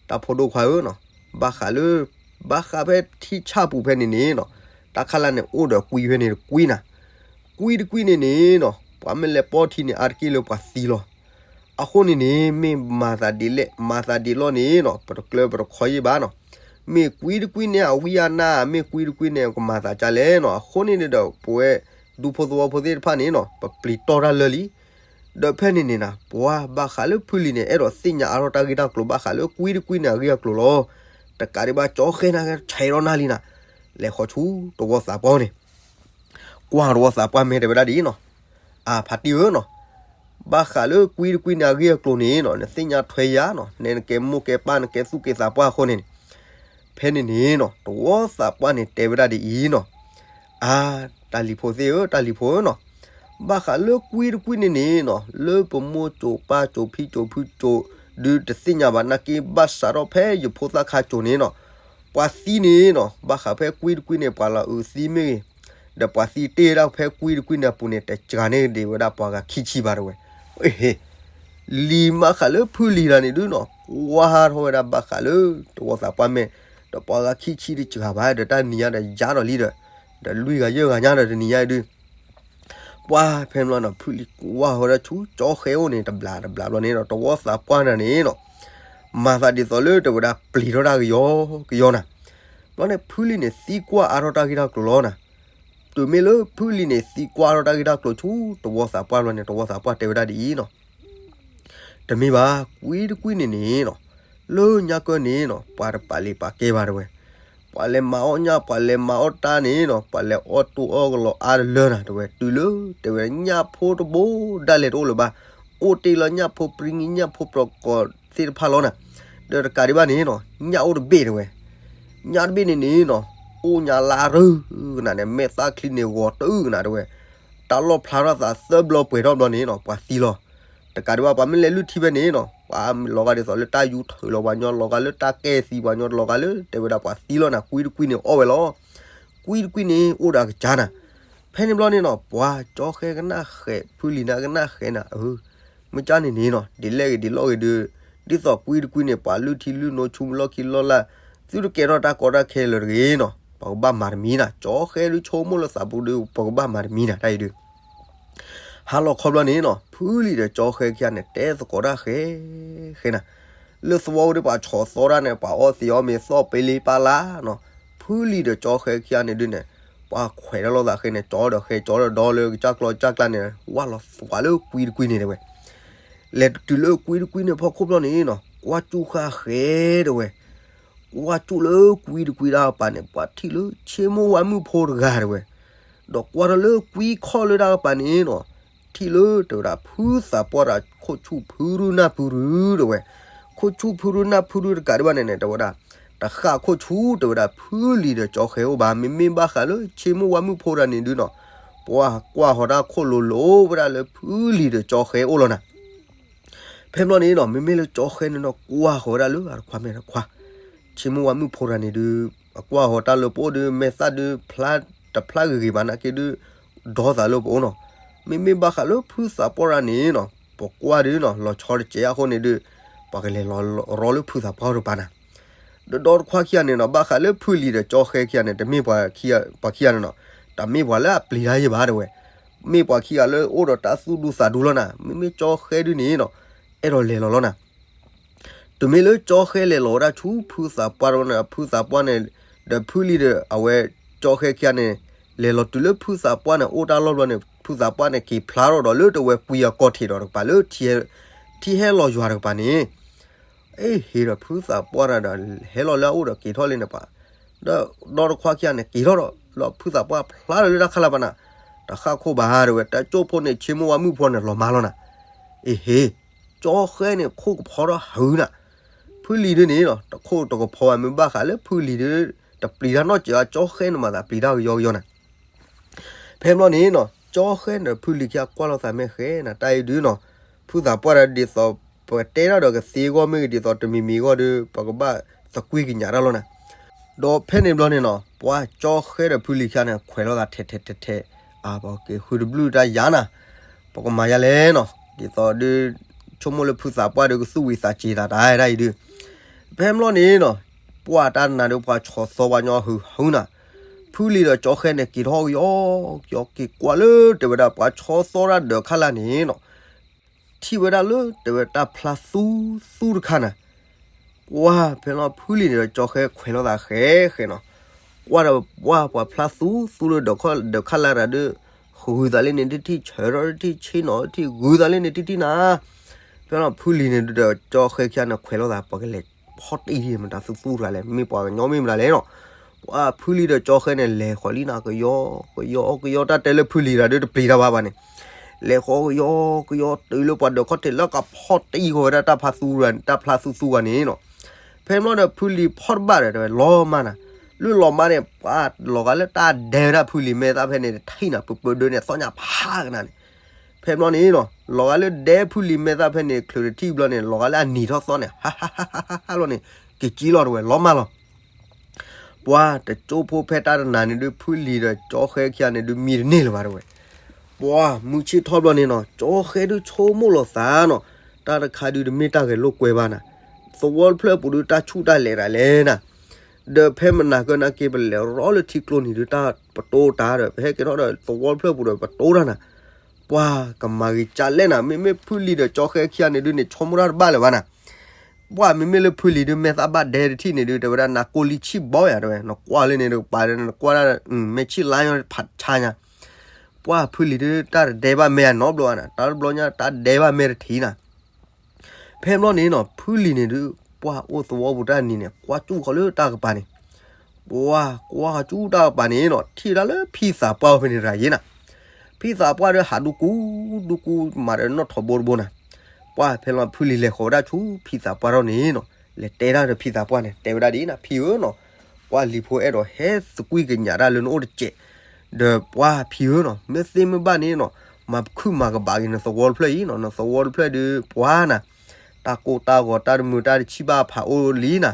တၢ်ဖိဒိၣ်ခွါဧၢနီၤ, ဘၣ်ဃးလၢ ဘၣ်ဃးဖဲထံဆၣ်ပူၤဖဲန့ၣ်န့ၣ်နီၤ, တၢ်ခါလၢ်န့ၣ်အိၣ်ဒီးကွံဖဲန့ၣ်တကွံနၤ, ကွံတကွံန့ၣ်န့ၣ်နီၤ, ပှၤမ့ၢ်လဲၤပိာ်ထံန့ၣ် အါတက့ၢ်လၢပှၤသံလီၤ. အဃိန့ၣ်န့ၣ် မ့ၢ်မၤသးဒ်လဲၣ် မၤသးဒ်လဲၣ်န့ၣ်နီၤ, ပတကျၢၤပတခီယံာ်ဘၣ်နီၤ. မ့ၢ်ကွံတကွံန့ၣ် အဝံအနါ, မ့ၢ်ကွံတကွံန့ၣ် ကမၤသးဒ်လဲၣ်နီၤ. အဃိန့ၣ်ဒီး ပဝဲဒူဖိသဝီဖိသ့ၣ်တဖၣ်န့ၣ်နီၤ, ပပျံၤတီၢ်တၢ်လၢလံ. ဒီးဖဲန့ၣ်န့ၣ်နၤ, ပှၤဘၣ်ဃးလၢဖုလံၤန့ၣ် အဲၣ်ဒိးသ့ၣ်ညါအါထီၣ်တၢ်ဂ့ၢ်တၢ်ကျိၤ ဘၣ်ဃးလၢကွံတကွံန့ၣ် အဂ့ၢ်အကျိၤလီၤ. တကးဒံးဘၣ် ကၠီဃဲနၤ ဆဲးထီၣ်နၢ်လံနၤ, လဲၤဃီၤဆူတဝီသးပှၢ်န့ၣ် ကွၢ်တဝီသးပှၢ်မ့ၢ်တဲဝဲဒၣ်ဒ်အံၤနီၤ, အါ ဖါတံၢ်ဧၢနီၤ, ဘၣ်ဃးလၢကွံတကွံန့ၣ် အဂ့ၢ်အကျိၤန့ၣ်နီၤ, နသ့ၣ်ညါထွဲယၤနီၤ, နဲနကဲမိၢ်ကဲပၢ် နကဲသူၣ်ကဲသးပှၢ်အဃိန့ၣ်, ဖဲန့ၣ်န့ၣ်နီၤ, တဝီသးပှၢ်န့ၣ်တဲဝဲဒၣ်ဒ်အံၤနီၤ, အါ တၢ်လံၤဖိသ့ၣ်ဧၢ, တၢ်လံၤဖိဧၢနီၤ, ဘၣ်ဃးလၢကွံတကွံန့ၣ်န့ၣ်နီၤ, လၢပမိၢ်စိၤပၢ်စိၤဖံစိၤဖုစိၤ ဒုးတသ့ၣ်ညါဘၣ်နာ်က့ ဘၣ်စးထီၣ်ဖဲယဖိသၣ်ခါစိၤန့ၣ်နီၤ, ပှၤသံန့ၣ်နီၤ, ဘၣ်ဃးဖဲကွံတကွံန့ၣ် ပှၤလီၤအုးသံမ့ၢ်ဂ့ၤ, ဒီးပှၤသံတ့ၢ်ဝဲဒၣ်ဖဲကွံတကွံန့ၣ်အပူၤန့ၣ် တစှၤန့ၢ်ဒံးဝဲဒၣ်ပှၤဂၤခံဆံဘၣ်တဲဝဲ. အဟ့ၣ် လံၤမးဃးလၢဖုလံၤတဂၤန့ၣ်ဒုနီၤ, ကွၢ်ထီၣ်ဝဲဒၣ်ဘၣ်ဃးလၢတဝီသးပှၢ်မဲာ်, ဒီးပှၤဂၤခံဆံတစှၤဘၣ်ဒီး တၢ်နံၤညါဒီးယါဒီးလံဒီး, ဒီးလွံၢ်ဂၤယဲၢ်ဂၤညါဒီးတနံၤညါအံၤဒု ပှၤဖဲန့ၣ်ဘျီနီၤ, ဖုလံၤကွၢ်ဃီၤဝဲဒၣ်ဆူကၠီဃဲအိၣ်န့ၣ် တဘျးတဘျးဘျီန့ၣ်ဒီး တဝီသးပှၢ်တဂၤန့ၣ်နီၤ, မၤသးဒ်သိးလၢတဲဝဲဒၣ်ပျံၤထီၣ်တၢ်ကယီကယီနၤ, ဘျီန့ၣ် ဖုလံၤန့ၣ်သံကွၢ်အါထီၣ်တၢ်ဂ့ၢ်တၢ်ကျိၤလီၤနၤ, တုၤမ့ၢ်လၢဖုလံၤန့ၣ် သံကွၢ်ထီၣ်တၢ်ဂ့ၢ်တၢ်ကျိၤဆူတဝီသးပှၢ်ဘျီန့ၣ် တဝီသးပှၢ်တဲဝဲဒၣ်ဒ်အံၤနီၤ, တမ့ၢ်ဘၣ်, ကွံတကွံန့ၣ်န့ၣ်နီၤ, လၢညါကၢန့ၣ်နီၤ, ပှၤတပာ်လံာ်ပာ်ကဲဘၣ်တဲဝဲ, ပှၤလဲၤမၤအီၣ်ညၣ် ပှၤလဲၤမၤအီၣ်တၢ်န့ၣ်နီၤ, ပှၤလဲၤအီၣ်တိၢ်အီၣ်ကလီၤအါတလၢနၤတဲဝဲ, တုၤလၢတဲဝဲညၣ်ဖိတဘိဒၣ်လဲာ်တအိၣ်လၢၤဘၣ်, အိၣ်တ့ၢ်လီၤညၣ်ဖိပြံနံၤ ညၣ်ဖိပြကိးသ့ၣ်တဖၣ်လီၤနၤ, ဒီးတကးဒံးဘၣ်န့ၣ်နီၤ, ညၣ်အိၣ်တဘ့ၣ်တဲဝဲ, ညၣ်တဘ့ၣ်န့ၣ်န့ၣ်နီၤ, အိၣ်ညါလါရုကနၤန့ၣ် မဲာ်သၣ်ချံန့ၣ်ဂီၤတုကနၤတဲဝဲ, တၢ်လီၣ်ဖျါထီၣ်သးသၢဘျီပှဲၤထီၣ်ဘျီန့ၣ်နီၤ, ပှၤသံလီၤ. တကးဒံးဘၣ် ပှၤမ့ၢ်လဲၤလုၢ်ထံဖဲန့ၣ်နီၤ, ပှၤလီၤဂာ်ဒ်သိးလၢတၢ်ယူၤထုးလီၤပှၤညီ လီၤဂာ်လၢတၢ်ကဲသံပှၤညီ လီၤဂာ်လၢတဲဝဲဒၣ် ပှၤသံလီၤနၤ, ကွံတကွံန့ၣ်အီၣ်ဝဲလီၤ. ကွံတကွံန့ၣ် အိၣ်ဒီးအကစၢ်နၤ. ဖဲန့ၣ်ဘျီန့ၣ်နီၤ, ပှၤကၠီဃဲကနၣ်ဃဲး ဖုလံၤန့ၣ်ကနၣ်ဃဲးနၤ, အၢ မ့ၢ်ကၢ်န့ၣ်န့ၣ်နီၤ, ဒ်လဲၣ်ဂ့ၤဒ်လဲၣ်ဂ့ၤဒုး, ဒ်သိးကွံတကွံန့ၣ် ပှၤလုၢ်ထံလုၢ်နိဆူလီၢ်ခံလီၢ်လၢ်, သုတကဲထီၣ်တၢ်ကီတၢ်ခဲလၢာ်တဂ့ၤနီၤ, ပကဘၣ်မၤတမံၤနၤ, ကၠီဃဲဒုးဆိကမိၣ်လၢသးပူၤဒုး ပကဘၣ်မၤတမံၤနၤ တၢ်အံၤဒုး ဟါလီၤခီဘျီန့ၣ်နီၤ, ဖုလံၤဒီးကၠီဃဲခံဂၤန့ၣ် တဲသကိးတၢ်ဃဲ ဃဲနၤ, လၢသဝီဖိဒီး ပှၤဆီၣ်သီတၢ်န့ၣ် ပှၤအီသံးအီမ့ၤသီၣ်ပ့လ့ပၢ်လၢ်နီၤ, ဖုလံၤဒီးကၠီဃဲခံဂၤန့ၣ်ဒုးန့ၣ်, ပှၤခွဲးတၢ်လိာ်သးဃဲန့ၣ် ကၠီဒီးဃဲ ကၠီဒီးဒီလၢကစၢ်ကျီကစၢ်ကျါန့ၣ် ဝၢ်လီၤသွးလၢကွံတကွံန့ၣ်တဲဝဲ လဲၤတုၤလၢကွံတကွံန့ၣ်ဖီခိၣ်ဘျီန့ၣ်နီၤ, ကွၢ်စူၣ်ဃာ်ဃဲတဲဝဲ, ကွၢ်စူၣ်လၢကွံတကွံတၢ်ကပၤန့ၣ် ပှၤထံၣ်လၢဆ့မိၢ်ဝါမုၣ်ဖိတဂၤတဲဝဲ, ဒီးကွၢ်ထီၣ်လၢကွံခီၣ်လၢတၢ်ကပၤန့ၣ်နီၤ, ထံၣ်လၢတဲဝဲဒၣ်ဖုသးပှၢ်ဒီးခိၣ်ဆူၣ်ဖုရူနၢ်ဖုရူတဲဝဲ, ခိၣ်ဆူၣ်ဖုရူနၢ်ဖုရူတကးဒံးဘၣ်န့ၣ်န့ၣ် တဲဝဲဒၣ် တဃၣ်ခိၣ်ဆူၣ်တဲဝဲဒၣ်ဖုလံၤဒီးကၠီဃဲအိၣ်ဘၣ်, မ့မ့ၢ်ဘၣ်ဃးလၢဆ့မိၢ်ဝါမုၣ်ဖိတဂၤန့ၣ်ဒုးနီၤ, ပှၤကွၢ်ဃီၤတၢ်ခိၣ်လိၤလိၤဝဲဒၣ်လၢဖုလံၤဒီးကၠီဃဲအိၣ်လီၤနၤ. ဖဲဘျီန့ၣ်နီၤ, မ့မ့ၢ်လၢကၠီဃဲန့ၣ်နီၤ ကွၢ်ဃီၤဝဲဒၣ်လၢအတခွါမဲာ်တခွါ, ဆ့မိၢ်ဝါမုၣ်ဖိတဂၤန့ၣ်ဒုး အကွၢ်ဃီၤတၢ်လၢပအိၣ်ဒုး မဲာ်သၣ်ဒုး တဖျါဂ့ၤဂ့ၤဘၣ်နာ်က့ဒုး ဒီသးလၢပအိၣ်နီၤ. မ့မ့ၢ်ဘၣ်ဃးလၢဖုသးပှၢ်တဂၤန့ၣ်နီၤ, ပကွၢ်ဒုးနီၤ လီၤဆီတစဲးအဃိန့ၣ်ဒုး ပှၤကလဲၤလီၤရီလၢဖုသးပှၢ်တပၤနၤ. ဒီးဒီတခွါခံဂၤန့ၣ်နီၤ, ဘၣ်ဃးလၢဖုလံၤဒီးကၠီဃဲခံဂၤန့ၣ် တမ့ၢ်ပှၤခံဂၤ, ပှၤခံဂၤန့ၣ်နီၤ, တမ့ၢ်ပှၤလၢအပျံၤတၢ်ယဲၢ်ဘၣ်တဲဝဲ, မ့ၢ်ပှၤခံဂၤလၢအိၣ်ဒီးတၢ်သူၣ်ဒူသးဒူလီၤနၤ. မ့မ့ၢ်ကၠီဃဲဒုးန့ၣ်နီၤ, အဲၣ်ဒိးလဲၤလီၤလီၤနၤ. တုၤမ့ၢ်လၢကၠီဃဲလဲၤလီၤဝဲဒၣ်ဆူဖုသးပှၢ်တဘျီန့ၣ် ဖုသးပှၢ်န့ၣ် ဒီးဖုလံၤဒီးအဝဲကၠီဃဲခံဂၤန့ၣ် လဲၤလီၤတုၤလၢဖုသးပှၢ်န့ၣ် အိၣ်တၢ်လီၢ်ဘျီန့ၣ် ဖုသးပှၢ်န့ၣ် က့ၤဖျါထီၣ်ဒီးလၢတဝဲကွံအကီၢ်ထံးဒီးတကပၤလၢ ထံဟဲလီၤယွၤတကပၤန့ၣ် အ့ ဟ့ၣ်ဒီးဖုသးပှၢ်တဂၤဒီး ဟဲလီၤလၢအအိၣ်ဒီးက့ၤထီၣ်လံန့ၣ်ပှၤ, ဒီးဒီတခွါခံဂၤန့ၣ် က့ၤထီၣ်ဒီး လၢဖုသးပှၢ်ဖျါဒီးလၢတၢ်ခါလၢ်ပၤနၤ, တဃၣ်ခိၣ်ဘၣ်တဲဝဲ တၢ်ကၠိၣ်ဖိန့ၣ် ဆ့မိၢ်ဝါမုၣ်ဖိန့ၣ် လီၤမါလီၤနၤ. အ့ဟ့ၣ်, ကၠီဃဲန့ၣ် ခိၣ်ကဖီထီၣ်ဟုနၤ. ဖုလံၤဒုးန့ၣ်နီၤ တခိၣ်တကဖီဘၣ် မ့ၢ်ဘၣ်ဃးလၢဖုလံၤဒုး တပျံၤတၢ်နီတစဲးဘၣ် ကၠီဃဲန့ၣ်မၤသးပျံၤတၢ်ကယီကယီနၤ. ဖဲဘျီန့ၣ်နီၤ ကၠီဃဲန့ၣ်ဒီးဖုလံၤခံဂၤကွၢ်လိာ်သးမဲာ်ဃဲနၤ တၢ်အံၤဒုးနီၤ, ဖုသးပှၢ်ဒီးဒ်သိး ပတဲတၢ်ဒီးကသ့အဂီၢ်မ့ၢ်ဂ့ၤ ဒ်သိးတမံၤမံၤအဂီၢ်ဒီး ပကဘၣ်သကွံၢ်ကညးတၢ်လီၤနၤ. ဒီးဖဲန့ၣ်ဘျီန့ၣ်နီၤ ပှၤကၠီဃဲဒီးဖုလံၤခံဂၤန့ၣ် ခွဲးလိာ်သးထဲထဲထဲထဲ, အါ ပက့ၤဃုတဘျုၣ်တၢ်ယၤနၤ, ပကမၤယၤလဲၣ်နီၤ, ဒ်သိးဒုး ဆိကမိၣ်လၢဖုသးပှၢ်ဒီးကသူၣ်ဝံၤသးစ့ၤသးတၢ်ဒၣ်အံၤဒုး, ဖဲဘျီန့ၣ်နီၤ, ပှၤတၢ်တနၤဒီးပှၤဆီၣ်သီပှၤညီဟုဟုနၤ, ဖုလံၤဒီးကၠီဃဲန့ၣ် က့ၤထီၣ်ကယီကယီ က့ၤကွၢ်လၢတဲဝဲဒၣ်ပှၤဆီၣ်သီတၢ်ဒၢးခါလၢ်န့ၣ်နီၤ ထံၣ်ဝဲဒၣ်လၢတဲဝဲတၢ်ဖျါသူသူတခါနၤ, ပှၤဖဲလီၤဖုလံၤန့ၣ်ဒီးကၠီဃဲခွဲးလိာ်သးဃဲဃဲနီၤ, ကွၢ်ဒီးပှၤပှၤဖျါသူသူလၢဒၢးခါလၢ်တၢ်ဒီး, ဂုၤသးလၢန့ၣ်တထံၣ် ဆၢထီၣ်တထံၣ် ဆ့ၣ်နီၤတထံၣ် ဂုၤသးလၢန့ၣ်တထံၣ်နၤ, ဖဲလီၤဖုလံၤန့ၣ်ဒီးကၠီဃဲခံဂၤန့ၣ်ခွဲးလိာ်သး ပှၤကလဲၤဖီၣ်တံၢ်မတၤသူသူတဂၤလဲၣ် မ့ၢ်ပှၤကညီမ့ၢ်မတၤလဲၣ်နီၤ, ပှၤဖုလံၤဒီးကၠီဃဲန့ၣ် လဲၤဃီၤလံနၤ ကယီကယီ ကယီတၢ်တဲလၢဖုလံၤတဂၤဒီးတပျံၤတၢ်ဘၣ်ဘၣ်န့ၣ်, လဲၤဃီၤကယီကယီတုၤလၢပှၤဒၢးခီၣ်ထံးလၢကဖီၣ်တံၢ်ဃီၤဝဲဒၣ်တၢ်ဖျါသူ တၢ်ဖျါသူသူဂၤန့ၣ်နီၤ, ဖဲဘျီဒီးဖုလံၤဖီၣ်တဘၣ်ဒီး တဲဝဲလီၤမၢ်နၤ, လၢလီၤမၢ်န့ၣ် ပှၤလီၤဂာ်လၢတၢ်ဒဲဝဲဒၣ်ဖုလံၤမဲာ်သၣ်ဖဲန့ၣ်တထံၣ်နၤ ပၢၤပၢၤဒၢန့ၣ် သီၣ်ညါဖးကနၤန့ၣ်, ဖဲဘျီန့ၣ်နီၤ လီၤဂာ်လၢဒဲဖုလံၤမဲာ်သၣ်ဖဲန့ၣ် ချုးတထံၣ်ဘျီန့ၣ် လီၤဂာ်လၢအနံၤထီၣ်သီန့ၣ် ဟးဟးဟးဟးဟးလီၤန့ၣ် က့ၤကံလီၤတဲဝဲ လီၤမၢ်လီၤ ပှၤတကၠိဖိဖဲတၢ်တနၤန့ၣ်ဒုး ဖုလံၤဒီးကၠီဃဲခံဂၤန့ၣ်ဒုး မံတန့ၢ်လၢၤဘၣ်တဲဝဲ, ပှၤမုၢ်ဆ့ၣ်ထီၣ်ဘျီန့ၣ်နီၤ ကၠီဃဲဒုးဆိကမိၣ်လီၤသးနီၤ, တၢ်တခါဒုးတမ့ၢ်တၢ်ဂဲၤလိာ်ကွဲဘၣ်နၤ, သဝီတဖျၢၣ်ပူၤဒုးတၢ်ဆူၣ်တၢ်လဲၤတၢ်လဲၣ်နၤ, ဒီးဖဲမနၤကၢၢ်နာ်က့ ပလဲၤရီလၢထံကျိနံၤဒုး တၢ်ပတိတၢ်ဒီး ပဟဲက့ၤထီၣ်ဒီးသဝီတဖျၢၣ်ပူၤဒီးပတိတၢ်နၤ, ပှၤကမၤဂ့ၤကၢ်လဲၣ်နၤ, မ့မ့ၢ်ဖုလံၤဒီးကၠီဃဲခံဂၤန့ၣ်ဒုးန့ၣ် ဆိကမိၣ်တၢ်တဘၣ်လၢၤဘၣ်နၤ ပှၤမ့မ့ၢ်လၢဖုလံၤဒုး မဲာ်သၣ်ဘၣ်ဒဲတထံၣ်န့ၣ်ဒုး တဲဝဲဒၣ် နကိလံဆံၣ်ဘီယၤ တဲဝဲ နကွၢ်လၢန့ၣ်ဒုး ပာ်ဒီးနကွၢ်ဒၣ် မဲာ်ဆံၣ်လါညီဖးဆါညါ, ပှၤဖုလံၤဒုး တၢ်တဒဲဘၣ်မဲာ်အနီတဘျီဘၣ်နၤ, တၢ်တဘျီညါ တၢ်ဒဲဘၣ်မဲာ်တထံၣ်နၤ, ဖဲဘျီန့ၣ်နီၤ ဖုလံၤန့ၣ်ဒုး ပှၤအိၣ်သဝီပူၤတၢ်နံၤန့ၣ် ကွၢ်ကၠူၣ်ဃီလၢတၢ်ကပၤန့ၣ်, ပှၤကွၢ်ကၠူၣ်တၢ်ကပၤန့ၣ်နီၤ ထံၣ်ဝဲဒၣ်လၢဖံသးပှၢ်အိၣ်ဖဲန့ၣ်တဂၤယ့နၤ, ဖံသးပှၢ်ဒီးဟးဒူကူ ဒူကူမၤဒီးနီၣ်ထိးဘိတဘိနၤ, ပှၤဖဲလီၤဖုလံၤလဲၤဃီၤဝဲဒၣ်ဆူဖံသးပှၢ်ထီၣ်န့ၣ်နီၤ လဲၤတဲဒၣ်ဒီးဖံသးပှၢ်န့ၣ် တဲဝဲဒၣ်ဒ်အံၤနၤ ဖံဧၢနီၤ, ပှၤလံၤဖိအဲၣ်ဒိးဟဲသကွံၢ်ကညးတၢ်လၢနအိၣ်တစဲး, ဒီးပှၤဖံဧၢနီၤ မ့ၢ်သ့မ့ၢ်ဘၣ်န့ၣ်နီၤ မၤခုၣ်မၤကဘၣ်က့ၤနသဝီတဖျၢၣ်အံၤနီၤ, နသဝီတဖျၢၣ်ဒုးပှၤနၤ, တၢ်ကိၢ်တၢ်ဂီၤတၢ်တမုာ်တၢ်တဆံၣ်ဘၣ်ဖးအိၣ်လံနၤ,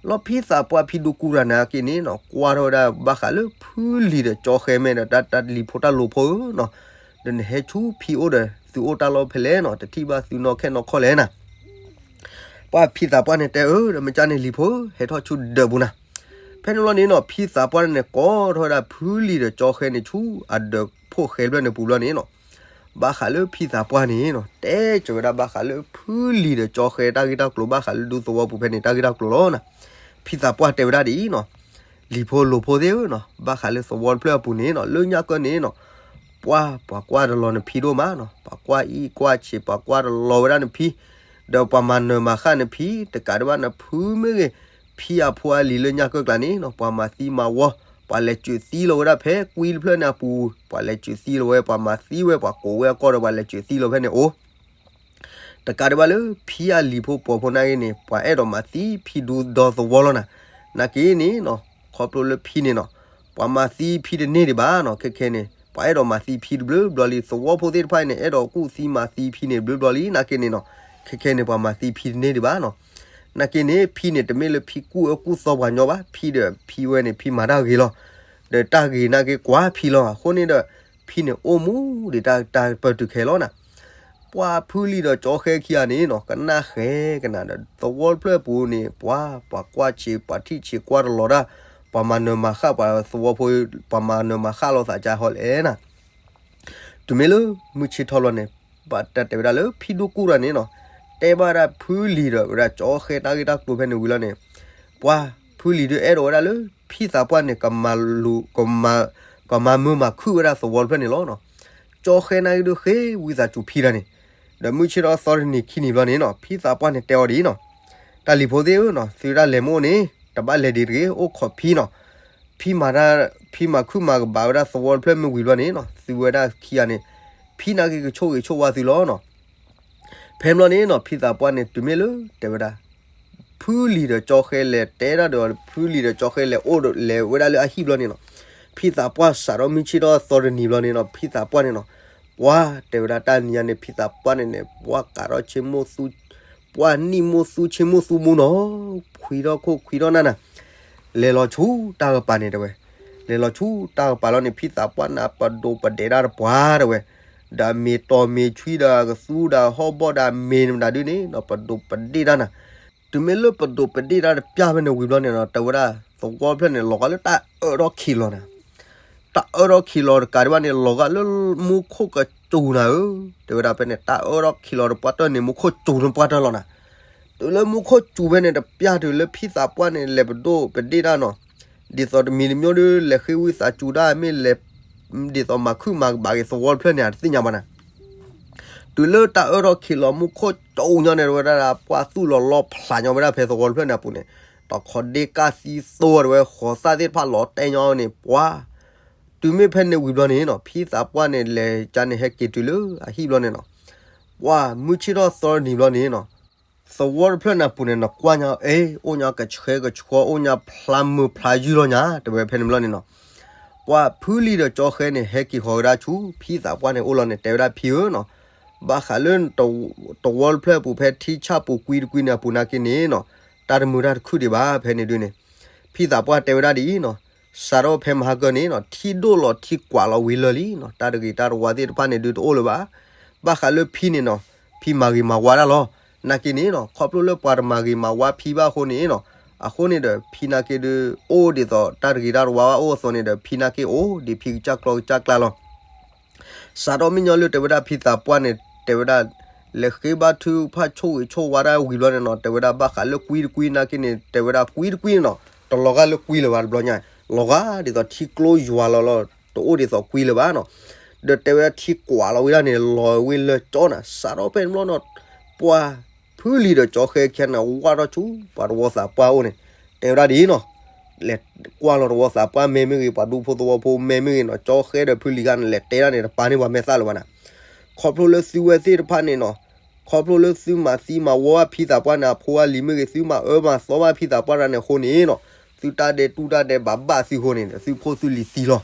လီၤဖံသးပှၢ်ဖံဒူကူတဂၤနာ်က့န့ၣ်နီၤ ကွၢ်ထီၣ်ဝဲဒၣ်ဘၣ်ဃးလၢဖုလံၤဒီးကၠီဃဲမဲာ်ဒီးတၢ်လံၤဖိတၢ်လိၤဖိဧၢနီၤ, ဒီးနဟဲဆူဖံအိၣ်ဒီး သုအိၣ်တၢ်လီၢ်ဖဲလဲၣ်နီၤ တထံၣ်ဘၣ်သုနီၣ်ခဲနီၣ်ခီၣ်လဲၣ်နၤ ပှၤဖံသးပှၢ်န့ၣ်တဲအၢ ဒီးမ့ၢ်ကၢ်န့ၣ်လံၤဖိ ဟဲထီၣ်ဆူဒၢးပူၤနၤ, ဖဲန့ၣ်ဘျီန့ၣ်နီၤ ဖံသးပှၢ်န့ၣ် ကိးထီၣ်ဝဲဒၣ်ဖုလံၤဒီးကၠီဃဲန့ၣ် ဆူအဒၢးဖိၣ်ဃဲဖျၢၣ်န့ၣ်ပူၤဘျီန့ၣ်နီၤ, ဘၣ်ဃးလၢဖံသးပှၢ်န့ၣ်နီၤ တဲစၢၤဝဲဒၣ်ဘၣ်ဃးလၢဖုလံၤဒီးကၠီဃဲတၢ်ဂ့ၢ်တၢ်ကျိၤ ဘၣ်ဃးလၢဒူသဝီပူၤဖဲန့ၣ် တၢ်ဂ့ၢ်တၢ်ကျိၤလီၤနၤ, ဖံသးပှၢ်တဲဝဲဒၣ်ဒ်အံၤနီၤ လံၤဖိလိၤဖိသ့ၣ်ဧၢနီၤ ဘၣ်ဃးလၢသဝီတဖျၢၣ်အပူၤန့ၣ်နီၤ လၢညါကၢၢ်န့ၣ်နီၤ, ပှၤ ပှၤကွၢ်တလီၤနဖံဒိၣ်မးနီၤ ပှၤကွၢ်အံၣ်ကွၢ်ဆံး ပှၤကွၢ်တလီၤဝဲဒၣ်နဖံ, ဒီးပှၤမၤနၢၤမၤဃၣ်နဖံ တကးဒံးဘၣ်နဖုမ့ၢ်ဂ့ၤ, ဖံအဖိအလံၤလၢညါကၢၢ်ကျါန့ၣ်နီၤ ပှၤမၤသံမၤဝီ, ပှၤလဲၤစၢၤသံလီၤဝဲဒၣ်ဖဲကွံတဖျၢၣ်န့ၣ်အပူၤ, ပှၤလဲၤစၢၤသံလီၤဝဲ ပှၤမၤသံဝဲ ပှၤကိးဝဲအကီၢ်ဒီး ပှၤလဲၤစၢၤသံလီၤဖဲန့ၣ်အိၣ် တကးဒံးဘၣ်လၢဖံအလံၤဖိပိာ်ဖိနာ်က့န့ၣ် ပှၤအဲၣ်ဒိးမၤသံဖံဒူဒီသဝီလီၤနၤ, နာ်က့န့ၣ်နီၤ ခီဖျိလၢဖံန့ၣ်နီၤ, ပှၤမၤသံဖံတန့ၢ်ဒံးဘၣ်နီၤ ခဲခဲန့ၣ် ပှၤအဲၣ်ဒိးမၤသံဖံတဘျုးဘျီလံ သဝီဖိသ့ၣ်တဖၣ်န့ၣ် အဲၣ်ဒိးကူၣ်သံမၤသံဖံန့ၣ်ဘျုးဘျီလံ နာ်က့န့ၣ်နီၤ, ခဲခဲန့ၣ် ပှၤမၤသံဖံတန့ၢ်ဒံးဘၣ်နီၤ, နာ်က့န့ၣ် ဖံန့ၣ် တမ့ၢ်လၢဖံကူၣ်အၢကူၣ်သီပှၤညီဘၣ် ဖံဒီးဖံဝဲန့ၣ် ဖံမၤတၢ်ဂ့ၤလီၤ, ဒီးတၢ်ဂ့ၤနာ်က့ကွၢ်ဖံလီၤ အဃိန့ၣ်ဒီး ဖံန့ၣ်အိၣ်မူဒံးတၢ်တၢ်ပၢၢ်တုၤခဲလီၤနၤ, ပှၤဖုလံၤဒီးကၠီဃဲခံဂၤန့ၣ်နီၤ ကနၣ်ဃဲကနၣ်ဒီး သဝီတဖျၢၣ်ပူၤန့ၣ် ပှၤ ပှၤကွၢ်ဆံး ပှၤထံၣ်ဆံးကွၢ်တလီၤတၢ် ပှၤမၤနၢၤမၤဃၣ်ပှၤသဝီဖိ ပှၤမၤနၢၤမၤဃၣ်လိာ်သးကါဟီလဲၣ်နၤ, တုၤမ့ၢ်လၢမုၢ်ဆ့ၣ်ထီၣ်ဘျီန့ၣ် ဘၣ်တၢ်တဲဝဲဒၣ်လၢဖံဒိၣ်ကူၣ်တဂၤန့ၣ်နီၤ, တဲဘၣ်ဒၣ်ဖုလံၤဒီးဝဲဒၣ်ကၠီဃဲတၢ်ဂ့ၢ်တၢ်ကျိၤဖဲန့ၣ်ဝံၤလီၤန့ၣ်, ပှၤဖုလံၤဒုးအဲၣ်ဒိးဝဲဒၣ်လၢ ဖံသးပှၢ်န့ၣ် ကမၤလိၤ ကမၤ ကမၤမၢမၤခုၣ်ဝဲဒၣ်သဝီတဖျၢၣ်န့ၣ်လီၤနီၤ, ကၠီဃဲနာ်က့ဒုးဃ့ဝံသးစူၤဖံတဂၤန့ၣ်, ဒီးမုၢ်ဆ့ၣ်ထီၣ်သီတနံၤခံနံၤဘျီန့ၣ်နီၤ ဖံသးပှၢ်န့ၣ်တဲအီၤဒ်အံၤနီၤ, တၢ်လံၤဖိသ့ၣ်ဧၢနီၤ သုတၢ်လဲၤမ့ၢ်အိၣ်န့ၣ် တဘၣ်လဲၤဒံးတဂ့ၤ အိၣ်ခိးဖံနီၤ, ဖံမၤတၢ် ဖံမၤခုၣ်မၤကဘၣ်ဝဲဒၣ်သဝီတဖျၢၣ်မ့ၢ်ဝံၤဘျီန့ၣ်နီၤ သုဝဲဒၣ်ခံဂၤန့ၣ် ဖံနာ်က့ကဆိၣ်ဂ့ၤဆိၣ်ဝါသုလီၤနီၤ. ဖဲဘျီန့ၣ်နီၤ ဖံသးပှၢ်န့ၣ် တုၤမ့ၢ်လၢတဲဝဲဒၣ် ဖုလံၤဒီးကၠီဃဲလဲၤတဲဒၣ်ဒီး ဖုလံၤဒီးကၠီဃဲလဲၤအိၣ်ဒီးလဲၤဝဲဒၣ်လၢအဟံၣ်ဘျီန့ၣ်နီၤ, ဖံသးပှၢ်စးထီၣ်မုၢ်ဆ့ၣ်ထီၣ်သီတနံၤဘျီန့ၣ်နီၤ ဖံသးပှၢ်န့ၣ်နီၤ ပှၤတဲဝဲဒၣ်တၢ်နံၤညါန့ၣ် ဖံသးပှၢ်န့ၣ်န့ၣ် ပှၤကးထီၣ်ဆ့မိၢ်သူ ပှၤနံၣ်မိၢ်သူဆ့မိၢ်သူမူနီၤ, ခွံထီၣ်ခိၣ်ခွံထီၣ်နၢ်နၤ, လဲၤလီၤဆူတၢ်ကပၤန့ၣ်တဲဝဲ, လဲၤလီၤဆူတၢ်ကပၤလီၤန့ၣ် ဖံသးပှၢ်န့ၣ် ပဒိးပဒဲးတၢ်တပှၢ်တဲဝဲ, ဒီးမ့ၤတီၤမ့ၤဆွံဒီးကသူဒီးဟီၣ်ဘီၣ်ဒီး မ့ၤမတၤဒုန့ၣ်ဒီး ပဒိးပဒ့ၣ်တၢ်နၤ, တုၤမ့ၢ်လၢပဒိးပဒ့ၣ်တၢ်တပျၢ်ဖဲန့ၣ်ဝံၤဘျီန့ၣ်ဒီး တဲဝဲဒၣ် သဝီတဖျၢၣ်န့ၣ် လီၤဂာ်လၢတၢ်အၢထီၣ်ခံလီၤနၤ, တၢ်အၢထီၣ်ခံလီၤတကးဒံးဘၣ်န့ၣ် လီၤဂာ်လၢမူခိၣ်ကစူၤနၤဧၢ, တဲဝဲဒၣ်ဖဲန့ၣ် တၢ်အၢထီၣ်ခံလီၤတပှၢ်တၢၢ်န့ၣ် မူခိၣ်စူၤတပှၢ်တၢၢ်လီၤနၤ, တုၤလၢမူခိၣ်စူၤဖဲန့ၣ်တပျၢ်တုၤလၢဖံသးပှၢ်န့ၣ် လဲၤပဒိးပဒ့ၣ်တၢ်နီၤ, ဒ်သိးတမံၤတမံၤဒု လဲၤဃ့ဝံသးစူၤတၢ်မ့ၢ်လဲၤ ဒ်သိးမၤခုၣ်မၤကဘၣ်က့ၤသဝီတဖျၢၣ်န့ၣ် အတသ့ၣ်ညါဘၣ်နၤ, တုၤလၢတၢ်အၢထီၣ်ခံလီၤမူခိၣ်စူၤညီန့ၣ် တဲဝဲဒၣ် ပှၢ်သူၣ်လီၤလီဖျးညီဝဲဒၣ်ဖဲသဝီတဖျၢၣ်န့ၣ်အပူၤန့ၣ်, တခီဒ့ကၢ်သံသိတဲဝဲ ဃိးသၣ်သ့ၣ်တဖၣ်လီၤတဲာ်ညီန့ၣ် ပှၤ တုၤမ့ၢ်ဖဲန့ၣ်ဝံၤဘျီန့ၣ်နီၤ ဖံသးပှၢ်န့ၣ် လဲၤကန့ၣ်ဟဲက့ၤတုၤလၢအဟံၣ်ဘျီန့ၣ်နီၤ, ပှၤမုၢ်ဆ့ၣ်ထီၣ်သီနံၤဘျီန့ၣ်နီၤ, သဝီတဖျၢၣ်န့ၣ်အပူၤန့ၣ် နကွၢ်ညါ အဲ အိၣ်ညါကဆှဲကဆှီ အိၣ်ညါဖျါမုာ်ဖျါယုၢ်လီၤညါ တဲဝဲဖဲန့ၣ်ဘျီန့ၣ်နီၤ, ပှၤဖုလံၤဒီးကၠီဃဲန့ၣ် ဟဲက့ၤဃီၤဝဲဒၣ်ဆူ ဖံသးပှၢ်န့ၣ်အိၣ်လီၤန့ၣ် တဲဝဲဒၣ်ဖံဧၢနီၤ, ဘၣ်ဃးလၢ သဝီတဖျၢၣ်အပူၤဖဲထံဆၣ်ပူၤကွံတကွံန့ၣ်အပူၤနာ်က့န့ၣ်နီၤ, တၢ်တမုာ်တၢ်တခုၣ်ဒံးဘၣ်ဖဲန့ၣ်ဒုန့ၣ်, ဖံသးပှၢ်တဲဝဲဒၣ်ဒ်အံၤနီၤ, စးထီၣ်ဖဲမဟါကၢန့ၣ်နီၤ ထံဒိၣ်လီၤထံကွၢ်လီၤဝံၤလၢာ်လံနီၤ, တၢ်တဂ့ၤတၢ်တဝါသ့ၣ်တဖၣ်န့ၣ်ဒုတအိၣ်လၢၤဘၣ်, ဘၣ်ဃးလၢဖံန့ၣ်နီၤ, ဖံမၤဂ့ၤမၤဝါတၢ်လီၤ, နာ်က့န့ၣ်နီၤ ခီဖျိလၢပှၤတမၤဂ့ၤမၤဝါဖံဘၣ်အဃိန့ၣ်နီၤ, အဃိန့ၣ်ဒီး ဖံနာ်က့ဒု အိၣ်ဒ်သိးတၢ်တဂ့ၤတၢ်တဝါဘၣ်အိၣ်အသိးန့ၣ်ဒီး ဖံနာ်က့အိၣ်ဒ်ဖံကစၢ်ကျီကစၢ်ကျါလီၤ. စးထီၣ်မ့ၢ်ညီလၢတဲဝဲဒၣ်ဖံသးပှၢ်န့ၣ် တဲဝဲဒၣ် လဲၤဃ့ဘါထုကဖၣ်ဆိၣ်ဂ့ၤဆိၣ်ဝါတၢ်ဝံၤဘျီန့ၣ်နီၤ, တဲဝဲဒၣ်ဘၣ်ဃးလၢကွံတကွံနာ်က့န့ၣ် တဲဝဲဒၣ်ကွံတကွံန့ၣ်နီၤ, တလီၤဂာ်လၢကွံလၢၤဘၣ်တဘျီညါ, လီၤဂာ်ဒ်သိးထံကျိယွၤလီၤလီၤ, တအိၣ်ဒ်သိးကွံလၢၤဘၣ်နီၤ, ဒီးတဲဝဲဒၣ်ထံကွၢ်လီၤဝံၤဒၣ်န့ၣ် လီၤဝဲလၢာ်ကၠီနၤ, စးထီၣ်ဖဲန့ၣ်ဘျီနီၤ, ပှၤဖုလံၤဒီးကၠီဃဲခံဂၤန့ၣ် ဝၢ်ထီၣ်ဆူပှၤသဝီသးပှၢ်အိၣ်န့ၣ်, တဲဝဲဒၣ်ဒ်အံၤနီၤ, လဲၤကွၢ်လီၤသဝီသးပှၢ်မဲာ်မ့ၢ်ဂ့ၤ ပှၤဒူဖိသဝီဖိမဲာ်မ့ၢ်ဂ့ၤနီၤ, ကၠီဃဲဒီးဖုလံၤဂၤန့ၣ် လဲၤတဲဒၣ်န့ၣ် တပာ်န့ၢ်ပှၤမဲာ်သၣ်လၢၤဘၣ်နၤ, ခီဖျိလၢသုဝဲသ့ၣ်တဖၣ်န့ၣ်နီၤ, ခီဖျိလၢသုမၤသံမၤဝီဘၣ်ဖံသးပှၢ်န့ၣ် အဖိအလံၤမ့ၢ်ဂ့ၤ သုမၤအၢမၤသီဘၣ်ဖံသးပှၢ်တဂၤန့ၣ်အဃိန့ၣ်နီၤ, သုတၢ်ဒဲးတူၢ်တၢ်ဒဲးဘးဘၣ်သုအဃိန့ၣ်ဒီး သုဖိသုလံၤသံလီၤ.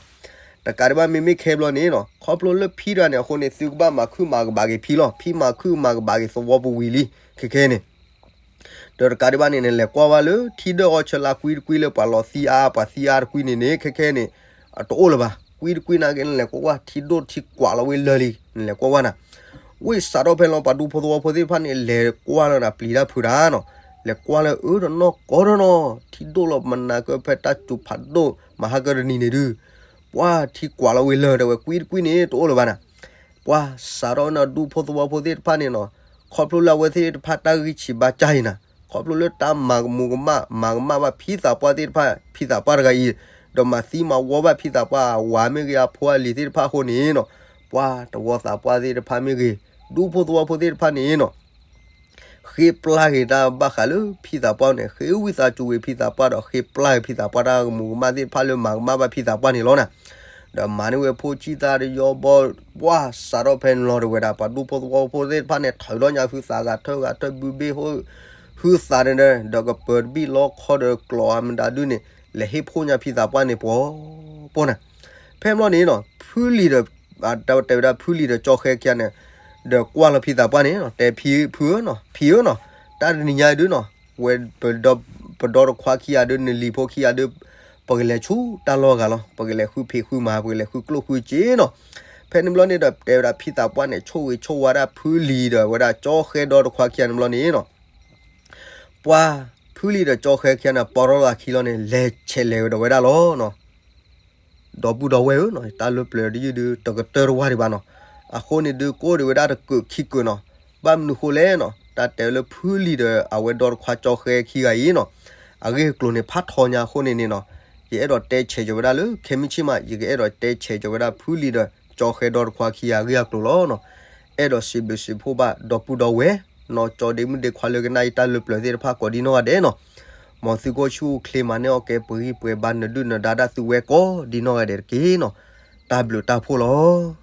တကးဒံးဘၣ်မ့မ့ၢ်ခဲဘျီန့ၣ်နီၤ, ခီဖျိလၢဖံတဂၤန့ၣ်အဃိန့ၣ် သုကဘၣ်မၤခုၣ်မၤကဘၣ်က့ၤဖံလီၤ. ဖံမၤခုၣ်မၤကဘၣ်က့ၤသဝီပူၤဝံၤလံ ခဲခဲန့ၣ် ဒီးတကးဒံးဘၣ်န့ၣ် နလဲၤကွၢ်ဝဲလၢထံဒၢၣ်အီဆၢလၢကွံတကွံလၢပှၤလီၤသံအါ ပှၤသံအါတကွံန့ၣ်န့ၣ် ခဲခဲန့ၣ် အတအိၣ်လၢၤဘၣ်. ကွံတကွံနာ်က့ နလဲၤကွၢ်ကွၢ် ထံဒိၣ်ထံကွၢ်လီၤဝံၤလၢာ်လံ နလဲၤကွၢ်ကွၢ်နၤ. ဝံၤစးထီၣ်ဖဲလီၤ ပှၤဒူဖိသဝီဖိသ့ၣ်တဖၣ်န့ၣ် လဲၤကွၢ်လၢနၤပျံၤတၢ်ဖုးတၢ်နီၤ, လဲၤကွၢ်လၢအၢတနီၤကီတနီၤ ထံဒိၣ်လီၤမနၤကၢဖဲတၢ်စူၤဖးဒိၣ် မဟါကၢတနံၤန့ၣ်ဒုး ပှၤထံကွၢ်လီၤဝံၤလၢာ် တဲဝဲ ကွံတကွံန့ၣ် တအိၣ်လၢၤဘၣ်နၤ. ပှၤစးထီၣ်ဝဲန့ၣ် ဒူဖိသဝီဖိသ့ၣ်တဖၣ်န့ၣ်နီၤ, ခီဖျိလၢအဝဲသ့ၣ်တဖၣ်တၢ်ဂံၢ်ဆံးဘါစၢ်အံၤနၤ, ခီဖျိလၢတၢ်မၤကမူၤကမၣ် မၤကမၣ်ဘၣ်ဖံသးပှၢ်သ့ၣ်တဖၣ် ဖံသးပှၢ်တဂၤအံၤ, ဒီးမၤသံမၤဝီဘၣ်ဖံသးပှၢ်အဝၤမ့ၢ်ဂ့ၤ အဖိအလံၤသ့ၣ်တဖၣ်အဃိန့ၣ်နီၤ, ပှၤသဝီသးပှၢ်သ့ၣ်တဖၣ်မ့ၢ်ဂ့ၤ, ဒူဖိသဝီဖိသ့ၣ်တဖၣ်န့ၣ်နီၤ ဃ့ပျၢ်က့ၤတၢ်ဘၣ်ဃးလၢဖံသးပှၢ်န့ၣ်, ဃ့ဝံသးစူၤက့ၤဖံသးပှၢ်ဒီး ဃ့ပျၢ်က့ၤဖံသးပှၢ်တၢ်ကမူၤကမၣ်သ့ၣ်တဖၣ်လၢမၤကမၣ်ဘၣ်ဖံသးပှၢ်န့ၣ်လီၤနၤ. ဒီးမၤန့ၢ်ဝဲဖိဆံၣ်သၣ်တယီဘီ, ပှၤစးထီၣ်ဖဲန့ၣ်လီၤ တဲဝဲဒၣ် ပှၤဒူဖိသဝီဖိသ့ၣ်တဖၣ်န့ၣ် ထုးထီၣ်ညါဟုသးဂၤထၢဂၤထၢဘုဘ့ၣ်ဟူ ဟုသးန့ၣ်ဒီး ဒီးကပၢၤတဘံၣ်လီခီဒီးကျိးအမတၤဒုန့ၣ် လဲၤဟ့ၣ်ဖှိၣ်ညါဖံသးပှၢ်န့ၣ်ပှီၤပှီၤနၤ. ဖဲန့ၣ်ဘျီန့ၣ်နီၤ ဖုလံၤဒီး တဲဝဲဒၣ်ဖုလံၤဒီးကၠီဃဲခံဂၤန့ၣ် ဒီးကွၢ်လီၤဖံသးပှၢ်န့ၣ်နီၤ, တဲဖံဧၢနီၤ, ဖံဧၢနီၤ, တၢ်တနံၤညါဒုနီၤ, ဝဲ ပဒီတခွါခံဂၤဒု နလံၤဖိခံဂၤဒု ပကလဲၤဆူတၢ်လီၢ်ဂၤလီၤ, ပကလဲၤဃုဖံးဃုမၤ ပကလဲၤဃုကျိၣ်ဃုစ့နီၤ. ဖဲန့ၣ်ဘျီန့ၣ်ဒီး တဲဝဲဒၣ်ဖံသးပှၢ်န့ၣ် ဆိၣ်ဂ့ၤဆိၣ်ဝါဒၣ်ဖုလံၤဒီးဝဲဒၣ်ကၠီဃဲဒီတခွါခံဂၤန့ၣ်ဘျီန့ၣ်နီၤ ပှၤဖုလံၤဒီးကၠီဃဲခံဂၤန့ၣ် ပီၢ်ထီၣ်သးခံလီၤန့ၣ် လဲၤဆဲးလဲၤဝဲဒီးဝဲဒၣ်လီၤနီၤ. ဒီပုၢ်ဒီဝဲၢ်ဧၢနီၤ, တၢ်လၢပျၢၤတယုၢ်ဒု တကတၢၢ်တဝၢ်ဒံးဘၣ်နီၤ. အဃိန့ၣ်ဒု ကအိၣ်ဒံးဝဲဒၣ်တကၢးခံကၢးနီၤ. ဘၣ်မနုၤဃိလဲၣ်နီၤ, တၢ်တဲလၢဖုလံၤဒီးအဝဲဒီတခွါကၠီဃဲခံဂၤအံၤနီၤ, အဂ့ၢ်အကျိၤန့ၣ် ဖးထီညါအဃိန့ၣ်န့ၣ်နီၤ, ယအဲၣ်ဒိးတဲဆဲးကၠီၤဝဲဒၣ်လၢ ခဲမုၢ်ဆ့ၣ်မး ယကအဲၣ်ဒိးတဲဆဲးကၠီၤဝဲဒၣ်ဖုလံၤဒီးကၠီဃဲဒီတခွါခံဂၤအဂ့ၢ်အကျိၤလီၤနီၤ. အဲၣ်ဒိးစံးဘျုးစံးဖှိၣ်ဘၣ်ဒီပုၢ်ဒီဝဲၢ် နီၢ်ကၠီဒ့မုၣ်ဒ့ခွါလၢကနၣ်ယတၢ်လၢပျၢၤသ့ၣ်တဖၣ်ကိးဒ်နီၢ်ဂၤဒဲးနီၤ. မ်သုကအိၣ်ဆူၣ်အိၣ်ချ့မၤန့ၢ်အီၣ်ကဲပှဲၤဂံၢ်ပှဲၤဘါ နဒုၣ်နဒါဒၣ်သုဝဲကိးဒ်နီၢ်ဂၤဒဲးတက့ၢ်နီၤ. တၢ်ဘျုးတၢ်ဖှိၣ်လီၤ.